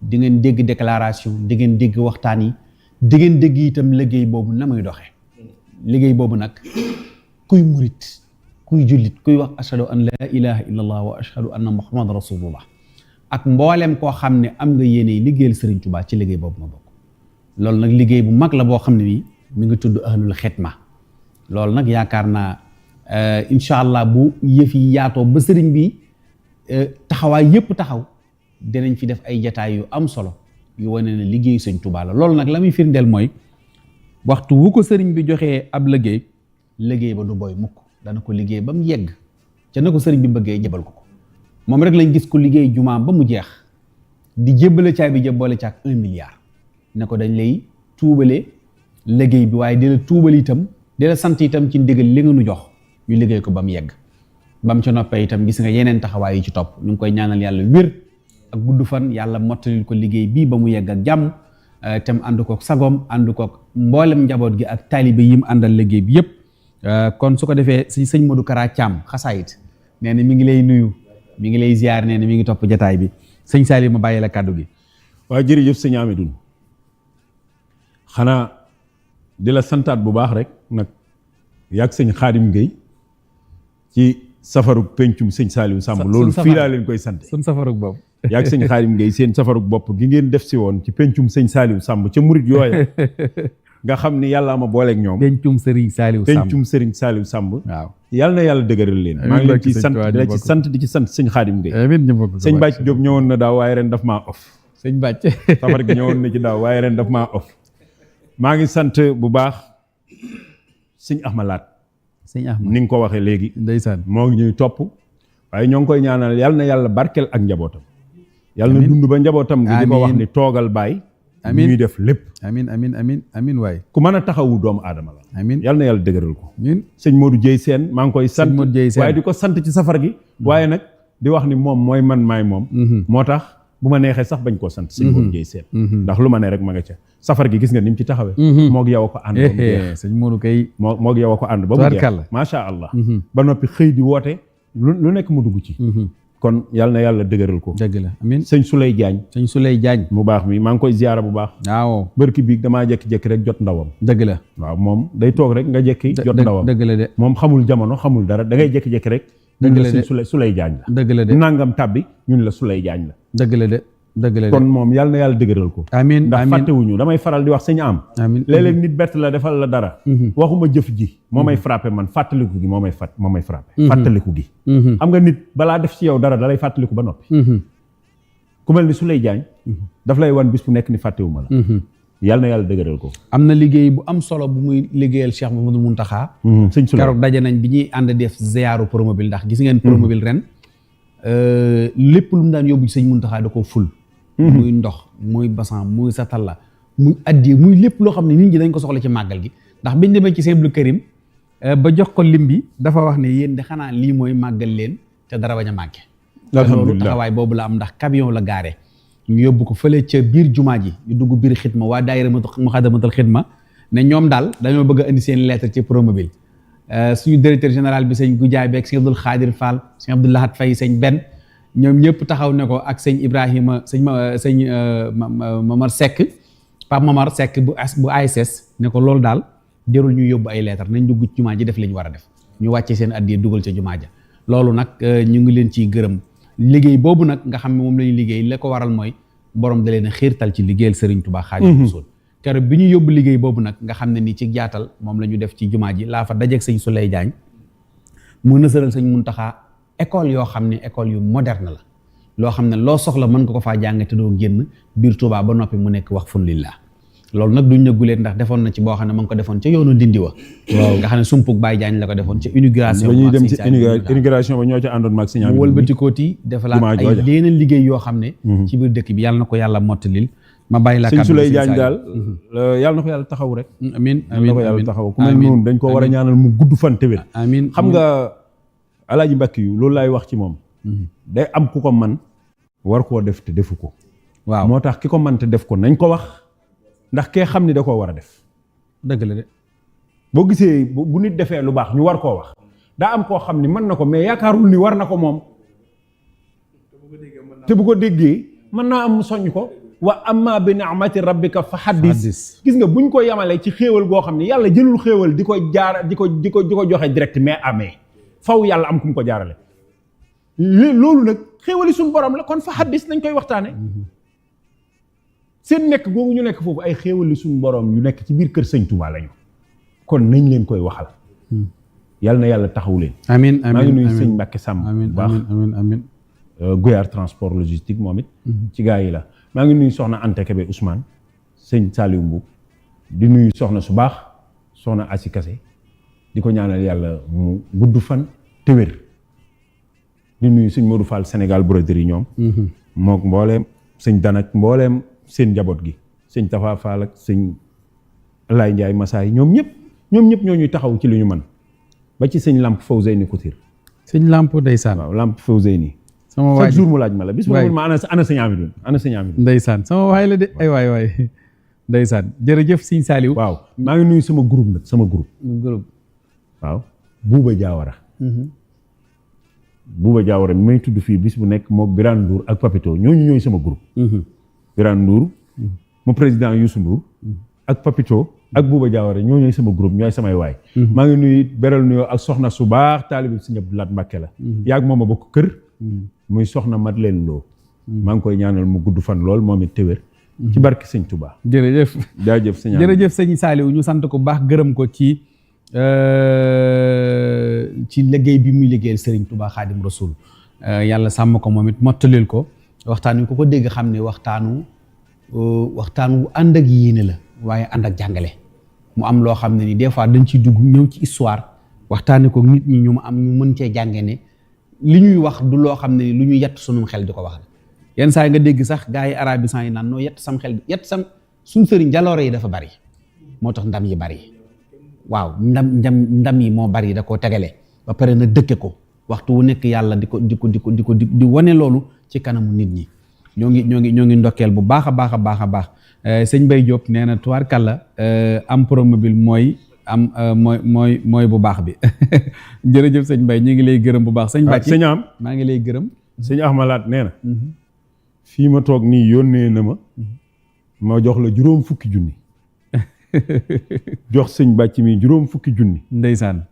S1: di ngeen dégg déclaration di ngeen dégg waxtaan yi di ngeen dégg itam liggéey boobu na muy doxee liggéey boobu nag kuy murit kuy jullit kuy wax ashhadu an la ilaha illallah wa ashhadu anna muhammadan rasulullah ak mboolem koo xam ne am nga yéene liggéeyal Serigne Touba ci liggéey boobu nga bokk loolu nag liggéey bu mag la boo xam ne nii mi ngi tudd ahlul xidma loolu nag yaakaar naa incha allah bu yëf yi yaatoo ba sëriñ bi taxawaay yëpp taxaw dinañ fi def ay jataay yu am solo yu wane ne liggéey Sëñ Touba la loolu nag la muy firndeel mooy waxtu wu ko sëriñ bi joxee ab liggéey ba du boy mukk dana ko liggéey ba mu yegg ca na ko sëriñ bi bëggee jëbal ko moom rek lañ gis ko liggéey jumaam ba mu jeex di jébbale caay bi jëboole ca ak 1 milliard ne ko dañ lay tuubale liggéey bi waaye di la tuubal itam di la sant itam ci ndigal li nga nu jox ñu liggéey ko ba mu yegg ba mu ca noppee itam gis nga yeneen taxawaay yi ci topp ñu ngi koy ñaanal yàlla wér ak gudd fan yàlla mottalil ko liggéey bii ba mu yegg ak jàmm te mu ànd kook sagoom ànd kook mboolem njaboot gi ak taalibe yi mu àndal liggéey bi yëpp kon su ko defee si sëñ Modou Kara Thiam xasaayit nee na mi ngi lay nuyu mi ngi lay ziar nee na mi ngi topp jataay bi sëñ Saliou ma bàyyi la kàddu gi.
S2: waaw jërëjëf sëñ Amidou xanaa di la santaat bu baax rek nag yàgg sëñ Xaadim Gueye ci safarug pencum sëñ Saliou Samb loolu fii laa leen koy sant
S1: sun safarug bopp
S2: yàgg sëñ Xaadim Gueye seen safarug bopp gi ngeen def si woon ci pencum sëñ Saliou Samb ca murit yooya nga xam ni yàlla ma booleeg ñoom
S1: pencum Serigne Saliou Samb
S2: pencum Serigne Saliou Samb
S1: waaw
S2: yàlla na yàlla dëgëral leen maa ngi leen ci sant di la ci sant di ci sant sëñ Xaadim Gueye sëñ Bàcc Diop ñëwoon na daaw waaye ren daf maa off
S1: sëñ Bàcc
S2: safar gi ñëwoon na ci daaw waaye ren daf maa off maa ngi sant bu baax sëñ Ahmalaat
S1: sëñ Ahmad
S2: ni nga ko waxee léegi
S1: ndeysaan
S2: moo ngi ñuy topp waaye ñoo ngi koy ñaanal yàlla na yàlla barkeel ak njabootam yàlla na dund ba njabootam gi di ko wax ni toogal baay
S1: amiin
S2: ñuy def lépp
S1: amiin waay
S2: ku mën a taxawu doomu aadama la
S1: amiin
S2: yàlla na yàlla dëgëral ko
S1: amiin
S2: sëñ Modou Dieye Sène maa ngi koy sant waaye di ko sant ci safar gi waaye nag di wax ni moom mooy man maay moom moo tax bu ma neexee sax bañ koo sant sëñ Modou Dieye Sène ndax lu ma ne rek ma nga ca safar gi gis nga ni mu ci taxawee moog yow a ko ànd ba mu jeex
S1: sëñ Modou kay
S2: moog yow a ko ànd ba mu jeex macha allah ba noppi xëy di woote lu nekk mu dugg ci kon yàlla na yàlla dëgëral ko
S1: dëgg la amiin
S2: sëñ Souley Diagne
S1: mu
S2: baax mi maa ngi koy ziyaara bu baax
S1: waaw
S2: bërki biig damaa jekki-jekki rek jot ndawam
S1: dëgg la
S2: waaw moom day toog rek nga jekki jot ndawam
S1: dëgg la de
S2: moom xamul jamono xamul dara da ngay jekki-jekki rek ñun la sëñ Souley Diagne la
S1: dëgg la de
S2: nangam tàbbi ñun la Souley Diagne la
S1: dëgg la de
S2: kon moom yàlla na yàlla dëgëral ko
S1: amiin
S2: ndax fàttewuñu damay faral di wax sëñ am
S1: amiin
S2: léeg-léeg nit bett la defal la dara waxuma jëf ji moo may frappé man fàttaliku gi moo may frappé fàttaliku gi xam nga nit balaa def ci yow dara dalay fàttaliku ba noppi ku mel ni Souley Diagne daf lay wan bis bu nekk ni fàttewuma la yàlla na yàlla dëgëral ko
S1: am na liggéey bu am solo bu muy liggéeyal Cheikh Mouhamadou Mountakha
S2: sëñ Souley
S1: keroog daje nañ bi ñuy ànd def ziyaaru Promobile ndax gis ngeen Promobile ren lépp lu mu daan yóbbu ci sëñ Mountakha da ko ful muy ndox muy basan muy satalla muy addi muy lépp loo xam ne nit ñi dañ ko soxla ci màggal gi ndax biñ demee ci Sëñ Abdou Karim ba jox ko lim bi dafa wax ne yéen de xanaa lii mooy màggal leen te dara bañ a manqué loolu taxawaay boobu la am ndax camion la gaare ñu yóbbu ko fële ca biir jumaa ji ñu dugg biir xidma waa daayira Muxaddamatul Xidma ne ñoom daal dañoo bëgg a indi seen lettre ci Promobile suñu directeur général bi sëñ Goudiaye beeg sëñ Abdoul Khadir Fall sëñ Abdou Lahad Faye sëñ Ben ñoom ñëpp taxaw ne ko ak sëñ Ibrahima sëñ Mamar Seck Pape Mamar Seck bu ASS ne ko loolu daal jërul ñu yóbbu ay lettre nañ dugg jumaa ji def li ñu war a def ñu wàcce seen addiya dugal ca jumaa ja loolu nag ñu ngi leen ciy gërëm liggéey boobu nag nga xam ne moom la ñuy liggéey la ko waral mooy borom da leen a xiirtal ci liggéeyal Serigne Touba Xaadimu Rasuul keroog bi ñu yóbbu liggéey boobu nag nga xam ne ni ci jaatal moom la ñu def ci jumaa ji laa fa dajeeg sëñ Souley Diagne mu nësaral sëñ Mountakha école yoo xam ne école yu moderne la loo xam ne loo soxla mën nga ko faa jàng te doo génn biir Touba ba noppi mu nekk wax fun lillah loolu nag duñ nëgguleet ndax defoon na ci boo xam ne ma ngi ko defoon ca yoonu Ndindi wa waaw nga xam ne sumpuk Baye Diagne la ko defoon ca inauguration
S2: ba ñuy dem ci inauguration ba ñoo ca àndoon maag signal
S1: mu wëlbatikooti defalaat ay leneen liggéey yoo xam ne ci biir dëkk bi yàlla na ko yàlla mottalil ma bàyyi la
S2: sëñ Souley Diagne daal yàlla na ko yàlla taxaw rek
S1: amiin
S2: yàlla na ko yàlla taxaw ku mel noonu dañ ko war a ñaanal mu gudd fan te wér
S1: amiin
S2: xam nga Alaaji Mbàkke yu loolu laay wax ci moom day am ku ko man war koo def te defu ko.
S1: waaw
S2: moo tax ki ko mënta def ko nañ ko wax ndax kee xam ni da koo war a def.
S1: dëgg la de.
S2: boo gisee bu nit defee lu baax ñu war koo wax daa am koo xam ni mën na ko mais yaakaarul ni war na ko moom te bu ko déggee mën naa am mu soññ ko. wa amma bi ni'mati rabbika fa haddis gis nga buñ ko yamalee ci xéewal goo xam ne yàlla jëlul xéewal di ko jaar di ko joxe direct mais amee faw yàlla am ku mu ko jaarale loolu nag xéewali suñu borom la kon fa haddis nañ koy waxtaane seen nekk googu ñu nekk foofu ay xéewali suñu borom yu nekk ci biir kër Sëñ Tuubaa lañu kon nañ leen koy waxal yàlla na yàlla taxaw leen
S1: amiin amiin
S2: maa ngi nuyu sëñ Mbàkke Sàmm
S1: amiin
S2: baax
S1: amiin
S2: Goyar transport logistique moom it ci gaa yi la maa ngi nuyu soxna Anta Kebe Ousmane sëñ Saliou Mbuub di nuyu soxna su baax soxna Asi Kase di ko ñaanal yàlla mu gudd fan te wér di nuyu sëñ Modou Fall Sénégal broderie ñoom mook mbooleem sëñ Danak mbooleem seen njaboot gi sëñ Tafa Fall ak sëñ Laay Njaay Masaay ñoom ñëpp ñoo ñuy taxaw ci lu ñu mën ba ci sëñ Lamp Fawzeyni Couture
S1: sëñ Lamp ndeysaan
S2: waaw Lamp Fawzeyni
S1: sama waay
S2: chaque jour mu laaj ma la bis ma ana sëñ Amidou
S1: ndeysaan sama waay la de ay waay ndeysaan jërëjëf sëñ Saliou
S2: waaw maa ngi nuyu sama groupe nag sama groupe waaw Buuba Jaawara Buuba Jaawara mi may tudd fii bis bu nekk mook Birane Ndour ak Papito ñooñu ñooy sama groupe Birane Ndour mu président Youssou Ndour ak Papito ak Buuba Jaawara ñoo ñooy sama groupe ñooy samay waay maa ngi nuyu beral nuyoo ak soxna su baax taalibi Sëñ Abdou Lahad Mbacké la yaag moom a bokk kër muy soxna Madeleine Lo maa ngi koy ñaanal mu gudd fan lool moom it téwér ci barke Sëñ Touba
S1: jërëjëf
S2: jërëjëf
S1: sëñ Saliou ñu sant ko baax gërëm ko ci liggéey bi muy liggéeyal Serigne Touba Khadim Rasoul yàlla sàmm ko moom it mottalil ko waxtaan wi ku ko dégg xam ne waxtaan wu ànd ak yéene la waaye ànd ak jàngale mu am loo xam ne ni des fois dañ ciy dugg ñëw ci histoire waxtaane ko nit ñi ñu mën cee jànge ne li ñuy wax du loo xam ne lu ñu yett sunum xel di ko wax yenn saa yi nga dégg sax gars yi arabisants yi naan noo yett sam xel suñ sëriñ jaloore yi dafa bari moo tax ndam yi bari waaw ndam yi moo bari da koo tegale ba pare na dëkke ko waxtu wu nekk yàlla di wane loolu ci kanamu nit ñi ñoo ngi ndokkeel bu baax a baax sëñ Mbaye Diop nee na tubaarkàlla am promobile mooy bu baax bi jërëjëf sëñ Mbaye ñu ngi lay gërëm bu baax sëñ Bàcci
S2: sëñ am
S1: maa ngi lay gërëm
S2: sëñ Ahmalaat nee na fii ma toog nii yónnee na ma jox la juróom fukki junni jox sëñ Bàcci mi juróom fukki junni
S1: ndeysaan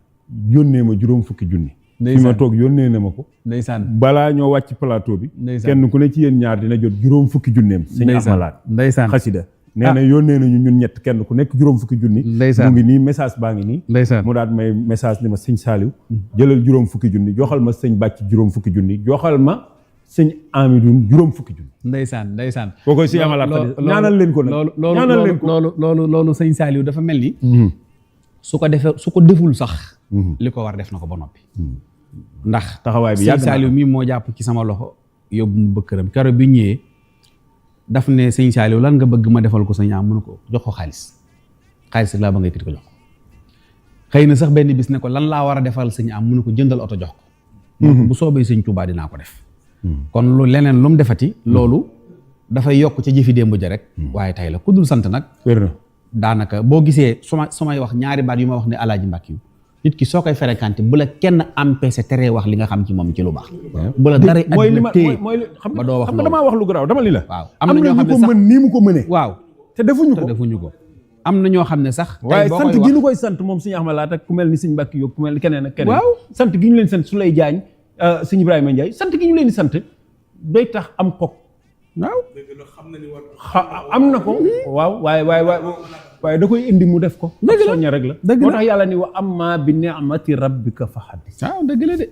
S2: yónnee ma juróom fukki junni fii ma toog yónnee na ma ko
S1: ndeysaan
S2: balaa ñoo wàcc plateau bi kenn ku ne ci yéen ñaar dina jot juróom fukki junneem sëñ Ahmalaat
S1: ndeysaan
S2: xasida nee na yónnee nañu ñun ñett kenn ku nekk juróom fukki junni mu ngi nii message baa ngi nii
S1: ndeysaan
S2: mu daat may message ni ma sëñ Saliou jëlal juróom fukki junni joxal ma sëñ Bàcci juróom fukki junni joxal ma sëñ Amidou juróom fukki junni
S1: ndeysaan
S2: koo koy si Amalaat ñaanal leen ko nag ñaanal leen ko
S1: loolu sëñ Saliou dafa mel ni su ko deful sax li ko war def na ko ba noppi ndax
S2: taxawaay bi
S1: sëñ Saliou mii moo jàpp ci sama loxo yóbbu mu bëkkëram keroog bi ñëwee daf ne sëñ Saliou lan nga bëgg ma defal ko sëñ am mënu ko jox ko xaalis rek laa ba ngay kiti ko jox ko xëy na sax benn bis ne ko lan laa war a defal sëñ am mënu ko jëndal oto jox ko bu soobee sëñ Touba dinaa ko def kon lu leneen lu mu defati loolu dafay yokk ca jëfi démb ja rek waaye tey la ku dul sant nag daanaka boo gisee su may wax ñaari baat yu ma wax ne Alaaji Mbàkke yu nit ki soo koy fréquenté bu la kenn empêché teree wax li nga xam ci moom ci lu baax bu la dara adduna téye ba doo wax
S2: xam nga damaa wax lu garaaw dama li la
S1: waaw am na ñoo xam ne
S2: sax mën nii mu ko mënee
S1: waaw
S2: te defuñu ko
S1: am na ñoo xam ne sax
S2: waaye sant gi ñu koy sant moom sëñ Ahmalaat ak ku mel ni sëñ Mbàkke Jóob ku mel ni keneen ak keneen waaw sant gi ñu leen sant Suley Jaañ sëñ Ibrahima Ndiaye sant gi ñu leen di sant day tax am ko waaw am na ko waaw waaye da koy indi mu def ko soñña rek la moo tax yàlla ni wa amma bi ni'mati rabbika fa haddis
S1: waaw dëgg la de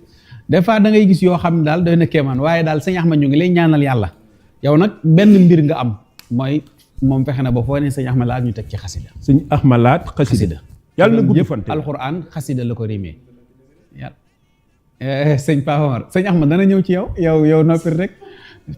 S1: des fois da ngay gis yoo xam ne daal doy na kéemaan waaye daal sëñ Ahmad ñu ngi lay ñaanal yàlla yow nag benn mbir nga am mooy moom fexe na ba foo ne sëñ Ahmalaat ñu teg ci xasida
S2: sëñ Ahmalaat xasida yàlla na gudd fan
S1: alxuraan xasida la ko rimee yàlla sëñ Paa Omar sëñ Ahmad dana ñëw ci yow noppil rek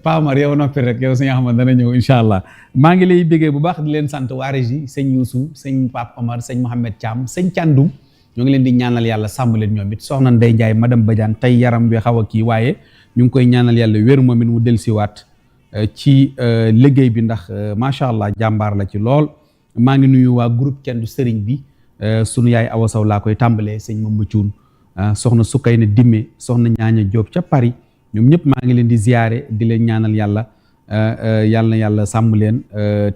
S1: Paa Omar yow noppi rek yow sëñ Ahmad dana ñëw incha allah maa ngi lay béggee bu baax di leen sant waa régie sëñ Youssou sëñ Pape Omar sëñ Mohamed Thiam sëñ Thiandoum ñoo ngi leen di ñaanal yàlla sàmm leen ñoom it soxna Ndeye Ndiaye madame Badiane tey yaram bi xaw a kii waaye ñu ngi koy ñaanal yàlla wér moom it mu dellusiwaat ci liggéey bi ndax macha allah jàmbaar la ci lool. maa ngi nuyu waa groupe Kenn du Sëriñ bi sunu yaay Awa Sow laa koy tàmbalee sëñ Mamba Cuun soxna Sukayna Dimme soxna Ñaaña Jóob ca Paris ñoom ñëpp maa ngi leen di ziyaare di leen ñaanal yàlla yàlla na yàlla sàmm leen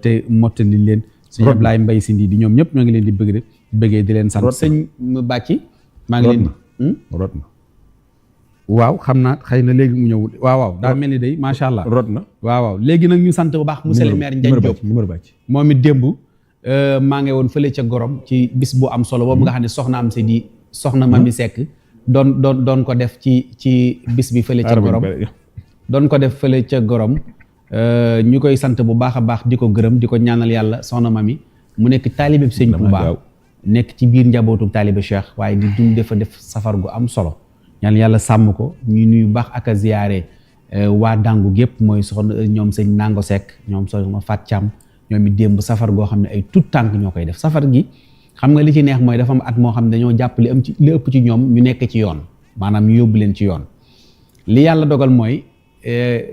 S1: te mottali leen sëñ Ablaye Mbay Sindi di ñoom ñëpp ñoo ngi leen di bëggee di leen sant sëñ Bàcci maa ngi leen di
S2: rot na
S1: waaw xam naa xëy na léegi mu ñëw waaw daa mel ni day macha allah
S2: rot na
S1: waaw léegi nag ñu sant bu baax monsieur le maire Ndiagne Diop
S2: numéro Bàcci
S1: moom it démb maa ngi woon fële ca Gorom ci bis bu am solo boobu nga xam ne soxna am si di soxna Mami Seck doon ko def ci bis bi fële ca Gorom doon ko def fële ca Gorom ñu koy sant bu baax a baax di ko gërëm di ko ñaanal yàlla soxna Mami mu nekk taalibe sëñ Touba nekk ci biir njabootu taalibe Cheikh waaye di dund dafa def safar gu am solo ñaan yàlla sàmm ko ñu nuyu baax ak a ziyaare waa Dangu gépp mooy soxna ñoom sëñ Nango Seck ñoom soxna Fat Thiam ñoom it démb safar goo xam ne ay tout tànk ñoo koy def safar gi xam nga li ci neex mooy dafa am at moo xam ne dañoo jàpp li ëpp ci ñoom ñu nekk ci yoon maanaam ñu yóbbu leen ci yoon li yàlla dogal mooy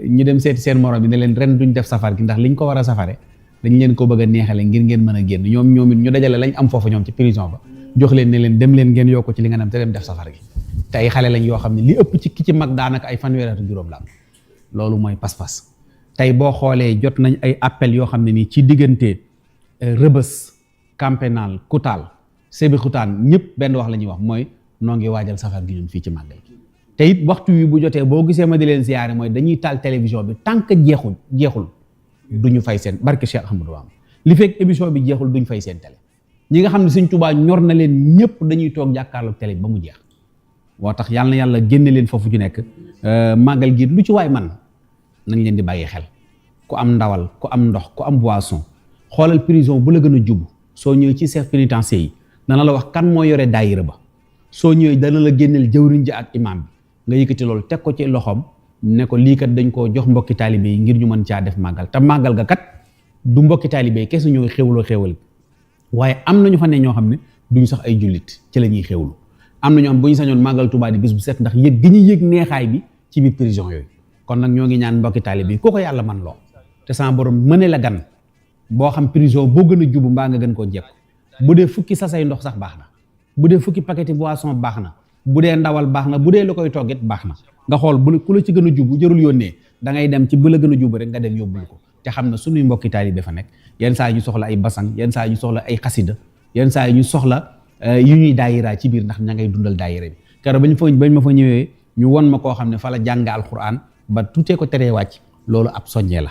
S1: ñu dem seeti seen morom bi ne leen ren duñ def safar gi ndax liñ ko war a safare dañ leen ko bëgg a neexale ngir ngeen mën a génn ñoom it ñu dajale lañ am foofu ñoom ci prison ba jox leen ne leen dem leen ngeen yokk ci li nga dem te dem def safar gi te ay xale lañ yoo xam ne li ëpp ci ki ci mag daanaka ay fanweeri at ak juróom la am loolu mooy pas-pas tey boo xoolee jot nañ ay appel yoo xam ne nii ci diggante Rëbës Camp Pénal Koutal Sébikotane ñëpp benn wax la ñuy wax mooy noo ngi waajal safar gi ñun fii ci màggal te it waxtu wi bu jotee boo gisee ma di leen ziyaare mooy dañuy taal télévision bi tant que jeexul duñu fay seen barke Cheikh Ahmadou Bamba li fekk émission bi jeexul duñ fay seen télé ñi nga xam ne Sëñ Tuubaa ñor na leen ñëpp dañuy toog jàkkaarloog télé ba mu jeex moo tax yàlla na yàlla génne leen foofu ci nekk màggal gi lu ci waay man nañ leen di bàyyi xel ku am ndawal ku am ndox ku am boisson xoolal prison bu la gën a jub soo ñëwee ci chef pénitentiaire yi dana la wax kan moo yore daayira ba soo ñëwee dana la génneel jëwriñ ji ak imam bi nga yëkkati loolu teg ko ci loxoom ne ko lii kat dañ koo jox mbokki taalibe yi ngir ñu mën caa def màggal te màggal ga kat du mbokki taalibe yi kese ñooy xéwloo xéwal waaye am nañu fa ne ñoo xam ne duñ sax ay jullit ci la ñuy xéwlu am na ñoo xam bu ñu sañoon màggal Tuubaa di bis bu set ndax yëg gi ñuy yëg neexaay bi ci biir prison yooyu kon nag ñoo ngi ñaan mbokki taalibe yi ko yàlla man loo te sama borom mëne la gan boo xam prison boo gën a jubu mbaa nga gën koo jekku bu dee fukki sasay ndox sax baax na bu dee fukki paqueti boisson baax na bu dee ndawal baax na bu dee lu koy toggit baax na nga xool bu ku la ci gën a jubu jërul yónnee da ngay dem ci bu la gën a jubu rek nga dem yóbbul ko te xam na suñuy mbokki taalibe fa nekk yenn saa yi ñu soxla ay basang yenn saa yi ñu soxla ay xasida yenn saa yi ñu soxla yu ñuy daayira ci biir ndax ña ngay dundal daayira bi keroog bañ ma fa ñëwee ñu won ma koo xam ne fa la jàng alquran ba tuutee ko teree wàcc loolu ab soññee la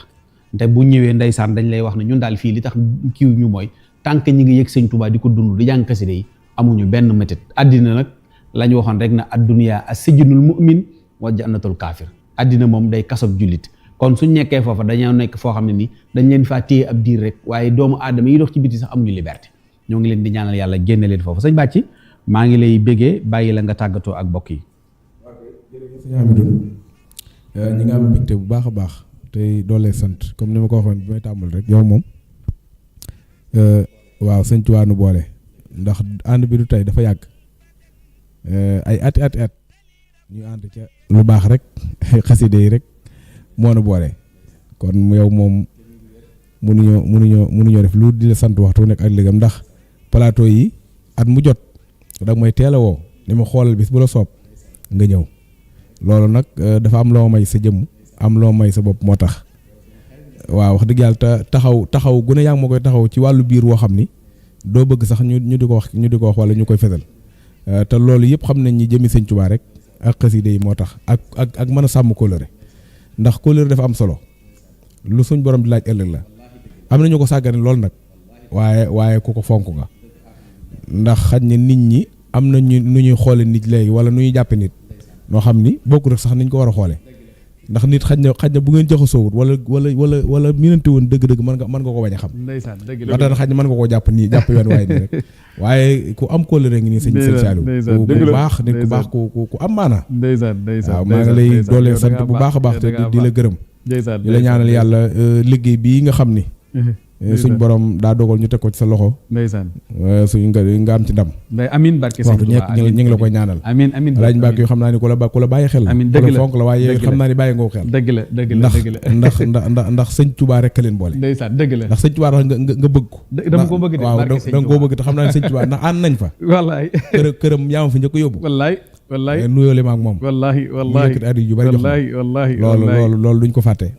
S1: te bu ñëwee ndeysaan dañ lay wax ne ñun daal fii li tax kiiw ñu mooy tant que ñi ngi yëg Sëñ Tuubaa di ko dund di jàng xasida yi amuñu benn métit àddina nag la ñu waxoon rek na adduniya as-sijnul mu'min wa jannatul kaafir àddina moom day kasob jullit kon suñ nekkee foofa dañoo nekk foo xam ne nii dañ leen faa téye ab diir rek waaye doomu aadama yi dox ci biti sax amuñu liberté ñoo ngi leen di ñaanal yàlla génne leen foofu sëñ Bàcci maa ngi lay béggee bàyyi la nga tàggatoo ak bokk yi.
S3: sëñ Amidou ñi nga am mbégte bu baax a baax tey doolee sant comme ni ma ko waxoon bi may tàmbal rek yow moom waaw Sëñ Tuubaa nu boole ndax ànd bi du tey dafa yàgg ay ati ñu ànd ca lu baax rek xaside yi rek moo nu boole kon yow moom mënuñoo def lu di la sant waxtu nekk ak liggéeyam ndax plateau yi at mu jot dag mooy teel a woo ni ma xoolal bis bu la soob nga ñëw loolu nag dafa am loo may sa jëmm am loo may sa bopp moo tax waaw wax dëgg yàlla te taxaw gune yaa ngi ma koy taxaw ci wàllu biir woo xam ni doo bëgg sax ñu di ko wax wala ñu koy fesal te loolu yëpp xam nañ ñi jëmi Sëñ Tuubaa rek ak xaside yi moo tax ak mën a sàmm kóllëre ndax kóllëre dafa am solo lu suñ borom di laaj ëllëg la am nañu ko sàggane lool nag waaye ku ko fonk nga ndax xaj na nit ñi am na ñu nu ñuy xoole nit léegi wala nu ñuy jàppe nit noo xam ni bokku rek sax niñ ko war a xoole ndax nit xaj na bu ngeen jaxasoowut wala miinante woon dëgg-dëgg mën nga ko bañ a xam
S1: ndeysaan dëgg
S3: la xaj na mën nga koo jàpp yoon waaye nii rek waaye ku am kóllëre ngi nii sëñ Saliou ku baax nit ku baax ku am maana waaw maa ngi lay doolee sant bu baax a baax te di la gërëm di la ñaanal yàlla liggéey bii nga xam ni suñ borom daa dogal ñu teg ko ci sa loxo.
S1: ndeysaan
S3: suñ nga am ci ndam.
S1: amiin barke sëñ Tuubaa
S3: waxtu ñu ngi la koy ñaanal.
S1: amiin amiin
S3: Alaaji Mbàkke yoo xam naa ni ku la bàyyi xel.
S1: amiin dëgg la
S3: fonk la waaye xam naa ni bàyyi nga ko xel.
S1: dëgg la
S3: ndax sëñ Tuubaa rek ka leen boole.
S1: ndeysaan dëgg la
S3: ndax sëñ Tuubaa tax nga bëgg ko.
S1: dama ko bëgg de
S3: waaw da nga koo bëgg te xam naa ne sëñ Tuubaa ndax ànd nañ fa.
S1: wallaay
S3: këram yaa ma fa njëkk a yóbbu.
S1: wallaay
S3: nuyoole ma ak moom.
S1: wallaay
S3: loolu duñ ko fàtte.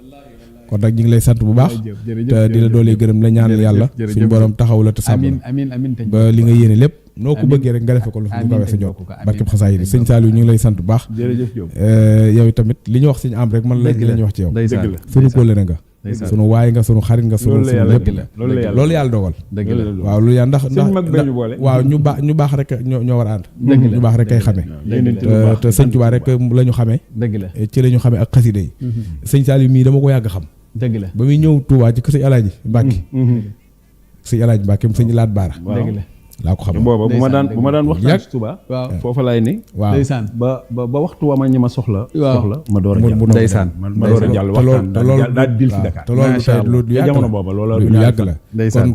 S3: kon nag ñu ngi lay sant bu baax te di la doolee gërëm la ñaanal yàlla suñu borom taxaw la te sàmm la ba li nga yéene lépp noo ko bëggee rek nga defe ko lu fi ñu kawee sa jot barkeb xasaay yi sëñ Saliou ñu ngi lay sant bu baax yow tamit li ñu wax sëñ am rek man la ñu wax ci yow suñu kóllëre nga sunu waay nga sunu xarit nga sunu lépp loolu yàlla dogal waaw loolu yàlla ndax waaw ñu baax rek ñoo war a ànd ñu baax rek kay xamee te sëñ Tuubaa rek la ñu xamee ci la ñu xamee ak xasida yi sëñ Saliou mii dama ko yàgg xam
S1: dëgg la
S3: ba muy ñëw Touba ci kër sëñ Alaaji Mbàkke sëñ Alaaji Mbàkke mu sëñ Laat Baara
S1: dëgg la
S2: laa ko xam booba bu ma daan waxtaan ci Touba foofa laay ne
S3: waaw
S1: ndeysaan
S2: ba waxtu wa ma ñi ma soxla ma door a jàll
S1: ndeysaan
S2: ma door a jàll waxtaan daal dil si Dakar
S3: te loolu tey lu yàgg
S2: jamono booba loolu
S3: lu yàgg la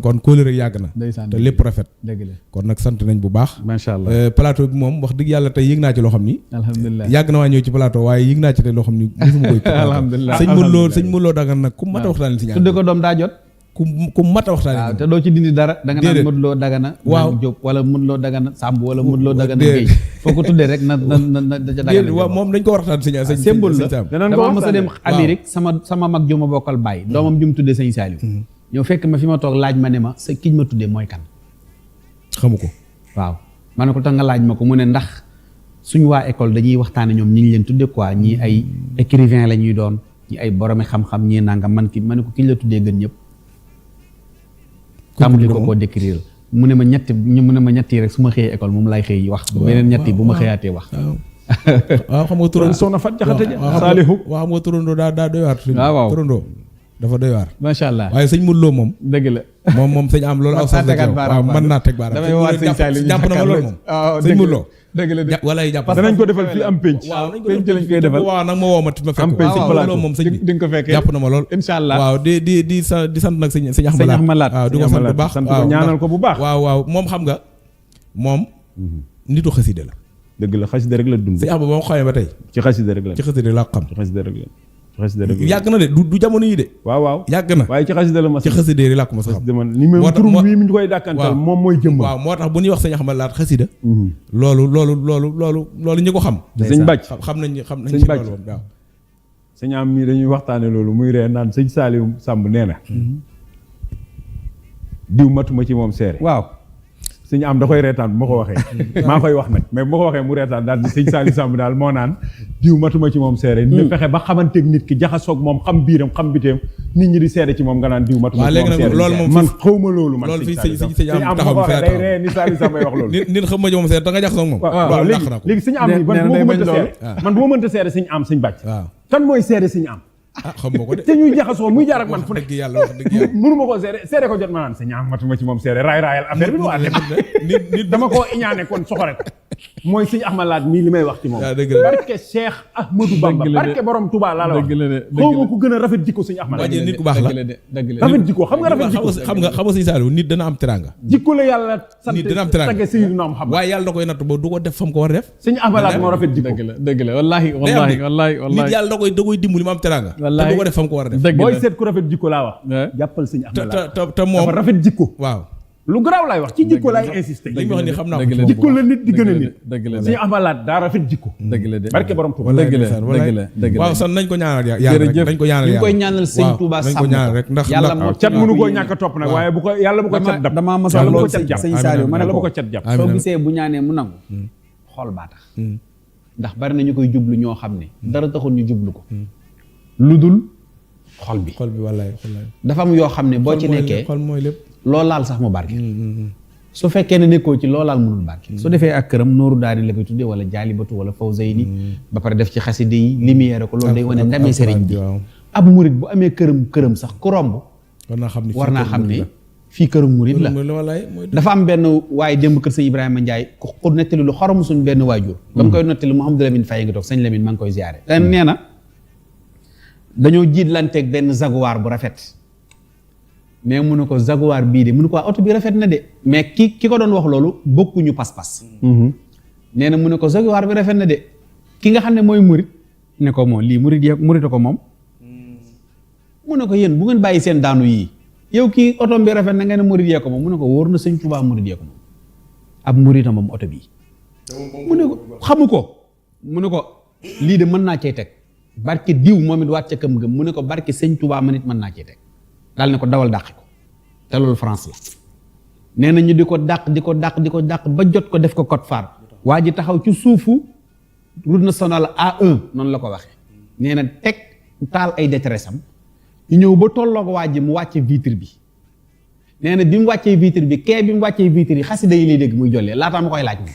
S3: kon kóolóore yàgg na te lépp rafet
S1: dëgg la
S3: kon nag sant nañ bu baax
S1: macha allah
S3: plateau bi moom wax dëgg yàlla tey yëg naa ci loo xam ni
S1: alhamdulilah
S3: yàgg na waa ñëw ci plateau waaye yëg naa ci tey loo xam ni gisuma koy
S1: alhamdulilah
S3: sëñ Mouloo Dagana nag ku mat a waxtaan si ñaan
S1: tudde ko doom daa jot
S3: ku mat a waxtaan
S1: te doo ci dindi dara da nga naan Modou Lo Dagana
S3: waaw
S1: Jóob wala Modou Lo Dagana Samb wala Modou Lo Dagana Géey foo ko tuddee rek na da ca Dagana
S3: waaw moom dañ ko waxtaan sëñ
S1: symbole la dama mës a dem Amérique sama mag ju ma bokkal bàyyi doomam ju mu tuddee sëñ Saliou ñëw fekk ma fi ma toog laaj ma ne ma sa kiñ ma tuddee mooy kan
S3: xamu ko
S1: waaw ma ne ko tax nga laaj ma ko mu ne ndax suñu waa école dañuy waxtaane ñoom ñi leen tudde quoi ñii ay écrivain la ñuy doon ñi ay boromi xam-xam ñii nangam man ki ma ne ko kiñ la tuddee gën ñëpp tàmbali ko koo décrire mu ne ma ñetti rek su ma xëyee école moom lay xëy wax beneen ñetti bu ma xëyaatee wax
S3: waaw xam nga turandoo
S2: soxna Fat Jaxate Saalihu
S3: waaw xam nga turandoo daa doy waar
S1: waaw
S3: turandoo dafa doy waar
S1: macha allah
S3: waaye sëñ Mouloo moom
S1: dëgg la
S3: moom sëñ am loolu aw sax waaw mën naa teg baaraam
S1: damay waat sëñ Saliou
S3: jàpp na ma loolu moom sëñ Mouloo
S1: dëgg la
S3: wala yi jàpp
S2: danañ ko defal fii am pénc pénc lañ koy defal
S3: waaw nag ma woo ma fekk
S2: am pénc
S3: loolu moom sëñ bi
S1: di nga ko fekkee
S3: jàpp na ma lool
S1: incha allah
S3: waaw di sant nag sëñ
S1: Ahmalaat
S3: waaw di ko sant bu baax
S2: waaw ñaanal ko bu baax
S3: waaw moom xam nga moom nitu xaside la
S2: dëgg la xasida rek la dund
S3: sëñ Ahmad ba ma xamee ba tey
S2: ci xasida rek la
S3: ci xaside laa xam
S2: ci xasida rek la
S3: yàgg na de du jamono yi de
S2: waaw
S3: yàgg na
S2: waaye ci xasida la ma
S3: ci xaside yi laa ko ma sa xam
S2: ni may tur wi mi ñu koy dàkkantal moom mooy jëmm
S3: waaw moo tax bu ñuy wax sëñ Ahmalaat xasida loolu ñi ko xam
S2: sëñ bàcc
S3: xam nañ
S2: sëñ bàcc waaw sëñ am mii dañuy waxtaane loolu muy ree naan sëñ Saliou Samb nee na diw matuma ci moom seere
S1: waaw
S2: sëñ am da koy reetaan bu ma ko waxee maa koy wax nag mais bu ma ko waxee mu reetaan daal di sëñ Saliou Samb daal moo naan diw matuma ci moom seere ne fexe ba xamanteeg nit ki jaxasoog moom xam biiram xam biteem nit ñi di seede ci moom nga naan diw matuma ci moom seere man xawma loolu man
S3: loolu fii sëñ am taxaw bi
S2: day ree ni Saliou Samb ay wax loolu
S3: nit xam ma ci moom seere da nga jaxasoog moom
S2: waaw léegi sëñ am ni man bu ma mënta seere sëñ am sëñ bàcc kan mooy seede sëñ am
S3: xam nga ko de
S2: te ñuy jaxasoo muy jaar ak man fu nekk
S3: dëgg yàlla wax dëgg yàlla
S2: mënu ma koo seede ko jot ma naan sëñ am matuma ci moom seede raayal affaire bi waa nit dama koo iñaane kon soxore ko mooy sëñ Ahmalaat mii li may wax ci moom barke Cheikh Ahmadou Bamba barke borom Touba laa la wax xaw ma ko gën a rafet jikko sëñ Ahmalaat
S3: nit ku baax la
S2: rafet jikko xam nga rafet jikko
S3: xam nga sëñ Saliou nit dana am teranga
S2: jikko la yàlla sant
S3: nit dana am teranga
S2: tagge Seydina Muhammad
S3: waaye yàlla da koy natt ba du ko def fam ko war a def
S2: sëñ Ahmalaat moo rafet jikko
S1: dëgg la wallaahi
S3: nit yàlla da koy dimbali mu am teranga te du ko def fam ko war a def
S2: booy seet ku rafet jikko laa wax jàppal sëñ Ahmalaat
S3: te moom
S2: dafa rafet jikko
S3: waaw
S2: lu garaaw laay wax ci jikko laay insister
S3: li wax ni xam naa
S1: ko
S2: jikko la nit di gën a nit
S1: dëgg la
S2: sëñ Ahmalaat daa rafet jikko
S1: dëgg la de
S2: barke borom Touba
S1: dëgg la
S3: waaw san nañ ko ñaanal yàlla rek dañ ko ñaanal
S1: ñu koy ñaanal sëñ Touba
S3: dañ ko ñaanal rek ndax
S2: cat mënu koo ñàkk a topp nag waaye bu ko yàlla bu ko cat dab
S1: damaa mos a
S2: bu ko
S1: loolu
S2: cat jàpp
S1: sëñ Saliou ma ne
S2: bu
S1: ko
S2: ko cat jàpp
S1: soo gisee bu ñaanee mu nangu xool baa tax ndax bari na ñu koy jublu ñoo xam ne dara taxul ñu jublu ko lu dul xol bi
S3: wallaay
S1: dafa am yoo xam ne boo ci nekkee
S3: xol mooy lépp
S1: loo laal sax mu barke su fekkee ne nekkoo ci loo laal mënul barke su defee ak këram nooru daari la koy tuddee wala jaalibatu wala fawzayni ba pare def ci xaside yi lumière ko loolu day wane ndamee sëriñ bi ab murit bu amee këram sax ku romb war naa xam ne fii këram murit la dafa am benn waaye démb kër sëñ Ibrahima Ndiaye ku nettali lu xorom suñ benn waajur ba mu koy nettali Mouhamadou Lamine Faye nga toog sëñ Lamine maa ngi koy ziare te nee na dañoo jiitlanteeg benn jaguar bu rafet mais mu ne ko Jaguar bii de mu ne ko waa oto bi rafet na de mais ki ko doon wax loolu bokkuñu pas-pas nee na mu ne ko Jaguar bi rafet na de ki nga xam ne mooy murit ne ko moom lii murit ko moom mu ne ko yéen bu ngeen bàyyi seen daanu yii yow kii oto bi rafet na ngeen ne murit yee ko moom mu ne ko wóor na sëñ Tuubaa murit yee ko moom ab murita moom oto bii mu ne ko xamu ko mu ne ko lii de mën naa cee teg barke diw moom it waat ca këm gëm mu ne ko barke sëñ Tuubaa man it mën naa cee teg daal ne ko dawal dàq ko te loolu France la nee na ñu di ko dàq ba jot ko def ko code phare waa ji taxaw ci suufu route nationale A1 noonu la ko waxee nee na teg taal ay détresse am ñu ñëw ba tolloog waa ji mu wàcce vitre bi nee na bi mu wàccee vitre bi kee bi mu wàccee vitre yi xasida yi lay dégg muy jollee laataa ma koy laaj moom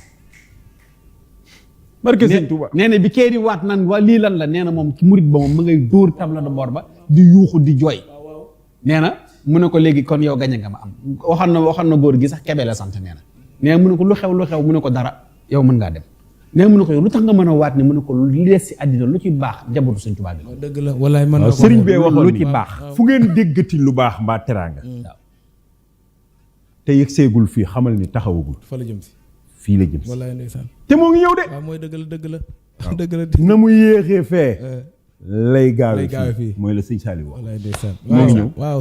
S2: barke sëñ Tuubaa
S1: nee na bi kee di waat nan waa lii lan la nee na moom ci murit ba moom ma ngay dóor tableau de bord ba di yuuxu di jooy nee na mu ne ko léegi kon yow gañe nga ma am waxoon na góor gi sax Kebe la sant nee na mu ne ko lu xew mu ne ko dara yow mën ngaa dem nee mu ne ko yow lu tax nga mën a waat ne mu ne ko li des si àddina lu ci baax njabootu sëñ Tuubaa bi
S4: dëgg la walaay mën na ko
S2: sëriñ bee waxoon lu ci baax fu ngeen déggati lu baax mbaa teraanga te yëg seegul fii xamal ni taxawagul
S4: fa la jëm si
S2: fii la jëm si
S4: walaay ndeysaan
S2: te moo ngi ñëw de
S4: waaw mooy dëgg la
S2: na mu yéexee fee lay gaawe fii mooy la sëñ Saliou wax
S4: walaay ndeysaan
S2: moo ngi ñëw
S4: waaw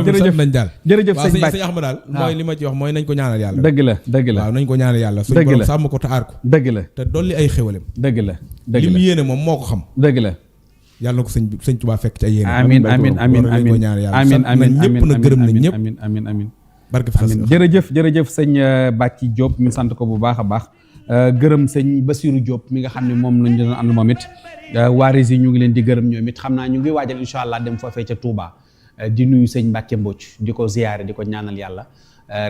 S1: jërëjëf
S4: nañ daal
S1: jërëjëf sëñ
S4: Bathie Axma daal mooy li ma ci wax mooy nañ ko ñaanal yàlla
S1: dëgg la
S4: waaw nañ ko ñaanal yàlla suñu borom sàmm ko te aar ko
S1: dëgg la
S4: te dolli ay xéwalem
S1: dëgg la
S4: li mu yéene moom moo ko xam
S1: dëgg la
S4: yàlla na ko sëñ Tuubaa fekk ci ay yéene
S1: amiin
S4: ñëpp na gërëm nañ ñëpp
S1: amiin
S4: barke fi
S1: jërëjëf sëñ Bathie Diop ñu sant ko bu baax a baax gërëm sëñ Bassirou Diop mi nga xam ne moom lañ doon ànd moom it waaris yi ñu ngi leen di gërëm ñoom it xam naa ñu ngi waajal incha allah dem foofee ca Touba di nuyu sëñ Mbacke Mbodj di ko ziyaare di ko ñaanal yàlla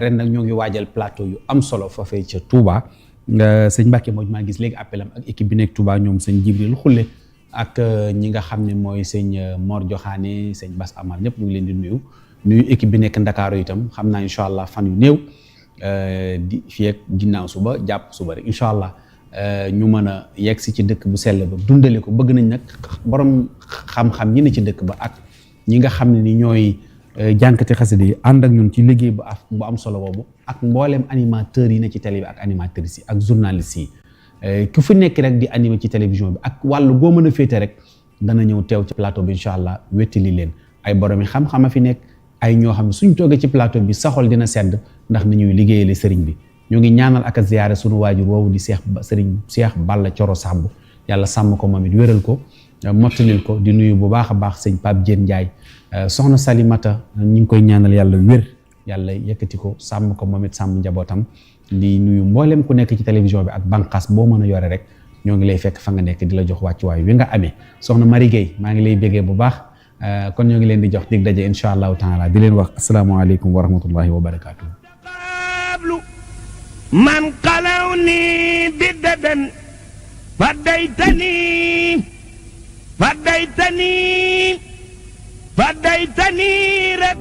S1: ren nag ñoo ngi waajal plateau yu am solo foofee ca Touba sëñ Mbacke Mbodj maa gis léegi appelam ak équipe bi nekk Touba ñoom sëñ Jibril Xulle ak ñi nga xam ne mooy sëñ Mor Joxaane sëñ Bass Amar ñëpp ñu ngi leen di nuyu équipe bi nekk Ndakaaru itam xam naa incha allah fan yu néew di fii ak ginnaaw suba jàpp suba rek incha allah ñu mën a yegg si ci dëkk bu sell ba dundale ko bëgg nañ nag borom xam-xam ñi ne ci dëkk ba ak ñi nga xam ne ni ñooy jànkati xasida yi ànd ak ñun ci liggéey bu am solo boobu ak mbooleem animateurs yi ne ci télé bi ak animatrices yi ak journalistes yi ku fi nekk rek di animé ci télévision bi ak wàllu goo mën a féete rek dana ñëw teew ci plateau bi incha allah wettali leen ay borom yi xam-xam a fi nekk ay ñoo xam ne suñ toogee ci plateau bi saxol dina sedd ndax nañuy liggéeyale sëriñ bi ñoo ngi ñaanal ak a ziyaare sunu waajur woowu di sëriñ Cheikh Balla Coro Samb yàlla sàmm ko moom it wéral ko mottalil ko di nuyu bu baax a baax sëñ Pape Diène Ndiaye soxna Salimata ñu ngi koy ñaanal yàlla wér yàlla yëkkati ko sàmm ko moom it sàmm njabootam di nuyu mboolem ku nekk ci télévision bi ak bànqaas boo mën a yore rek ñoo ngi lay fekk fa nga nekk di la jox wàccuwaay wi nga amee soxna Marie Gueye maa ngi lay béggee bu baax kon ñoo ngi leen di jox dig daje incha allahu taala di leen wax asalaamaaleykum wa rahmatullahi wa barakaatu.
S5: man qalawni biddadan faddaytani rek